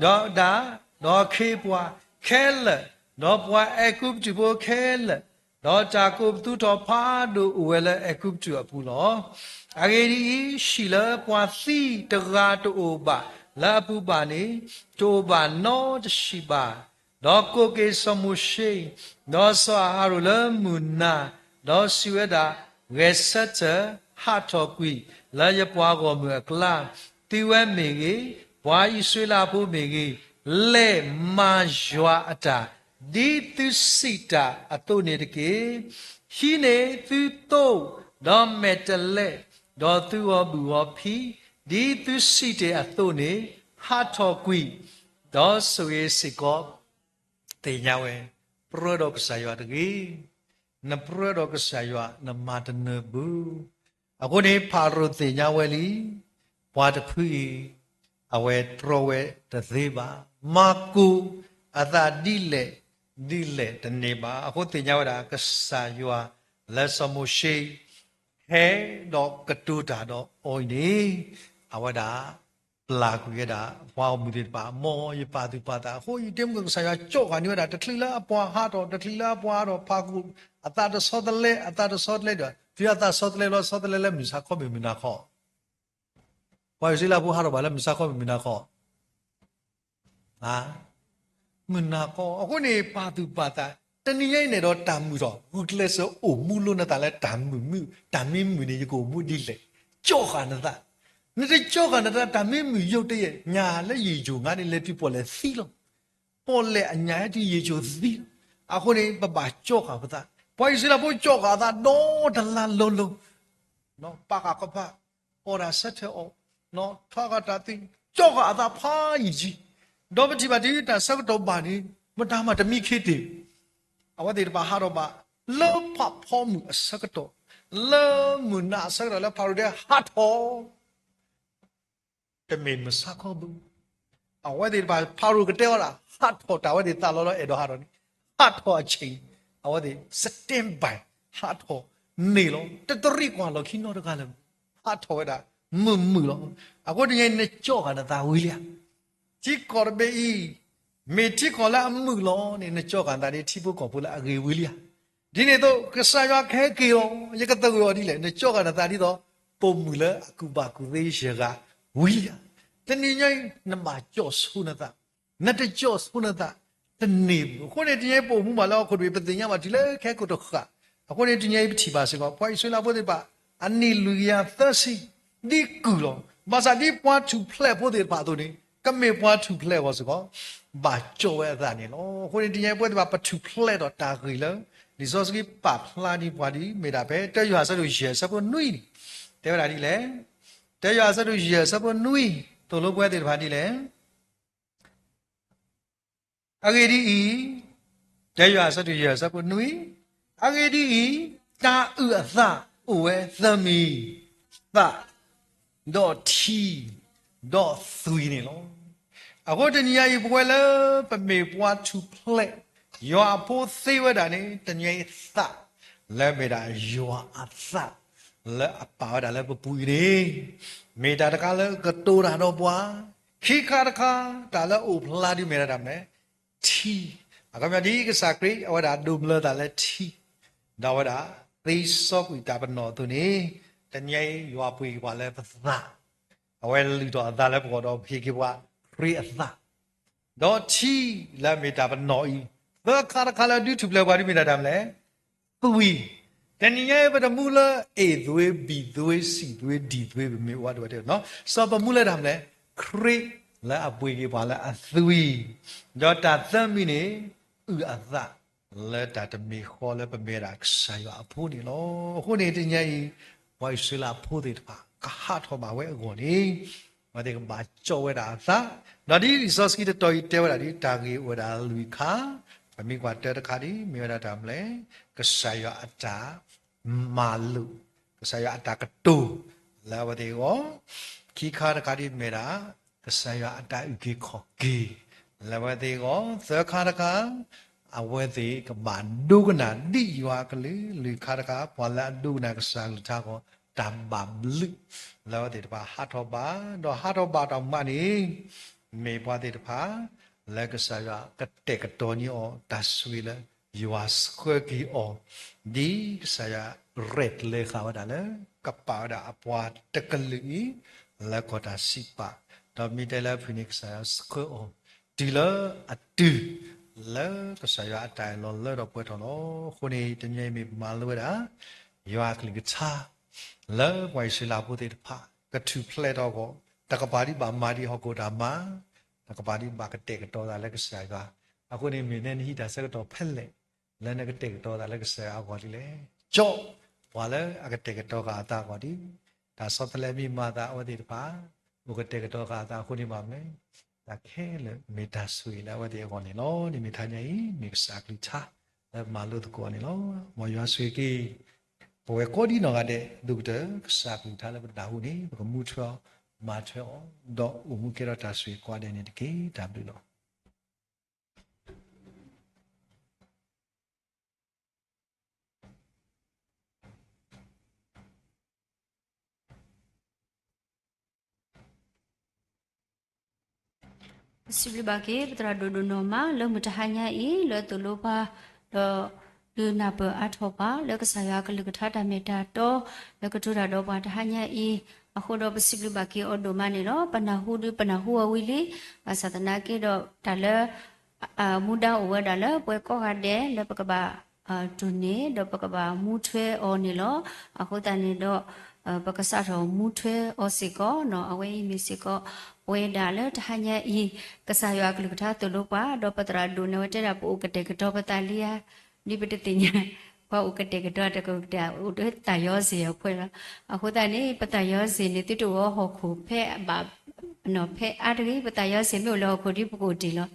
ဒီးဒၣ် ဒီးခ့ပှၤခဲလၢာ် ဒီးပှၤအဲၤကူပတူးဖိခဲလၢာ် ဒီးတၢ်ကိးပသူထီၣ်ဖးဒိၣ်အိၣ်ဝဲလၢအဲၤကူပတူးအပူၤလီၤ. အဂ့ၢ်ဒ်အံၤ, ဟံၣ်လၢပှၤသံတဂၤတအိၣ်ဘၣ်လၢအပူၤဘၣ်န့ၣ်, တအိၣ်ဘၣ်နီတဟံၣ်ဘၣ်. ဒီးကိးက့ၤစီၤမိၤၡ့, ဒီးစီၤအၤဟရိၣ်လၢမုၢ်နၤ, ဒီးစံးဝဲဒၣ်, ဂဲၤဆၢထၢၣ်, ဟးထီၣ်ကွံာ်လၢယပှၤဂီၢ်မုၢ်အကျါ, သုဝဲမ့ၢ်ဂ့ၤ, ပှၤအံၣ်စရ့လးဖိမ့ၢ်ဂ့ၤ, လဲၤမၤယွၤအတၢ်, ဒ်သုစံးတၢ်အသိးန့ၣ်တက့ၢ်. ဟံးန့ၢ်သုသိ, ဒီးမဲာ်တဲးလဲး, ဒီးသုဂီၤဘုၣ်ဂီၤဖံး, ဒ်သုစံးတ့ၢ်အသိးန့ၣ်, ဟးထီၣ်ကွံာ်, ဒီးဆိၣ်ဂ့ၤစ့ၢ်ကီး. သ့ၣ်ညါဝဲ, ပြၢဒီးကစၢ်ယွၤတဂ့ၤ. နပြၢဒီးကစၢ်ယွၤ နမၤတနၢၤဘၣ်. အဃိန့ၣ် ဖၤရိၤသ့ၣ်ညါဝဲလံ, ပှၤတဖုအံၤ အဝဲတြီဝဲတသ့ဘၣ်. မၤကိၢ်အသးဒ်လဲၣ်ဒ်လဲၣ်တန့ၢ်ဘၣ်. အဃိသ့ၣ်ညါဝဲဒၣ် ကစၢ်ယွၤလၢစီၤမိၤၡ့ ဟဲဒီးကတိၤတၢ်ဒီးအီၤအံၤန့ၣ်, အဝဲဒၣ် ပျၢ်ကွံာ်ဝဲဒၣ် ပှၤဂီၢ်မုၢ်သ့ၣ်တဖၣ်, မ်ယပာ်သူၣ်ပာ်သး. အဃိယတဲမုၢ်ကစၢ်ယွၤကၠီၣ်ဃာ်န့ၢ်ဝဲဒၣ် တချုးလၢအပှၤဟးထီၣ်, တချုးလၢအပှၤဟးထီၣ်, ဖၤရိၤအသးတဆီတလဲ, အသးတဆီတလဲဒီး, တုၤအသးဆီတလဲလီၤ, ဆီတလဲလၢမုၢ်ဆါခီ မ့ၢ်မုၢ်နၤခီ, ပှၤအံၣ်စရ့လးဖိဟးထီၣ်ဘၣ်လၢမုၢ်ဆါခီ မ့ၢ်မုၢ်နၤခီ မုၢ်နၤခီ. အဃိန့ၣ် ပာ်သူၣ်ပာ်သး, တနံၤညါအံၤန့ၣ်ဒီးတၢ်မုာ်ထီၣ်, ဂုာ်ကျဲးစၢးအိၣ်မူလိနသးလၢတၢ်မုာ်မုာ်, တၢ်မ့ၢ်မုာ်န့ၣ် ယကအိၣ်မူဒ်လဲၣ်. ကၠီၣ်ဃာ်နသး, နတကၠီၣ်ဃာ်နသး တၢ်မ့ၢ်မုာ်ယိာ်တယဲၢ်, ညၣ်လၢယံာ်ယိာ်ငါန့ၣ် လဲၤတုၤပီၣ်လဲၣ်သံလီၤ. ပီၣ်လဲၣ်အညၣ်ဟဲတုၤယံာ်ယိာ်သံလီၤ. အဃိန့ၣ် ပဘၣ်ကၠီၣ်ဃာ်ပသး, ပှၤအံၣ်စရ့လးဖိကၠီၣ်ဃာ်အသးဒီတလါလီၤလီၤ ပာ်ဃာ်ခီဖး, အီၣ်တၢ်ဆၢထၢၣ်အီၣ်, ထီဃာ်တၢ်သံ, ကၠီၣ်ဃာ်အသးဖးယံာ်ကံ, ဒီးပထံၣ်ဘၣ်တုၤတၢ်ဆၢကတီၢ်ဘၣ်န့ၣ် မတၤမၤတမံခ့တ့ၢ်, အဝဲသ့ၣ်တဖၣ်ဟးထီၣ်ဘၣ်, လၢဖးဖီမုၢ်အဆၢကတီၢ်, လၢမုၢ်နၤအဆၢကတီၢ်လၢဖၤရိၤတဲဟးထီၣ် တမ့ၢ်မုၢ်ဆါခီဘၣ်. အဝဲသ့ၣ်တဖၣ် ဖၤရိၤကတဲအီၤဒၣ် ဟးထီၣ်တၢ်ဝဲသ့ၣ်သးလီၤလီၤ အဲၣ်ဒိးဟးထီၣ်န့ၣ်, ဟးထီၣ်အဆ့ၣ်, အဝဲသ့ၣ် standby ဟးထီၣ်န့ၣ်လီၤ. တတရံးကွၢ်လီၢ်ခံနီတဂၤလၢၤ, ဟးထီၣ်ဝဲဒၣ် မုာ်မုာ်လီၤ. အဃိတနံၤအံၤ နကၠီၣ်ဃာ်နသးဝံၤလံဧါ. ထံကီၢ်တဘ့ၣ်အံၤ မ့ၢ်ထံကီၢ်လၢအမုာ်လီၤန့ၣ် နကၠီၣ်ဃာ်နသးဒ်ထံဖိကီၢ်ဖိလၢအဂ့ၤဝံၤလံဧါ. ဒ်န့ၣ်အသိး ကစၢ်ယွၤကဟဲက့ၤလီၤ ယကသဂၢၢ်အီၤဒ်လဲၣ်. နကၠီၣ်ဃာ်နသးဒ်သိး ပိာ်မုၣ်လၢအကူၣ်ဘၣ်ကူၣ်သ့ယဲၢ်ဂၤဝံၤလံဧါ. တနံၤညါအံၤ နဘၣ်ကၠီၣ်ဆိနသး, နတကၠီၣ်ဆိနသး တန့ၢ်ဘၣ်. အဃိန့ၣ် တနံၤအံၤပအိၣ်မူဘၣ်လၢဟီၣ်ခိၣ်တဘ့ၣ် ပသ့ၣ်ညါဘၣ်တုၤလၢခဲကိာ်တဃၣ်. အဃိန့ၣ် တနံၤအံၤပထံၣ်ဘၣ်စ့ၢ်ကီး ပှၤအံၣ်စရ့လးဖိသ့ၣ်တဖၣ် အနံၣ်လွံၢ်ကယၤသၢဆံ ဒ်ကုၢ်လီၤ. ဘၣ်ဆၣ်ဒ်ပှၤထူၣ်ဖျဲးဖိသ့ၣ်တဖၣ်အသိးန့ၣ် ကမ့ၢ်ပှၤထူၣ်ဖျဲးအဂီၢ်စ့ၢ်ကီး ဘၣ်ကၠီၣ်ဝဲအသးန့ၣ်လီၤ. အဃိန့ၣ် တနံၤအံၤပဝဲသ့ၣ်တဖၣ် ပထူၣ်ဖျဲးဒီးတၢ်ဂ့ၢ်လၢ လံာ်စီဆှံပာ်ဖျါဒံးပှၤဒ်မ့ၢ်ဒၣ်ဖဲ တၢယိၤဟၣ်အဆၢဒိၣ်ယဲၢ်အဆၢဖိနွံန့ၣ် တဲဝဲဒၣ်ဒ်လဲၣ်. တၢယိၤဟၣ်အဆၢဒိၣ်ယဲၢ်အဆၢဖိနွံ သိၣ်လိပဝဲသ့ၣ်တဖၣ်ဒ်လဲၣ်. အဂ့ၢ်ဒ်အံၤ, တၢယိၤဟၣ်အဆၢဒိၣ်ယဲၢ်အဆၢဖိနွံ, အဂ့ၢ်ဒ်အံၤ, တၢ်အုၣ်အသးအိၣ်ဝဲသၢမံၤ, သး, ဒီးထံ, ဒီးသွံၣ်န့ၣ်လီၤ. အဃိတနံၤညါအံၤ ပဝဲလၢပမ့ၢ်ပှၤထူၣ်ဖျဲး ယွၤအဖိသ့ဝဲဒၣ်န့ၣ် တနံၤညါအံၤသး လၢမ့ၢ်ဒၣ်ယွၤအသး လၢအပာ်ဝဲဒၣ်လၢပပူၤအံၤန့ၣ် မ့ၢ်တၢ်တခါလၢကတိၤတၢ်ဒီးပှၤ, ခံခါတခါ တၢ်လၢအိၣ်ဖျါဒ်မ့ၢ်ဒၣ်တၢ်မနုၤလဲၣ်, ထံ, အခီပညီဒ်ကစၢ်ခရံာ် အဝဲဒၣ်ဒိးဘျၢသးလၢထံ, ဒီးအဝဲဒၣ်သ့စီကွံာ်တၢ်ပနီၣ်အသိးန့ၣ် တနံၤညါအံၤ ယွၤပှ့ၤက့ၤပှၤလၢပသး, အဝဲလုၢ်ထီၣ်အသးလၢပဂီၢ်ဒီးဟ့ၣ်က့ၤပှၤခရံာ်အသး ဒီးထံလၢအမ့ၢ်တၢ်ပနီၣ်အံၤ, သၢခါတခါလၢဒုးထူၣ်ဖျဲးပှၤဒ်မ့ၢ်ဒၣ်တၢ်မနုၤလဲၣ်, သွံၣ်, တနံၤညါအံၤပတမူလၢ Aသွံၣ်, Bသွံၣ်, Cသွံၣ်, Dသွံၣ် ပမ့ၢ်အိၣ်ဝဲတဝဲတ့ၢ်နီၤ, စီၤပမူလၢတၢ်မနုၤလဲၣ်, ခရံာ်လၢအပှ့ၤက့ၤပှၤလၢအသွံၣ်, ဒီးတၢ်သၢမံၤန့ၣ် အုၣ်အသး လၢတၢ်တမံၤဃီလၢပမ့ၢ်ဝဲဒၣ်ကစၢ်ယွၤအဖိန့ၣ်လီၤ. အဃိန့ၣ်တနံၤညါအံၤ ပှၤအံၣ်စရ့လးဖိသ့ၣ်တဖၣ် ကဟးထီၣ်ဘၣ်ဝဲအဂီၢ်န့ၣ် အဝဲသ့ၣ်ကဘၣ်ကၠီၣ်ဝဲဒၣ်အသး, ဒီးဒ်လံာ်စီဆှံတတီၤအံၤတဲဝဲဒၣ်ဒ် တၢ်ဂ့ၢ်အိၣ်ဝဲဒၣ်လွံၢ်ခါ, ပမ့ၢ်ကွၢ်တၢတခါဒ် မ့ၢ်ဝဲဒၣ်တၢ်မနုၤလဲၣ်, ကစၢ်ယွၤအတၢ် မၤလိာ်, ကစၢ်ယွၤအတၢ်ကတိၤ လၢအဝဲသ့ၣ်အဂီၢ်, ခံခါတခါဒ်မ့ၢ်ဒၣ် ကစၢ်ယွၤအတၢ်အုၣ်က့ၤခီၣ်က့ၤ လၢအဝဲသ့ၣ်အဂီၢ်, သၢခါတခါ အဝဲသ့ၣ်ကဘၣ်ဒိကနၣ်ဒ်ယွၤအကလုၢ်, လွံၢ်ခါတခါ ပှၤလၢအဒိကနၣ်ကစၢ်အကလုၢ်ကထါအဂီၢ် တၢ်ဘၣ်ဘျုး လၢအဝဲသ့ၣ်တဖၣ်ဟးထီၣ်ဘၣ်, ဒီးဟးထီၣ်ဘၣ်တၢ်မးန့ၣ် မ့ၢ်ပှၤသ့ၣ်တဖၣ် လၢကစၢ်ယွၤကတဲာ်ကတီၤန့ၢ်အီၤတၢ်ဆိၣ်ဂ့ၤလၢ ယွၤဆှၢက့ၤအီၤ, ဒ်ကစၢ်ယွၤရဲၣ်ကျဲၤဃာ်ဝဲဒၣ်လၢ ကပာ်ဝဲဒၣ်အပှၤတကလုာ်အံၤ လၢကီၢ်တၢ်စံးပာ်, ဒီးမ့ၢ်တဲလၢအဖုၣ်န့ၣ် ကစၢ်ယွၤဆှၢအီၤ တုၤလၢအတုၤ လၢကစၢ်ယွၤအတၢ်အၢၣ်လီၤလၢထီၣ်ပှဲၤထီၣ်လီၤ. အဃိန့ၣ် တနံၤအံၤမ့ၢ်ပမၤလိဝဲဒၣ် ယွၤအကလုၢ်ကထါ လၢပှၤအံၣ်စရ့လးဖိသ့ၣ်တဖၣ် ကထူၣ်ဖျဲးထီၣ်အဂီၢ်, တကပၤဒံးဘၣ်မၤဒံးဟီၣ်ခိၣ်တၢ်မၤ, တကပၤဒံးဘၣ်ကတဲာ်ကတီၤသးလၢကစၢ်ယွၤ. အဃိန့ၣ် မ့ၢ်နဲနဟံးတၢ်ဆၢကတီၢ်ဖဲလဲၣ် လၢနကတဲာ်ကတီၤသးလၢကစၢ်ယွၤအဂီၢ်ဒ်လဲၣ်. ကၠီ ပှၤလၢအကတဲာ်ကတီၤဃာ်အသးအဂီၢ်ဒ်, တၢ်ဆီတလဲမ့ၢ်မၤသးအဝဲသ့ၣ်တဖၣ် အိၣ်ကတဲာ်ကတီၤဃာ်အသးအဃိန့ၣ် ဘၣ်မနုၤလဲၣ်, တၢ်ခဲလၢာ်မ့ၢ်တၢ်ဆိၣ်ဂ့ၤလၢအဝဲသ့ၣ်အဂီၢ်န့ၣ်လီၤ. န့ၣ်မ့ၢ်တဟါညါအံၤ မ့ၢ်ကစၢ်အကလုၢ်ကထါ လၢမၤလိသကိးအီၤန့ၣ်လီၤ. မ်ယွၤဆိၣ်ဂ့ၤက့ၤ ပဝဲကိးဒံနီၢ်ဂၤဒဲး ဒိၣ်ကတၢၢ် ကစၢ်အကလုၢ်ကထါလၢပနၢ်ဟူန့ၣ် ပကမူထွဲအီၤ မၤထွဲအီၤ ဒီးအိၣ်မူကဲထီၣ်တၢ်ဆိၣ်ဂ့ၤကိးဂၤဒဲးန့ၣ်တက့ၢ်. တၢ်ဘျုးလီၤ. ပစံးဘျုးဘၣ်က့ၤ ပသရၣ်ဒိၣ်ဒိၣ်နီၢ်မး လၢမုၢ်တဟါညါအံၤ လၢသိၣ်လိပှၤ ဒီးဒုးနၢ်ပၢၢ်အါထီၣ်ပှၤ လၢကစၢ်ယွၤအကလုၢ်ကထါတၢ်မ့ၢ်တၢ်တီ လၢကတိၤတၢ်ဒီးပှၤတဟါညါအံၤ အဃိဒီးပစံးဘျုးဘၣ်က့ၤအီၤဒိၣ်မးန့ၣ်လီၤ. ပနၢ်ဟူဒုးပနၢ်ဟူအီၤဝံၤလံ, ဘၣ်ဆၣ်သနာ်က့ဒီးတၢ်လၢ မူဒါအိၣ်ဝဲဒၣ်လၢပှၤကိးဂၤဒဲးလၢပကဘၣ် တိၢ်န့ၢ် ဒီးပကဘၣ်မူထွဲအီၤန့ၣ်လီၤ. အဃိသတးန့ၣ်ဒီး ပကစးထီၣ်မူထွဲအီၤစ့ၢ်ကီးနီၤ. အဝဲအံၤမ့ၢ်စ့ၢ်ကီး ပဝဲဒၣ်လၢတဟါညါအံၤ ကစၢ်ယွၤအကလုၢ်ကထါသိၣ်လိပှၤ ဒီးပသရၣ်ဒိၣ်န့ၣ် အဝဲတဲဒၣ်ပအိၣ်ကတဲာ်ကတီၤပသးလံဧါ ဒ်ပတသ့ၣ်ညါ ပှၤအိၣ်ကတဲာ်ကတီၤတကတဲာ် အိၣ်ဒၣ်တၢ်ယီစ့ၢ်အဖှဲလီၤ. အဃိသတးန့ၣ် ပသးယီစ့ၢ်န့ၣ် သုတအိၣ်ဟီၣ်ခိၣ်ဖဲအဘၣ် ဖဲအါတဂ့ၤ ပသးယီစ့ၢ်မ့ၢ်အိၣ်လၢဟီၣ်ခိၣ်ဒ်ပကအိၣ်တ့ၢ်လီၤ.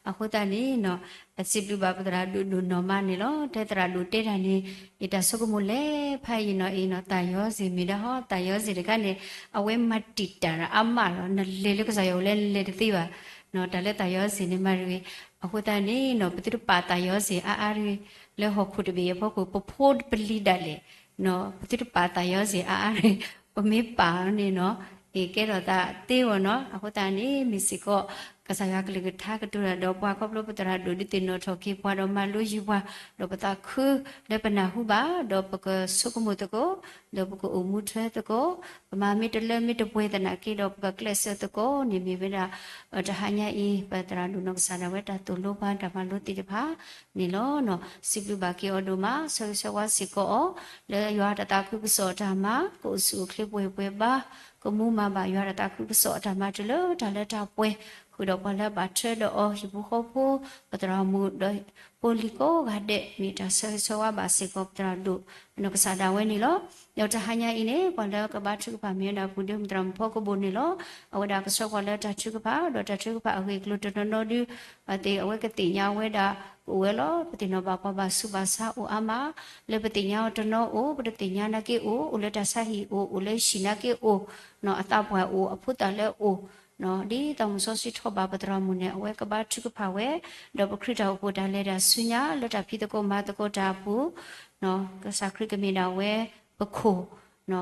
အဃိသတးန့ၣ် ပစံးဘျုးဘၣ်ပသရၣ်ဒိၣ်ဒိၣ်နီၢ်မးန့ၣ်လီၤ. တဲသရၣ်ဒိၣ်တဲတၢ်န့ၣ် ယတၢ်ဆိကမိၣ်လဲၤဖးယံာ်နီၤအံၤနီၤ သးယီစ့ၢ်မ့ၢ်ဒၣ်ဟီ သးယီစ့ၢ်တခါန့ၣ် အဝဲမၤတံာ်တာ်တၢ်အါမးလီၤ. နလဲၤလၢကစၢ်ယွၤအိၣ်လၢနလဲၤတသ့ဘၣ် တၢ်လၢသးယီစ့ၢ်န့ၣ်မၤတဂ့ၤ. အဃိသတးန့ၣ်နီၤ ပသုတပာ်သးယီစ့ၢ်အါအါတဂ့ၤ လၢဟီၣ်ခိၣ်တဘ့ၣ်အဖီခိၣ် ပဖိပလံၤဒၣ်လဲာ် ပသုတပာ်သးယီစ့ၢ်အါအါတဂ့ၤ ပမ့ၢ်ပာ်န့ၣ်နီၤ အ့ၣ်ကဲထီၣ်သးသ့ဝဲနီၤ. အဃိသတးန့ၣ် မ့ၢ်စ့ၢ်ကီး ကစၢ်ယွၤကလုၢ်ကထါကတိၤတၢ်ဒီးပှၤခီဖျိပသရၣ်ဒိၣ်ဒုးသ့ၣ်နီၣ်ထီၣ်က့ၤပှၤ ဒီးမၤလိယုၢ်ပှၤ ဒီးပသးခုလၢပနၢ်ဟူဘၣ် ဒီးပကဆိကမိၣ်သကိး ဒီးပကအိၣ်မူထွဲသကိး ပမၤမ့ၢ်တလၢမ့ၢ်တပှဲၤသနာ်က့ဒီး ပကကျဲးစၢးသကိးန့ၣ်မ့ၢ်ဝဲဒၣ် တဟါညါအံၤ ပသရၣ်ဒိၣ်နီၢ်ကစၢ်ဒၣ်ဝဲတၢ်သိၣ်လိပှၤတၢ်မၤလိသ့ၣ်တဖၣ်န့ၣ်လီၤ. စံးဘျုးဘၣ်က့ၤအီၤဒိၣ်မး ဆၢဂ့ၤဆၢဝါစ့ၢ်ကီးအီၤ လၢယွၤတၢ်သးခုကစီၣ်အတၢ်မၤ ကအိၣ်ဆူၣ်အိၣ်ချ့ပှဲၤပှဲၤဘါ ကမူမၤဘၣ်ယွၤတၢ်သးခုကစီၣ်အတၢ်မၤတုၤလၢတၢ်လၢတၢ်ပှဲၤ ဃုာ်ဒီးပှၤလၢအဘၣ်ထွဲဒီးအီၤ ဟံၣ်ဖိဃီဖိ ပသရၣ်မုၣ်ဒီးဖိလံၤကိးဂၤဒဲး မ့ၢ်တၢ်ဆၢဂ့ၤဆၢဝါဘၣ်စ့ၢ်ကီးပသရၣ်ဒိၣ်နီၢ်ကစၢ်ဒၣ်ဝဲန့ၣ်လီၤ. ဒီးတဟါညါအံၤန့ၣ် ပှၤလၢကဘါထုကဖၣ်မ့ၢ်ဝဲဒၣ် ပုၢ်ဒ့မုၣ်သရၣ်မုၣ်ဖီကဘိၣ်န့ၣ်လီၤ. အဝဲဒၣ်ကဆှၢပှၤလၢတၢ်ထုကဖၣ် ဒီးတၢ်ထုကဖၣ်အဂ့ၢ်အကျိၤတနီၤနီၤဒု အဝဲကသ့ၣ်ညါဝဲဒၣ် ကအိၣ်ဝဲလီၤ. ပသ့ၣ်နီၣ်ဘၣ်ပှၤဘၣ်ဆူးဘၣ်ဆါအိၣ်အါမး လၢပသ့ၣ်ညါအီၤတနီၤအိၣ် ပတသ့ၣ်ညါနာ်က့အိၣ် အိၣ်လၢတၢ်ဆါဟံၣ်အိၣ် အိၣ်လၢဟံၣ်နာ်က့အိၣ် အသးပှၢ်အိၣ် အဖိသၣ်လၢအိၣ် ဒ်သးမုၢ်စီဆှံထီၣ်ဘၣ်ပသရၣ်မုၣ်န့ၣ် အဝဲကဘါထုကဖၣ်ဝဲ ဒီးပခရံာ်တၢ်အိၣ်ဖှိၣ်တၢ်လဲၤတၢ်ဆူညါ လၢတၢ်ဖံးသကိးမၤသကိးတၢ်အပူၤ ကစၢ်ခရံာ်ကမ့ၢ်ဒၣ်ဝဲပခိၣ်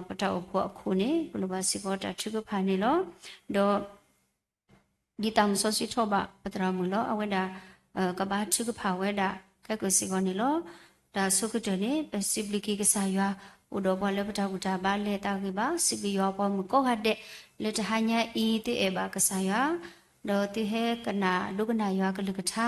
ပတၢ်အိၣ်ဖှိၣ်အခိၣ်န့ၣ် ပလိၣ်ဘၣ်စ့ၢ်ကီးတၢ်ထုကဖၣ်န့ၣ်လီၤ. ဒီး ဒ်သးမုၢ်စီဆှံထီၣ်ဘၣ်ပသရၣ်မုၣ်လီၤ. အဝဲဒၣ် ကဘါထုကဖၣ်ဝဲဒၣ်ခဲကိာ်စ့ၢ်ကီးန့ၣ်လီၤ. တၢ်ဆိကတၢၢ်န့ၣ် ပစံးဘျုးက့ၤကစၢ်ယွၤ အိၣ်ဒီးပှၤလၢပတၢ်ဘူၣ်တၢ်ဘါလဲၤသးဂ့ၤဘၣ် စံးဘျုးယွၤပှၤမုၣ်ကိးဂၤဒဲး လၢတဟါညါအံၤသုအဲၣ်ဘၣ်ကစၢ်ယွၤ ဒီးသုဟဲကနၣ်ဒိကနၣ်ယွၤကလုၢ်ကထါ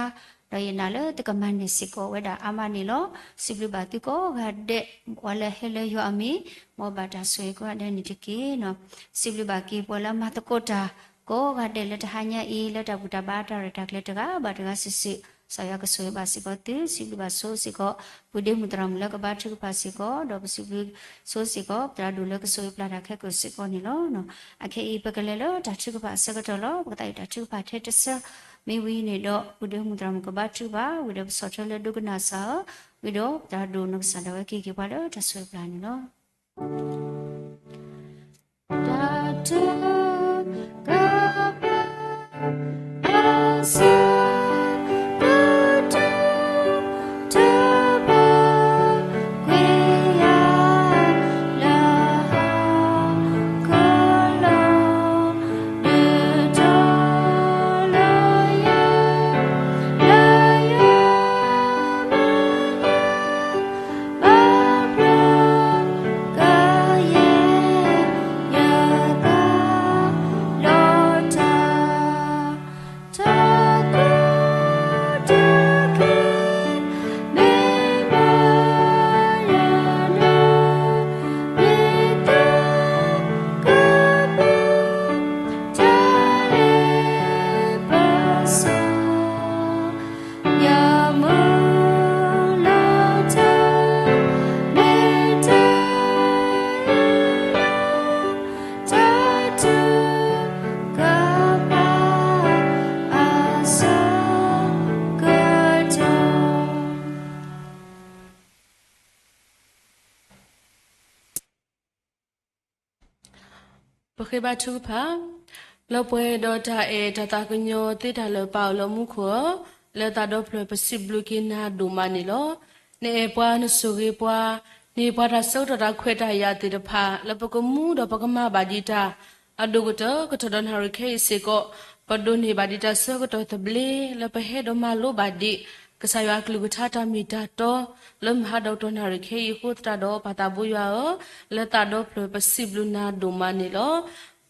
ဒီးယနာ်လၢသုကမၤန့ၢ်စ့ၢ်ကီးဝဲဒၣ်အါမးန့ၣ်လီၤ. စံးဘျုးဘၣ်သုကိးဂၤဒဲး ပှၤလၢဟဲလၢယွၤအမံၤ မ်ဘၣ်တၢ်ဆိၣ်ဂ့ၤကိးဂၤဒဲးန့ၣ်တက့ၢ်. စံးဘျုးဘၣ်က့ၤပှၤလၢမၤသကိးတၢ် ကိးဂၤဒဲးလၢတဟါညါအံၤ လၢတၢ်ဘူၣ်တၢ်ဘါတၢ်ရဲၣ်တၢ်ကျဲၤတဂၤဘၣ်တဂၤစုာ်စုာ် ကစၢ်ယွၤကဆိၣ်ဂ့ၤဘၣ်စ့ၢ်ကီးသု စံးဘျုးဘၣ်ဆိစ့ၢ်ကီး ပုၢ်ဒ့မုၣ်သရၣ်မုၣ်လၢကဘါထုကဖၣ်စ့ၢ်ကီး ဒီးပစံးဘျုးဆိစ့ၢ်ကီး သရၣ်ဒိၣ်လၢကဆိၣ်ဂ့ၤပျၢ်တၢ်ခဲကိာ်စ့ၢ်ကီးန့ၣ်လီၤ. အခဲအံၤ ပကလဲၤလၢတၢ်ထုကဖၣ်အဆၢကတီၢ်လီၤ. ပကသးအံၤတၢ်ထုကဖၣ်ထဲတဆၢ မ့ၢ်ဝံၤန့ၣ်ဒီး ပုၢ်ဒ့မုၣ်သရၣ်မုၣ်ကဘါထုကဖၣ် ဝံၤဒီးပဆီၣ်ထွဲလၢဒိကနၣ်စၢ်ဧၢ, ဝံၤဒီးသရၣ်ဒိၣ်နီၢ်ကစၢ်ဒၣ်ဝဲကဟ့ၣ်က့ၤပှၤလၢတၢ်ဆိၣ်ဂ့ၤပျၢ်န့ၣ်လီၤ. ပဃ့ဘါထုကဖၣ်, လၢပှဲၤဒီးတၢ်အဲၣ်တၢ်သးကညီၤသ့တၢ်လၢာ်ပၢ်အိၣ်လၢမူခိၣ်ဧၢ, လၢသးဒီဖျၢၣ်ပစံးဘျုးက့ၤနၤဒိၣ်မးန့ၣ်လီၤ. နအဲၣ်ပှၤနဆိၣ်ဂ့ၤပှၤ, နဟ့ၣ်ပှၤတၢ်ဆၢကတီၢ်တၢ်ခွဲးတၢ်ယာ်သ့ၣ်တဖၣ် လၢပကမူဒီးပကမၤဘၣ်ဒံးတၢ် အဒိၣ်ကတၢၢ်ကထီၣ်ဒီးနၣ်ရံၣ်ခဲအံၤစ့ၢ်ကီး, ပဒိးန့ၢ်ဘၣ်ဒံးတၢ်ဆၢကတီၢ်သဘျ့ လၢပဟဲဒီးမၤလိဘၣ်ဒံး ကစၢ်ယွၤအကလုၢ်ကထါတၢ်မ့ၢ်တၢ်တီ လၢမုၢ်ဟါဒီကတီၢ်နၣ်ရံၣ်ခဲအံၤအဃိသတးဒီး ပၢ်သးဘိယွၤဧၢ, လၢသးဒီဖျၢၣ်ပစံးဘျုးနၤဒိၣ်မးန့ၣ်လီၤ.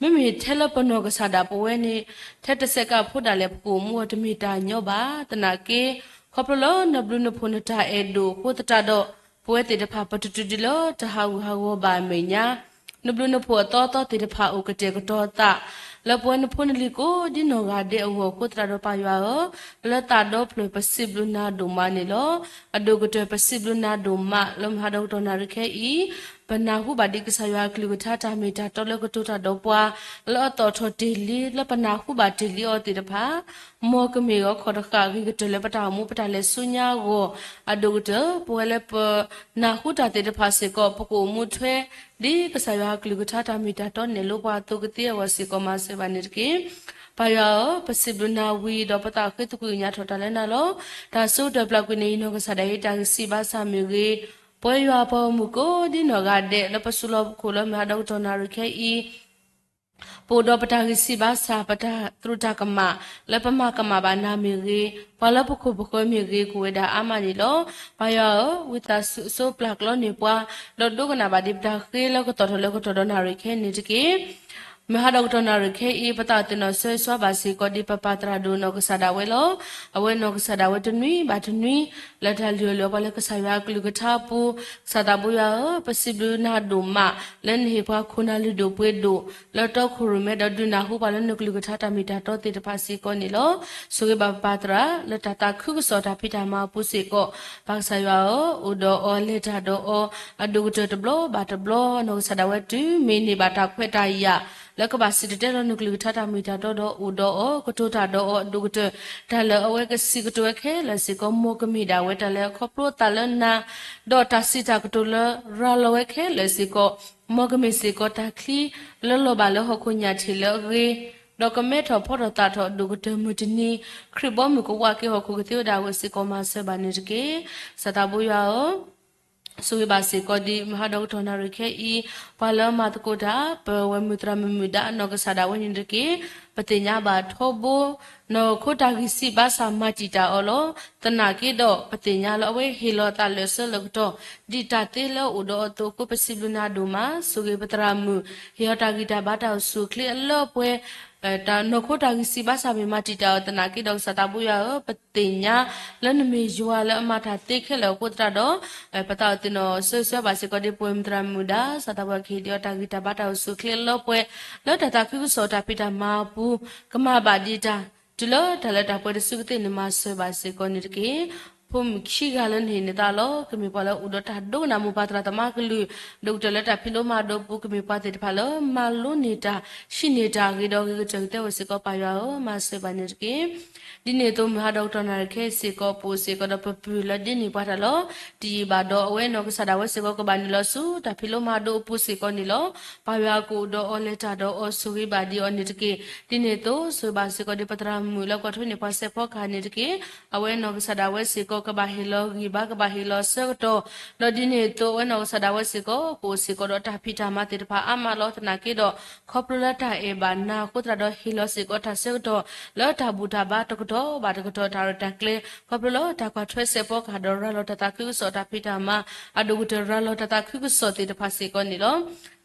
မ့မ့ၢ်ထဲလၢပနီၢ်ကစၢ်ဒၣ်ပဝဲန့ၣ် ထဲတစဲးကးဖိဒၣ်လဲာ် ပကအိၣ်မူအီၤတမ့ၢ်တၢ်ညီဘၣ်. သနာ်က့ ခီဖျိလၢနဘျုးနဖှိၣ်နတၢ်အဲၣ်ဒိၣ်အဃိသတးဒီး ပဝဲသ့ၣ်တဖၣ်ပတတုၤဒံးလၢတၢ်ဟးဂူာ်ဟးဂီၤဘၣ်အမဲာ်ညါ နဘျုးနဖှိၣ်အသီသီသ့ၣ်တဖၣ်အိၣ်ကတဲာ်ကတီၤသး လၢပဝဲနဖိနလံၤကိးဒ်နီၢ်ဂၤဒဲးအဂီၢ်အဃိသတးဒီး ပၢ်ယွၤဧၢ, လၢသးဒီဖျၢၣ်ပစံးဘျုးနၤဒိၣ်မးန့ၣ်လီၤ. အဒိၣ်ကတၢၢ်ပစံးဘျုးနၤဒိၣ်မး လၢမုၢ်ဟါဒီကတီၢ်နၣ်ရံၣ်ခဲအံၤ ပနၢ်ဟူဘၣ်ဒံးကစၢ်ယွၤအကလုၢ်ကထါတၢ်မ့ၢ်တၢ်တီလၢကတိၤတၢ်ဒီးပှၤ လၢအသီၣ်ထီၣ်တ့ၢ်လံ လၢပနၢ်ဟူဘၣ်တ့ၢ်လံအီၤသ့ၣ်တဖၣ် မ်ကမ့ၢ်ဂီၤခီၣ်တဃာ် ဂ့ၤကတၢၢ်လၢပတၢ်အိၣ်မူပတၢ်လဲၤဆူညါအဂီၢ်, အဒိၣ်ကတၢၢ် ပဝဲလၢပနၢ်ဟူတၢ်သ့ၣ်တဖၣ်စ့ၢ်ကီး ပကအိၣ်မူထွဲ ဒ်ကစၢ်ယွၤအကလုၢ်ကထါတၢ်မ့ၢ်တၢ်တီနဲၣ်လိပှၤအသိးကသ့အဂီၢ်စ့ၢ်ကီး မၤစၢၤဘၣ်န့ၣ်တက့ၢ်. ပၢ်ယွၤဧၢ, ပစံးဘျုးနၤဝံၤဒီး ပသးဃ့သကွံာ်ကညးထီၣ်တၢ်လၢနၤလီၤ. တၢ်စိကတၢၢ်ပျၢ်ကွံာ်န့ၣ် ယနီၢ်ကစၢ်ဒၣ်အံၤ တၢ်ဂံၢ်စၢ်ဘါစၢ်မ့ၢ်ဂ့ၤ, ပဝဲယွၤအပှၤဂီၢ်မုၢ်ကိးဒ်နီၢ်ဂၤဒဲး လၢပဆူလီၤပခိၣ်လၢမုၢ်ဟါဒီကတီၢ်နၣ်ရံၣ်ခဲအံၤ ပအိၣ်ဒီးပတၢ်ဂံၢ်စၢ်ဘါစၢ် ပတၢ်သရူးတၢ်ကမၣ် လၢပမၤကမၣ်ဘၣ်နၤမ့ၢ်ဂ့ၤ, ပှၤလၢပခိၣ်ပဃၢၤမ့ၢ်ဂ့ၤ ကအိၣ်ဝဲဒၣ်အါမးန့ၣ်လီၤ. ပၢ်ယွၤဧၢ, ဝံသးစူၤပျၢ်ကျီန့ၢ်ပှၤ, ဒီးဒိကနၣ်ဘၣ်ဒံးပတၢ်ဃ့လၢကသီၣ်ထီၣ်လၢကတီၢ်ဒီးနၣ်ရံၣ်ခဲအံၤန့ၣ်တက့ၢ်. မုၢ်ဟါဒီကတီၢ်နၣ်ရံၣ်ခဲအံၤ ပသးအိၣ်သ့ၣ်နီၣ်ဆၢဂ့ၤဆှါဘၣ်စ့ၢ်ကီး ဒ်ပပၢ်သရၣ်ဒိၣ်နီၢ်ကစၢ်ဒၣ်ဝဲလီၤ. အဝဲနီၢ်ကစၢ်ဒၣ်ဝဲတနွံဘၣ်တနွံ လၢတၢ်လုၢ်အီၣ်လုၢ်အီပှၤလၢကစၢ်ယွၤအကလုၢ်ကထါအပူၤ, ကစၢ်သးဘိယွၤဧၢ, ပစံးဘျုးနၤဒိၣ်မး လၢနဟ့ၣ်ပှၤခိၣ်နၢ်လုၢ်ဒိၣ်ပှ့ၤဒိၣ် လၢတီခိၣ်ရိၣ်မဲ ဒီးဒုးနၢ်ဟူပှၤလၢနကလုၢ်ကထါတၢ်မ့ၢ်တၢ်တီသ့ၣ်တဖၣ်စ့ၢ်ကီးန့ၣ်လီၤ. ဆိၣ်ဂ့ၤဘၣ်ပပၢ်သရၣ် လၢတၢ်သးခုကစီၣ်တၢ်ဖံးတၢ်မၤအပူၤစ့ၢ်ကီး, ပၢ်ကစၢ်ယွၤဧၢ, အိၣ်ဒီးအီၤလဲၤတၢ်ဒီးအီၤ အဒိၣ်ကတၢၢ်တဘျီဘၣ်တဘျီ, နီၢ်ကစၢ်ဒၣ်ဝဲတုၤမ့ၢ်န့ၢ်ဘၣ်တၢ်ခွဲးတၢ်ယာ် လၢကဘၣ်စံၣ်တဲၤတဲလီၤနကလုၢ်ကထါတၢ်မ့ၢ်တၢ်တီဒီးအိၣ်ဒီးအီၤ ကတိၤတၢ်ဒီးအီၤအဒိၣ်ကတၢၢ်, တၢ်လၢအဝဲကစံးကတိၤဝဲခဲလၢာ်စ့ၢ်ကီး မ်ကမ့ၢ်ဒၣ်ဝဲတၢ်လၢအခီဖျိအသးလၢနၤ, ဒီးတၢ်စံးတၢ်ကတိၤလၢရၤလီၤဝဲခဲလၢာ်စ့ၢ်ကီး, မ်ကမ့ၢ်စ့ၢ်ကီးတၢ်ချံလၢလီၤဘၣ်လၢဟီၣ်ခိၣ်ညၣ်ထံးလၢအဂ့ၤ, ဒီးကမဲထီၣ်ဖီထီၣ်သးထီၣ်အဒိၣ်ကတၢၢ်မုၢ်တနံၤ, ခရံာ်ဘီမုၢ်ကဝးက့ၤဟီၣ်ခိၣ်ကသ့ဝဲဒၣ်အဂီၢ်စ့ၢ်ကီး မၤစၢၤဘၣ်န့ၣ်တက့ၢ်. ကစၢ်သးဘိယွၤဧၢ, ဆိၣ်ဂ့ၤဘၣ်စ့ၢ်ကီးဒ်မုၢ်ဟါဒီကတီၢ်နၣ်ရံၣ်ခဲအံၤ, ပှၤလၢအမၤသကိးတၢ် ပဝဲမုၢ်သရၣ်မုၣ်မုၣ်ဒါအနီၢ်ကစၢ်ဒၣ်ဝဲန့ၣ်တက့ၢ်. ပသ့ၣ်ညါဘၣ်ထီဘိ နီၢ်ခိတၢ်ဂံၢ်စၢ်ဘါစၢ်မၤတံာ်တာ်အီၤလီၤ. သနာ်က့ဒီး ပသ့ၣ်ညါလၢအဝဲဟ့ၣ်လီၤအသးလၢာ်ဆၢလၢာ်ကတီၢ် ဒ်တၢ်သ့လၢအအိၣ်ဒီးအီၤအသိးအဃိ ပစံးဘျုးနၤဒိၣ်မး, ဆိၣ်ဂ့ၤပသရၣ်မုၣ်, ဟ့ၣ်အီၤတၢ်ဂံၢ်တၢ်ဘါတၢ်အိၣ်ဆူၣ်အိၣ်ချ့အလၢပှဲၤ တၢ်နီၢ်ခိတၢ်ဂံၢ်စၢ်ဘါစၢ်မ့ၢ်မၤတံာ်တာ်အီၤသနာ်က့ဒီး ကစၢ်သးဘိယွၤဧၢ, ပသ့ၣ်ညါလၢနမ့ၢ်ယွၤလၢအမၤတၢ်သ့ခဲလၢာ်အဃိသတးဒီး ပသးအိၣ်သ့ၣ်နီၣ်ဆၢဂ့ၤဆှါဘၣ်စ့ၢ်ကီးဒ်ပဝဲမုၢ်သရၣ်မုၣ်ဒါ ကစၢ်သးဘိယွၤကဟ့ၣ်ဒံးအီၤတၢ်ဂံၢ်တၢ်ဘါတၢ်အိၣ်ဆူၣ်အိၣ်ချ့အလၢပှဲၤ လၢတၢ်သးခုကစီၣ်တၢ်ဖံးတၢ်မၤအပူၤ ကမၤဘၣ်ဒံးတၢ် တုၤလၢတၢ်လၢတၢ်ပှဲၤတစုကသ့ၣ်န့ၣ် မၤစၢၤဘၣ်စ့ၢ်ကီးန့ၣ်တက့ၢ်. ဖိမုၣ်ခံဂၤလၢနဟ့ၣ်န့ၢ်သးလီၤ ကမ့ၢ်ပှၤလၢအိၣ်ဒီးတၢ်ဒိကနၣ်မိၢ်ပၢ်သရၣ်သမါကလုၢ် ဒိၣ်ကတၢၢ်လၢတၢ်ဖံးလိမၤဒိးအပူၤ ကမ့ၢ်ပှၤသ့ၣ်တဖၣ်လၢမၤလိန့ၢ်တၢ် ဟံးန့ၢ်တၢ်ဂ့ၤဒီးဂ့ၤကတၢၢ်ကသ့အဂီၢ်စ့ၢ်ကီး ပၢ်ယွၤဧၢ, မၤစၢၤဘၣ်န့ၣ်တက့ၢ်. ဒ်န့ၣ်အသိး မုၢ်ဟါဒီကတီၢ်နၣ်ရံၣ်ခဲအံၤစ့ၢ်ကီး ပအိၣ်စ့ၢ်ကီးဒီးပပုၢ်လၢဒ့န့ၢ်ပှၤတၢ်လီၤ. တယံာ်ဘၣ်ဒီးအဝဲနီၢ်ကစၢ်ဒၣ်ဝဲစ့ၢ်ကီး ကဘၣ်နုာ်လီၤဆူတၢ်ဖံးလိမၤဒိးအပူၤစ့ၢ်ကီးန့ၣ်လီၤ. ပၢ်ယွၤကအိၣ်ဒီးအီၤလဲၤတၢ်ဒီးအီၤ ဆိၣ်ဂ့ၤဘၣ်ဒံးအီၤန့ၣ်တက့ၢ်. ဒ်န့ၣ်အသိး ဆိၣ်ဂ့ၤဘၣ်စ့ၢ်ကီးဒ်ပသရၣ်မုၣ်လၢကွၢ်ထွဲန့ၢ်ပှၤစဲးဖီကဟၣ်န့ၣ်တက့ၢ်. အဝဲနီၢ်ကစၢ်ဒၣ်ဝဲစ့ၢ်ကီး ကဘၣ်ဟ့ၣ်လီၤဂံၢ်ဘါ ကဘၣ်ဟ့ၣ်လီၤဆၢကတီၢ် ဒီးဒ်န့ၣ်အသိး အဝဲနီၢ်ကစၢ်ဒၣ်ဝဲစ့ၢ်ကီး ကအိၣ်စ့ၢ်ကီးဒီးတၢ်ဖံးတၢ်မၤသ့ၣ်တဖၣ်အါမးလီၤ. သနာ်က့ဒီး ခီဖျိလၢတၢ်အဲၣ်ဘၣ်နၤအဃိသတးဒီး ဟ့ၣ်လီၤစ့ၢ်ကီးတၢ်ဆၢကတီၢ် လၢတၢ်ဘူၣ်တၢ်ဘါတကတီၢ်ဘၣ်တကတီၢ် တၢ်ရဲၣ်တၢ်ကျဲၤ ခီဖျိလၢတၢ်ကွၢ်ထွဲစဲးဖီကဟၣ်ဒီး ရၤလီၤတၢ်သးခုကစီၣ်တၢ်ဖံးတၢ်မၤ အဒိၣ်ကတၢၢ်ရၤလီၤတၢ်သးခုကစီၣ်သ့ၣ်တဖၣ်စ့ၢ်ကီးန့ၣ်လီၤ.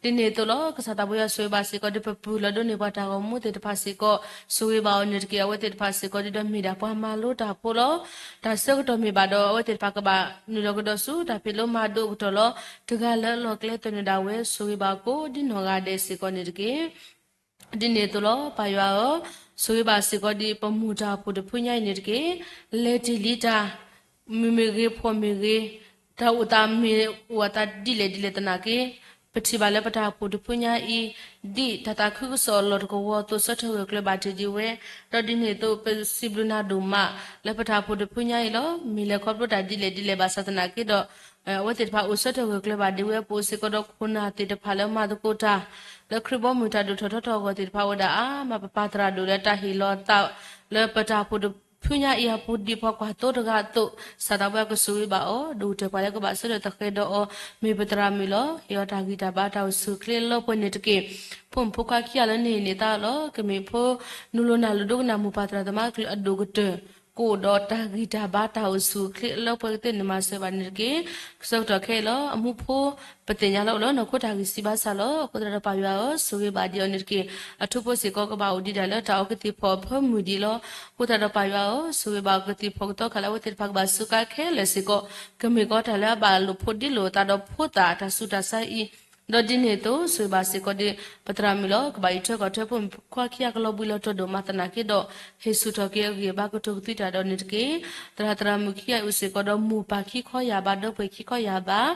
ဒ်န့ၣ်အသိးလီၤ. ကစၢ်သးဘိယွၤဆိၣ်ဂ့ၤဘၣ်စ့ၢ်ကီးဒ်ပပုၢ်လၢဒိးန့ၢ်ပှၤတၢ်ဂီၤမူသ့ၣ်တဖၣ်စ့ၢ်ကီး ဆိၣ်ဂ့ၤဘၣ်အီၤန့ၣ်တက့ၢ်. အဝဲသ့ၣ်တဖၣ်စ့ၢ်ကီး ဒ်ဒီးမ့ၢ်ဒၣ်ပှၤမၤလိတၢ်ဖိလီၤ. တၢ်ဆၢကတီၢ်မ့ၢ်ဘၣ်ဒီး အဝဲသ့ၣ်တဖၣ်ကဘၣ်နုာ်လီၤကဒီးဆူတၢ်ဖံးလိမၤဒိးအကတီၢ်လီၤ. တဂၤလၢအလီၢ်ကျဲသနၢၣ်ဒၣ်ဝဲ ဆိၣ်ဂ့ၤဘၣ်ကိးဒ်နီၢ်ဂၤဒဲးစ့ၢ်ကီးန့ၣ်တက့ၢ်. ဒ်န့ၣ်အသိးလီၤ. ပၢ်ယွၤဧၢ, ဆိၣ်ဂ့ၤဘၣ်စ့ၢ်ကီးဒ်ပမိၢ်တၢ်အိၣ်ဖှိၣ်တဖုညါအံၤန့ၣ်တက့ၢ်. လဲၤတ့ၢ်လံတၢ် မုၢ်မ့ၢ်ဂ့ၤ ဖှီၣ်မ့ၢ်ဂ့ၤ, တၢ်အိၣ်သးမ့ၢ်အိၣ်အသးဒ်လဲၣ်ဒ်လဲၣ်သနာ်က့ ပထံၣ်ဘၣ်လၢပတၢ်အိၣ်ဖှိၣ်တဖုညါအံၤ ဒ်တၢ်သးခုကစီၣ်အလီၢ်တကဝီၤအသိး ဆၢထၢၣ်ဂၢၢ်ကျၢၤဘၣ်တ့ၢ်ဒံးဝဲ, ဒီးဒ်န့ၣ်အသိး ပစံးဘျုးနၤဒိၣ်မး လၢပတၢ်အိၣ်ဖှိၣ်တဖုညါအံၤလီၤ. မ့ၢ်လဲၤခီဖျိတၢ်ဒ်လဲၣ်ဒ်လဲၣ်ဘၣ်ဆၣ်သနာ်က့ဒီး အဝဲသ့ၣ်တဖၣ်အိၣ်ဆၢထၢၣ်ဂၢၢ်ကျၢၤဘၣ်ဒံးဝဲ ပအိၣ်စ့ၢ်ကီးဒီးခိၣ်နၢ်သ့ၣ်တဖၣ်လၢမၤသကိးတၢ် လၢခရံာ်ဘီမုၢ်တၢ်ဒိၣ်ထီၣ်ထီထီၣ်အဂီၢ်သ့ၣ်တဖၣ်ဝဲဒၣ်အါမး ပပာ်သရၣ်ဒိၣ်လၢတၢ်ဟ့ၣ်လီၤသး လၢပတၢ်အိၣ်ဖှိၣ်တဖုညါအံၤအပူၤဒ်ပှၤကွၢ်သိတဂၤအသိး, စၢ်သးပှၢ်ကစူၢ်ဂ့ၤဘၣ်အီၤ, ဒိၣ်ကတၢၢ်ပှၤလၢကဘၣ်ဆၢထၢၣ်သဃဲၤဒီးအီၤ မ့ၢ်ပသရၣ်မုၣ်လီၤ. ဟ့ၣ်အီၤတၢ်ဂံၢ်တၢ်ဘါတၢ်အိၣ်ဆူၣ်အိၣ်ချ့လၢပှဲၤန့ၣ်တက့ၢ်. ဖိမုၣ်ဖိခွါခံဂၤလၢနဟ့ၣ်န့ၢ်သါအီၤလီၤ. ကမ့ၢ်ဖိနုာ်လီၤနၢ်လိၤဒိကနၣ်မိၢ်ပၢ်သရၣ်သမါကလုၢ်အဒိၣ်ကတၢၢ် ကအိၣ်ဒီးတၢ်ဂံၢ်တၢ်ဘါတၢ်အိၣ်ဆူၣ်အိၣ်ချ့လၢပှဲၤကသ့န့ၣ် မၤစၢၤဘၣ်န့ၣ်တက့ၢ်. ဆၢကတီၢ်ခဲအံၤလီၤ. အမူဖိ ပသ့ၣ်ညါလၢအိၣ်လၢနီၢ်ခိတၢ်ဂံၢ်ဆံးဘါစၢ်လီၤ. အဃိသတးဒီးပၢ်ယွၤဧၢ, ဆိၣ်ဂ့ၤဘၣ်ဒံးအီၤန့ၣ်တက့ၢ်. အထူဖိစ့ၢ်ကီးကဘၣ်အိၣ်ဒံးဒၣ်လၢတၢ်အီကသံၣ်ဖီၣ်အဖၢမုၢ်ဒံးလီၤ. အဃိသတးဒီးပၢ်ယွၤဧၢ, ဆိၣ်ဂ့ၤဘၣ်အီၤကသံၣ်ဖီၣ်ကသီခါလၢအဝဲသ့ၣ်တဖၣ်ကဘၣ်စူးကါခဲလၢာ်စ့ၢ်ကီး, ကမ့ၢ်ကီးတၢ်လၢအဘၣ်လိာ်ဖိးဒ့လိာ်အသးဒီးဖိသၣ်တၢ်စူၢ်တၢ်စါအံၤ ဒီးဒ်န့ၣ်အသိး ဆိၣ်ဂ့ၤဘၣ်စ့ၢ်ကီးဒီး ပသရၣ်မုၣ်လီၤ. ကဘၣ်အံးထွဲကွၢ်ထွဲဖိမုၣ်ဖိခွါခံဂၤကလီၤဘှံးလီၤတီၤဒိၣ်မးသနာ်က့ဒီး ဟ့ၣ်ဆူၣ်ထီၣ်က့ၤအဂံၢ်အဘါကတိၤကသွံတၢ်ဒီးန့ၣ်တက့ၢ်. သရၣ်သရၣ်မုၣ်ခံဂၤအံၤအိၣ်စ့ၢ်ကီးဒီးမိၢ်ပၢ်ခံခီယၢ်ဘး ဒီပုၢ်ဝဲၢ်ခံခီယၢ်ဘး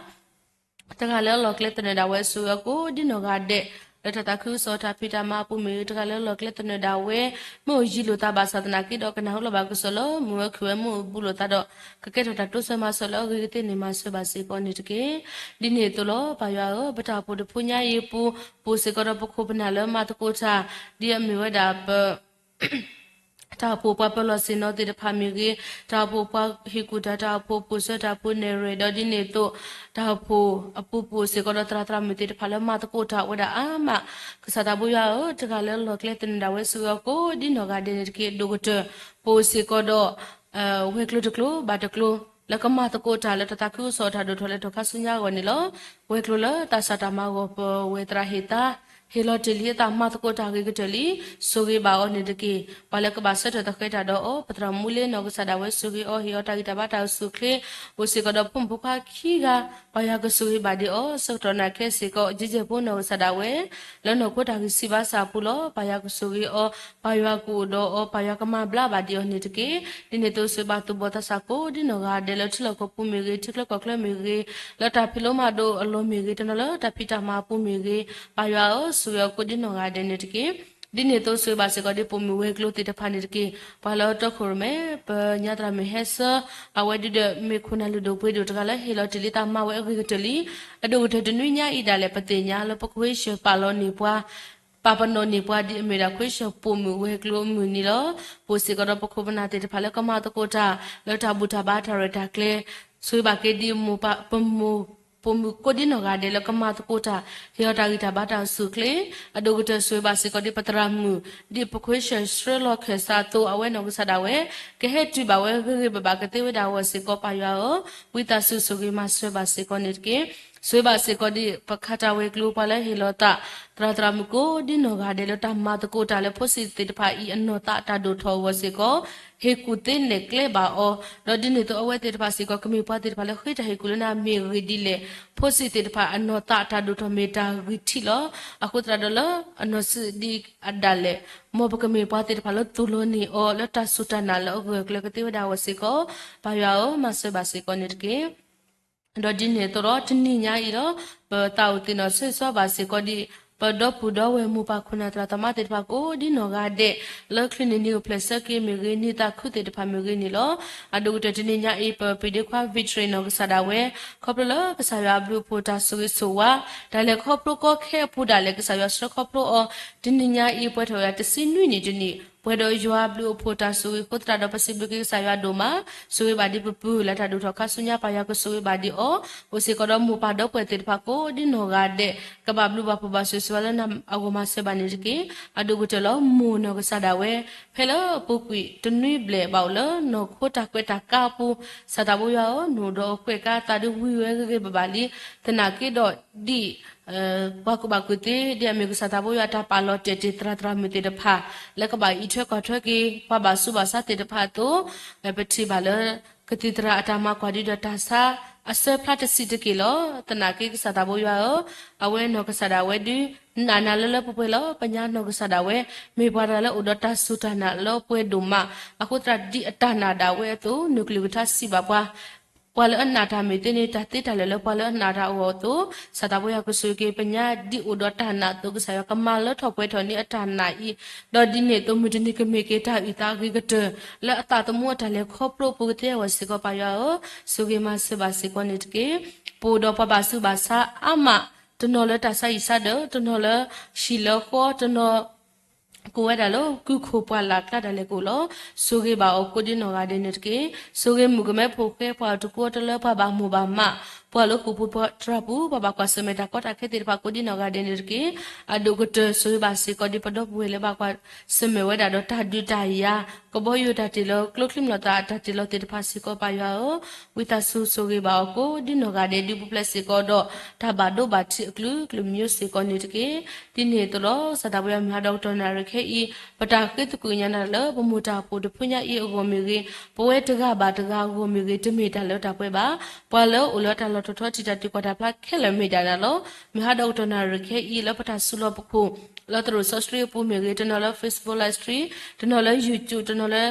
တဂၤလၢအလီၢ်ကျဲသနၢၣ်ဒၣ်ဝဲ ဆိၣ်ဂ့ၤအီၤကိးဒ်နီၢ်ဂၤဒဲး လၢတၢ်သးခုကစီၣ်တၢ်ဖံးတၢ်မၤအပူၤမ့ၢ်ဂ့ၤ, တဂၤလၢအလီၢ်ကျဲသနၢၣ်ဒၣ်ဝဲ မ့ၢ်အိၣ်ယံၤလိာ်သးဘၣ်ဆၣ်သနာ်က့ဒီး ကနၢ်ဟူလီၤဘၣ်ကစီၣ်လၢမုၢ်ဝဲခုၣ်ဝဲမ့ၢ်အိၣ်ဘူးလိာ်သးဒီး ကကဲထီၣ်တၢ်တိစၢၤမၤစၢၤလၢအဂ့ၤကသ့န့ၣ် မၤစၢၤဘၣ်စ့ၢ်ကီးန့ၣ်တက့ၢ်. ဒ်န့ၣ်အသိးလီၤ. ပၢ်ယွၤဧၢ, ပတၢ်အိၣ်ဖှိၣ်တဖုညါအံၤအပူၤ ပအိၣ်စ့ၢ်ကီးဒီးပခိၣ်ပနၢ်လၢမၤသကိးတၢ် ဒ်အမ့ၢ်ဝဲဒၣ်ပ တၢ်အိၣ်ဖှိၣ်ပှၤပၢၤလီၢ်ဆ့ၣ်နီၤသ့ၣ်တဖၣ်မ့ၢ်ဂ့ၤ, တၢ်အိၣ်ဖှိၣ်ပှၤဟ့ၣ်ကူၣ်တၢ်, တၢ်အိၣ်ဖှိၣ်ပူၤစၢၤတၢ်, ပူၤနဲၣ်ရွဲၣ်, ဒီးဒ်န့ၣ်အသိး တၢ်အိၣ်ဖှိၣ်အပူၤပူၤစ့ၢ်ကီးဒီးသရၣ်သရၣ်မုၣ်သ့ၣ်တဖၣ်လၢမၤသကိးတၢ်ဝဲဒၣ်အါမး, ကစၢ်သးဘိယွၤဧၢ, တဂၤလၢအလီၢ်ကျဲသနၢၣ်ဒၣ်ဝဲ ဆိၣ်ဂ့ၤအီၤကိးဒ်နီၢ်ဂၤဒဲးန့ၣ်တက့ၢ်. အဒိၣ်ကတၢၢ် ပအိၣ်စ့ၢ်ကီးဒီး ဝဲၤကျိၤတကျိၤဘၣ်တကျိၤ လၢကမၤသကိးတၢ်လၢတၢ်သးခုကစီၣ်တၢ်ဒိၣ်ထီၣ်လဲၤထီၣ်ခါဆူညါအဂီၢ်န့ၣ်လီၤ. ဝဲၤကျိၤလၢတၢ်စၢ်တၢ်မၤအဂီၢ် ပဝဲသရၣ်ဟ့ၣ်သါ ဟ့ၣ်လီၤတ့ၢ်လံအသးမၤသကိးတၢ်ဂ့ၤကတၢၢ်လံ, ဆိၣ်ဂ့ၤဘၣ်အီၤန့ၣ်တက့ၢ်. ပှၤလၢကဘၣ်ဆၢထၢၣ်သဃဲၤတၢ်ဒီးအီၤ ပသရၣ်မူလ့နီၢ်ကစၢ်ဒၣ်ဝဲ ဆိၣ်ဂ့ၤအီၤ ဟ့ၣ်အီၤတၢ်ဂံၢ်တၢ်ဘါတၢ်အိၣ်ဆူၣ်အိၣ်ချ့, အိၣ်စ့ၢ်ကီးဒီးဖိမုၣ်ဖိခွါခံဂၤ, ပၢ်ယွၤကဆိၣ်ဂ့ၤဘၣ်ဒံးအီၤ ဆၢကတီၢ်နၢ်ခဲစ့ၢ်ကီး ယဲၢ်ယဲၢ်ဖိနီၢ်ကစၢ်ဒၣ်ဝဲ လၢနီၢ်ခိတၢ်ဂံၢ်ဆံးဘါစၢ်အပူၤလီၤ. ပၢ်ယွၤကဆိၣ်ဂ့ၤအီၤ, ပၢ်ယွၤကအိၣ်ဒီးအီၤ, ပၢ်ယွၤကမၤဘျါဘၣ်ဒံးအီၤန့ၣ်တက့ၢ်. ဒ်န့ၣ်အသိး ဆိၣ်ဂ့ၤဘၣ်သူၣ်ဘီၣ်သးစၢ်ကိးဒ်နီၢ်ဂၤဒဲး လၢထံလီၢ်ကီၢ်ပူၤမ့ၢ်ဂ့ၤ, ထံချၢကီၢ်ချၢမ့ၢ်ဂ့ၤ, လၢတၢ်ဖံးလိမၤဒိးအလီၢ်မ့ၢ်ဂ့ၤ, တနီၤလၢတၢ်ဖံးတၢ်မၤအပူၤမ့ၢ်ဂ့ၤ, ပၢ်ယွၤဧၢ, ဆိၣ်ဂ့ၤအီၤကိးဒ်နီၢ်ဂၤဒဲးန့ၣ်တက့ၢ်. ဒ်န့ၣ်အသိး ဆိၣ်ဂ့ၤဘၣ်စ့ၢ်ကီးဒ်ပိာ်မုၣ်ဝဲၤကျိၤသ့ၣ်တဖၣ်န့ၣ်တက့ၢ်. ပှၤလၢတီခိၣ်ရိၣ်မဲ ပညါသရၣ်မုၣ်ဟဲဆၢ အဝဲဒုဒီးမ့ၢ်ခိၣ်နၢ်လုၢ်ဒိၣ်ပှ့ၤဒိၣ်တဂၤလၢဟ့ၣ်လီၤတ့ၢ်လံသးမၤဝဲအဂ့ၤကတၢၢ်လံ. အဒိၣ်ကတၢၢ်တနွံညါအံၤဒၣ်လဲာ် ပသ့ၣ်ညါလၢပခွ့ဆၢၣ်ပာ်လီၤန့ၢ်ပှၤ ပာ်ပနီၣ်န့ၢ်ပှၤဒ်အမ့ၢ်ဒၣ်ခွ့ဆၢၣ်ပိာ်မုၣ်ဝဲၤကျိၤအမုၢ်နံၤလီၤ. ပအိၣ်စ့ၢ်ကီးဒီးပခိၣ်ပနၢ်သ့ၣ်တဖၣ်လၢကမၤသကိးတၢ် လၢတၢ်ဘူၣ်တၢ်ဘါတၢ်ရဲၣ်တၢ်ကျဲၤ, ဆိၣ်ဂ့ၤဘၣ်က့ၤဒ်မိၢ်ပၢ် ပမိၢ် ပိာ်မုၣ်ကိးဒ်နီၢ်ဂၤဒဲးလၢကမၤသကိးတၢ် ဟ့ၣ်အီၤတၢ်ဂံၢ်တၢ်ဘါတၢ်အိၣ်ဆူၣ်အိၣ်ချ့, အဒိၣ်ကတၢၢ်ဆိၣ်ဂ့ၤဘၣ်စ့ၢ်ကီးဒ်ပသရၣ်မုၣ် ဒ်ပခွ့ဆၢၣ်ဆှၢလီၤခၢၣ်စးအသိး အဝဲနီၢ်ကစၢ်ဒၣ်ဝဲ ကဟဲတုၤဘၣ်ဝဲဂ့ၤဂ့ၤဘၣ်ဘၣ်ကသ့ဝဲဒၣ်အဂီၢ်စ့ၢ်ကီး ပၢ်ယွၤဧၢ, ဝံသးစူၤဆိၣ်ဂ့ၤမၤစၢၤဘၣ်စ့ၢ်ကီးန့ၣ်တက့ၢ်. ဆိၣ်ဂ့ၤဘၣ်စ့ၢ်ကီးဒ်ပခးတၢ်ဝဲၤကျိၤပှၤလၢဟ့ၣ်လီၤသး သရၣ်သရၣ်မုၣ်ကိးဒ်နီၢ်ဂၤဒဲး လၢတၢ်မၤသကိးတၢ်လၢဖိဆံးသ့ၣ်တဖၣ်အံၤ အနီၢ်သးတၢ်ဒိၣ်ထီၣ်အဂီၢ်စ့ၢ်ကီး ဟ့ၣ်ကူၣ်သ့နဲၣ်ကျဲဘၣ်အီၤ, ဒီးဒ်န့ၣ်အသိးအဝဲသ့ၣ်တဖၣ်စ့ၢ်ကီး ကမ့ၢ်ပှၤသ့ၣ်တဖၣ်လၢဃ့တၢ်ဟ့ၣ်ကူၣ်လၢနၤမ့ၢ်ဂ့ၤဒ်လဲၣ်, ဖိဆံးသ့ၣ်တဖၣ်အနီၢ်သးတၢ်ဒိၣ်ထီၣ်မ့ၢ်တၢ်ဂံၢ်ထံးလီၤ. အဃိသတးဒီးလၢအနီၢ်ဆံးဒံးအဒၣ်လဲာ် မ်ပကမ့ၢ်ပှၤသ့ၣ်တဖၣ်လၢသူၣ်လီၤန့ၢ်အီၤ လၢတၢ်စူၢ်တၢ်နာ်လၢအဂၢၢ်အကျၢၤကသ့ဝဲဒၣ်အဂီၢ်စ့ၢ်ကီး ပၢ်ယွၤဧၢ, မၤစၢၤဘၣ်စ့ၢ်ကီးန့ၣ်တက့ၢ်. ဒီးဒ်န့ၣ်အသိးဒီး တနံၤညါအံၤဒီး ပသးအိၣ်သ့ၣ်နီၣ်ဆၢဂ့ၤဆၢဝါဘၣ်စ့ၢ်ကီးဒ် ပဒီပုၢ်ဒီဝဲၢ်မိၢ်ပၢ်ခိၣ်နၢ်သရၣ်သမါသ့ၣ်တဖၣ် ကိးဒ်နီၢ်ဂၤဒဲး လၢချုးန့ၢ်နံၣ်အိၣ်ဖျဲၣ်ဆၢက့ၤမ့ၢ်ဂ့ၤ နံၣ်သးခုသ့ၣ်တဖၣ်မ့ၢ်ဂ့ၤန့ၣ်လီၤ. အဒိၣ်ကတၢၢ်တနံၤညါအံၤ ပပျံၤဒ့ခွါ Victory နီၢ်ကစၢ်ဒၣ်ဝဲ ခီဖျိလၢကစၢ်ယွၤအဘျုးအဖှိၣ်တၢ်ဆိၣ်ဂ့ၤဆိၣ်ဝါ တၢ်လဲၤခီဖျိကီခဲအပူၤဒၣ်လဲာ် ကစၢ်ယွၤဆှၢခီဖျိအီၤ တနံၤညါအံၤ ပှဲၤထီၣ်ဝဲဒၣ်တဆံနွံနံၣ်တနံၣ် ပှဲၤဒီးယွၤအဘျုးအဖှိၣ်တၢ်ဆိၣ်ဂ့ၤအဃိသတးဒီး ပစံးဘျုးက့ၤကစၢ်ယွၤဒိၣ်မး, ဆိၣ်ဂ့ၤဘၣ်ဒ်ပပုၢ်လၢတၢ်ဒိၣ်ထီၣ်ခါဆူညါ ပၢ်ယွၤကဆိၣ်ဂ့ၤဘၣ်ဒ်အီၤ, အိၣ်စ့ၢ်ကီးဒီးမိၢ်ပၢ်ဒီပုၢ်ဝဲၢ်သ့ၣ်တဖၣ်ကိးဒ်နီၢ်ဂၤဒဲး ကဘၣ်ဘျုးဘၣ်ဖှိၣ်ဘၣ်ဆိၣ်ဂ့ၤဆိၣ်ဝါလၢနၤအဂီၢ်မၤစၢၤဘၣ်န့ၣ်တက့ၢ်. အဒိၣ်ကတၢၢ်လၢ မိၢ်နီၢ်ကစၢ်ဒၣ်ဝဲ ဖဲလၢအပူၤကွံာ်တနွံဘျဲၣ်ဘၣ်အိၣ်လၢနီၢ်ခိတၢ်ကွဲးတၢ်ကါအပူၤ, ကစၢ်သးဘိယွၤဧၢ, နအိၣ်ဒီးအကွဲးကါသးဒုးဝံၤဝဲဂ့ၤဂ့ၤဘၣ်ဘၣ်လံ, သနာ်က့ဒီးဒ် ပှၤကူၣ်ဘၣ်ကူၣ်သ့ ဒ်အမ့ၢ်ကစၢ်သးဘိယွၤအတၢ်ပာ်လီၤတဲာ်တ့ၢ်သရၣ်သရၣ်မုၣ်သ့ၣ်တဖၣ် လၢကဘၣ်အံးထွဲကွၢ်ထွဲက့ၤ ပှၤဘၣ်ဆူးဘၣ်ဆါသ့ၣ်တဖၣ်အသိး, ပထံၣ်ဘၣ်လၢ ကသံၣ်သရၣ်အတၢ်မၤကွၢ်ဒ်ဒီးတၢ်ဆါအစၢဖျါတဆံးတက့ၢ်လီၤ. သနာ်က့ကစၢ်သးဘိယွၤဧၢ, အဝဲနီၢ်ကစၢ်ဒၣ်ဝဲဒုး နာ်နၤလၢလၢပှဲၤပှဲၤလီၤ. ပညါနီၢ်ကစၢ်ဒၣ်ဝဲ မ့ၢ်ပှၤတဂၤလၢအိၣ်ဒီးတၢ်စူၢ်တၢ်နာ်လၢပှဲၤဒိၣ်မး, အဃိသတးဒ်အတၢ်နာ်ဒၣ်ဝဲအသိး နကလုၢ်ကထါစံးဘၣ်ပှၤ ပှၤလၢအနာ်တၢ်မ့ၢ်သ့န့ၣ် တၢ်သ့တၢ်လၢာ်လၢပှၤလၢအနာ်တၢ်အဂီၢ်အသိး, စၢ်သးပှၢ်ယွၤကဆိၣ်ဂ့ၤက့ၤပညါဒ်အိၣ်ဒီးတၢ်နာ်အသိး ကစၢ်ယွၤကမၤလၢထီၣ်ပှဲၤထီၣ်န့ၢ်အတၢ်နာ်အံၤ, ဒီးဒ်န့ၣ်အသိး မုၢ်တနံၤကမ့ၢ်က့ၤတၢ်အုၣ်သးအဂ့ၤကတၢၢ် လၢအသးသမူအတၢ်လဲၤခီဖျိအပူၤကသ့အဂီၢ်စ့ၢ်ကီး ပၢ်ယွၤဧၢ, ဆိၣ်ဂ့ၤမၤစၢၤဘၣ်စ့ၢ်ကီးန့ၣ်တက့ၢ်. ပအိၣ်ဒီးပှၤဘၣ်ဆူးဘၣ်ဆါအါမး, တနီၤလၢတၢ်ဆါဟံၣ်ဆါဒၢး, တနီၤလၢဟံၣ်လၢဃီ, တနီၤ ကအိၣ်ဝဲဒၣ်လၢကုခိၣ်ပှၢ်လၢ်ကျါဒၣ်လဲာ်ကအိၣ်လီၤ. ဆိၣ်ဂ့ၤဘၣ်အီၤကိးဒ်နီၢ်ဂၤဒဲးန့ၣ်တက့ၢ်. ဆိၣ်ဂ့ၤမုၣ်ကမဲဖိဃဲ ပှၤတကူအတလၢ ပှၤဘၣ်မိၢ်ဘၣ်မး, ပှၤလၢဃိာ်ပူၤပှၤတြၢ်ပူၤ ပှၤဘၣ်ကွၢ်ဆၢၣ်မဲာ်တၢ်ကီတၢ်ခဲသ့ၣ်တဖၣ်ကိးဒ်နီၢ်ဂၤဒဲးန့ၣ်တက့ၢ်. အဒိၣ်ကတၢၢ် ဆိၣ်ဂ့ၤဘၣ်စ့ၢ်ကီးဒ်ပဒီပုၢ်ဝဲၢ်လၢ ဘၣ်ကွၢ်ဆၢၣ်မဲာ်ဝဲဒၣ်ဒီးတၢ်ဒုးတၢ်ယၤ, ကဘီယူၤတၢ်တ့ၢ်လီၤ, ကျိချံမျိာ်သၣ်အတၢ်တ့ၢ်လီၤသ့ၣ်တဖၣ်စ့ၢ်ကီး ပၢ်ယွၤဧၢ, ဝံသးစူၤဆိၣ်ဂ့ၤဘၣ်အီၤကိးဒ်နီၢ်ဂၤဒဲး ဒုးပူၤဖျဲးစ့ၢ်ကီးဒီး တၢ်ဘၣ်ဒိဘၣ်ထံးအကလုာ်ကလုာ်မံၤစ့ၢ်ကီးန့ၣ်တက့ၢ်. ဒ်န့ၣ်အသိးလီၤ. စၢ်သးပှၢ်ယွၤ မုၢ်ဟါဒီးကတီၢ်နၣ်ရံၣ်ခဲအံၤ ပတၢ်ဃ့သကွံာ်ကညးနၤလၢ ပမိၢ်တၢ်အိၣ်ဖှိၣ်တဖုညါအံၤအဂီၢ်မ့ၢ်ဂ့ၤ, ပဝဲတဂၤဘၣ်တဂၤအဂီၢ်မ့ၢ်ဂ့ၤ, တမ့ၢ်တၢ်လၢတၢ်ပှဲၤဘၣ်. ပှၤလၢအအိၣ်လၢတၢ်လီၢ်တတီၤထီ ထံၣ်တၢ်တံာ်ကွၢ်တၢ်ဖျါခဲလၢာ်မ့ၢ်ဒၣ်နၤလီၤ. မုၢ်ဟါဒီးကတီၢ်နၣ်ရံၣ်ခဲအံၤ လၢပတၢ်စုလီၢ်ပခိၣ် လၢသရိာ်စီဆှံအပူၤမ့ၢ်ဂ့ၤ, တနီၤလၢ Facebook Live Stream, တနီၤလၢ YouTube, တနီၤလၢ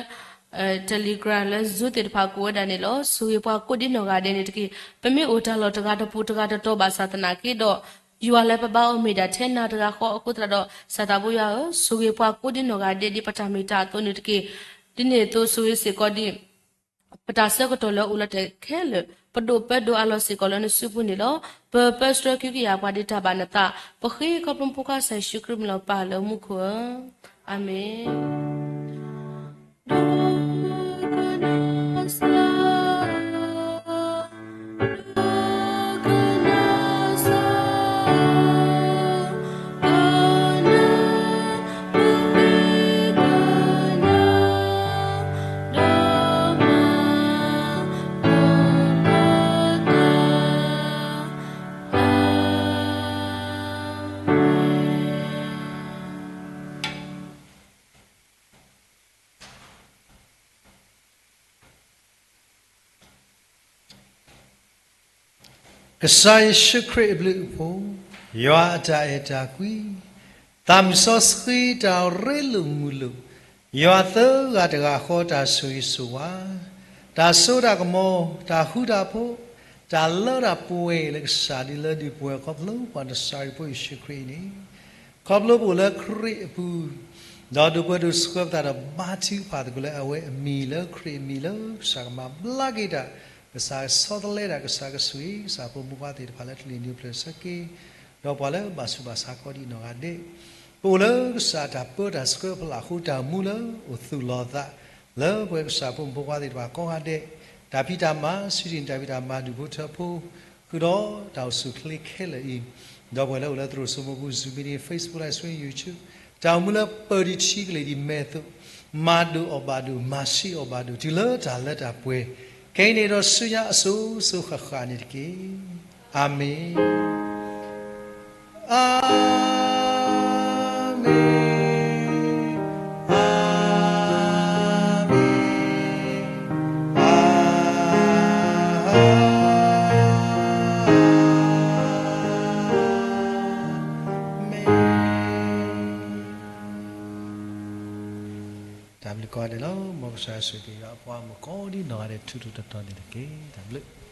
Telegram လၢ Zoom သ့ၣ်တဖၣ်ကိးဝဲဒၣ်န့ၣ်လီၤ. ဆိၣ်ဂ့ၤပှၤကိးဒ်နီၢ်ဂၤဒဲးန့ၣ်တက့ၢ်. ပမ့ၢ်အိၣ်တၢ်လီၢ်တဂၤတပူၤတဂၤတတီၤဘၣ်ဆၣ်သနာ်က့ဒီး, ယွၤလၢပဘါအီၤမ့ၢ်ဒၣ်ထဲနၤတဂၤဃီအဃိသတးဒီး စၢ်သးပှၢ်ယွၤဧၢ, ဆိၣ်ဂ့ၤပှၤကိးဒ်နီၢ်ဂၤဒဲး ဒ်ပတၢ်မ့ၢ်တၢ်အသိးန့ၣ်တက့ၢ်. ဒ်န့ၣ်အသိး ဆိၣ်ဂ့ၤစ့ၢ်ကီးဒ် ပတၢ်ဆၢကတီၢ်လၢအအိၣ်လၢတၢ်ခဲလၢာ်, ပဒိၣ်ပၢဒိၣ်အလီၢ်စ့ၢ်ကီးလၢနစုပူၤန့ၣ်လီၤ. ပပၢဆှၢကဟုကယာ်ပှၤဒ်တၢ်ဘၣ်နသး, ပဃ့ခီဖျိမုၢ်ဖိခွါကစၢ်ယ့ၣ်ၡူးခရံာ်မံၤလီၤ ပၢ်လၢမူခိၣ်ဧၢ, အၤမ့ၣ်. ကစၢ်ယ့ၣ်ၡူးခရံာ်အဘျုးအဖှိၣ်, ယွၤအတၢ်အဲၣ်တၢ်ကွံ, သးမုၢ်စီဆှံတၢ်ရ့လိာ်မုာ်လိာ်, ယွၤသၢဂၤတဂၤဃီတၢ်ဆိၣ်ဂ့ၤဆိၣ်ဝါ, တၢ်စိတၢ်ကမီၤ, တၢ်ဃူတၢ်ဖိး, တၢ်လၢတၢ်ပှဲၤလၢကစၢ်ဒုးလၢဒုးပှဲၤခီဖျိပှၤနစၤရံဖိယ့ၣ်ၡူးခရံာ်အံၤန့ၣ်, ခီဖျိပအိၣ်လၢခရံာ်အပူၤ, ဒီးဒိးပှဲၤဒိးဆှၢပသးဒီးဘါထုကဖၣ်သကိးလၢအဝဲအမံၤလၢခရံာ်အမံၤလၢကစၢ်ကမၤဘျါက့ၤတၢ်, ကစၢ်ကဆီတလဲတၢ်, ကစၢ်ကဆိၣ်ဂ့ၤ ကစၢ်ဖိမုၣ်ဖိခွါသ့ၣ်တဖၣ်လၢတလ့ၤနုာ်ဖျၢၣ်ဆၢက့ၤ, ဒီးပှၤလၢဘၣ်ဆူးဘၣ်ဆါကိးဒံးနီၢ်ဂၤဒဲး, ပအိၣ်လၢကစၢ်တၢ်ပၢတၢ်ဆှၢဖီလာ်အဃိ တၢ်အိၣ်မူလၢအိၣ်သူၣ်လီၤသး လၢပဝဲကစၢ်ဖိမုၣ်ဖိခွါသ့ၣ်တဖၣ်ကိးဂၤဒဲး, တၢ်ဖံးတၢ်မၤ စံးတံၢ်တၢ်ဖံးတၢ်မၤ ဒူၣ်ဖိထၢဖိ, ဃုာ်ဒီးတၢ်အိၣ်ဆူၣ်အိၣ်ချ့ခဲလၢာ်အံၤ, ဒီးပဝဲလၢအိၣ်လၢသရိာ်စိမိၤပူၤ Zoom meeting, Facebook Live Stream, YouTube, တၢ်အိၣ်မူလၢပၢၢ်ဒံးထံကလ့ၢ်ဒံးမဲာ်အသိး, မၤဒိၣ်အီၣ်ဘၣ်ဒိၣ်, မၤဆံးအီၣ်ဘၣ်ဒိၣ်, တုၤလၢတၢ်လၢတၢ်ပှဲၤ, ခဲအံၤန့ၣ်ဒီးဆူညါအစိၤစိၤဃၣ်ဃၣ်န့ၣ်တက့ၢ်. အၤမ့ၣ်. အၤမ့ၣ်, အၤမ့ၣ်, အၤမ့ၣ်. တၢ်ဘျုးကိးဂၤဒဲးလီၤ. မ်ကစၢ်ယွၤဆိၣ်ဂ့ၤက့ၤယွၤအပှၤဂီၢ်မုၢ်ကိးဒံးနီၢ်ဂၤဒဲး ထူထူတီတီန့ၣ်တက့ၢ်. တၢ်ဘျုး.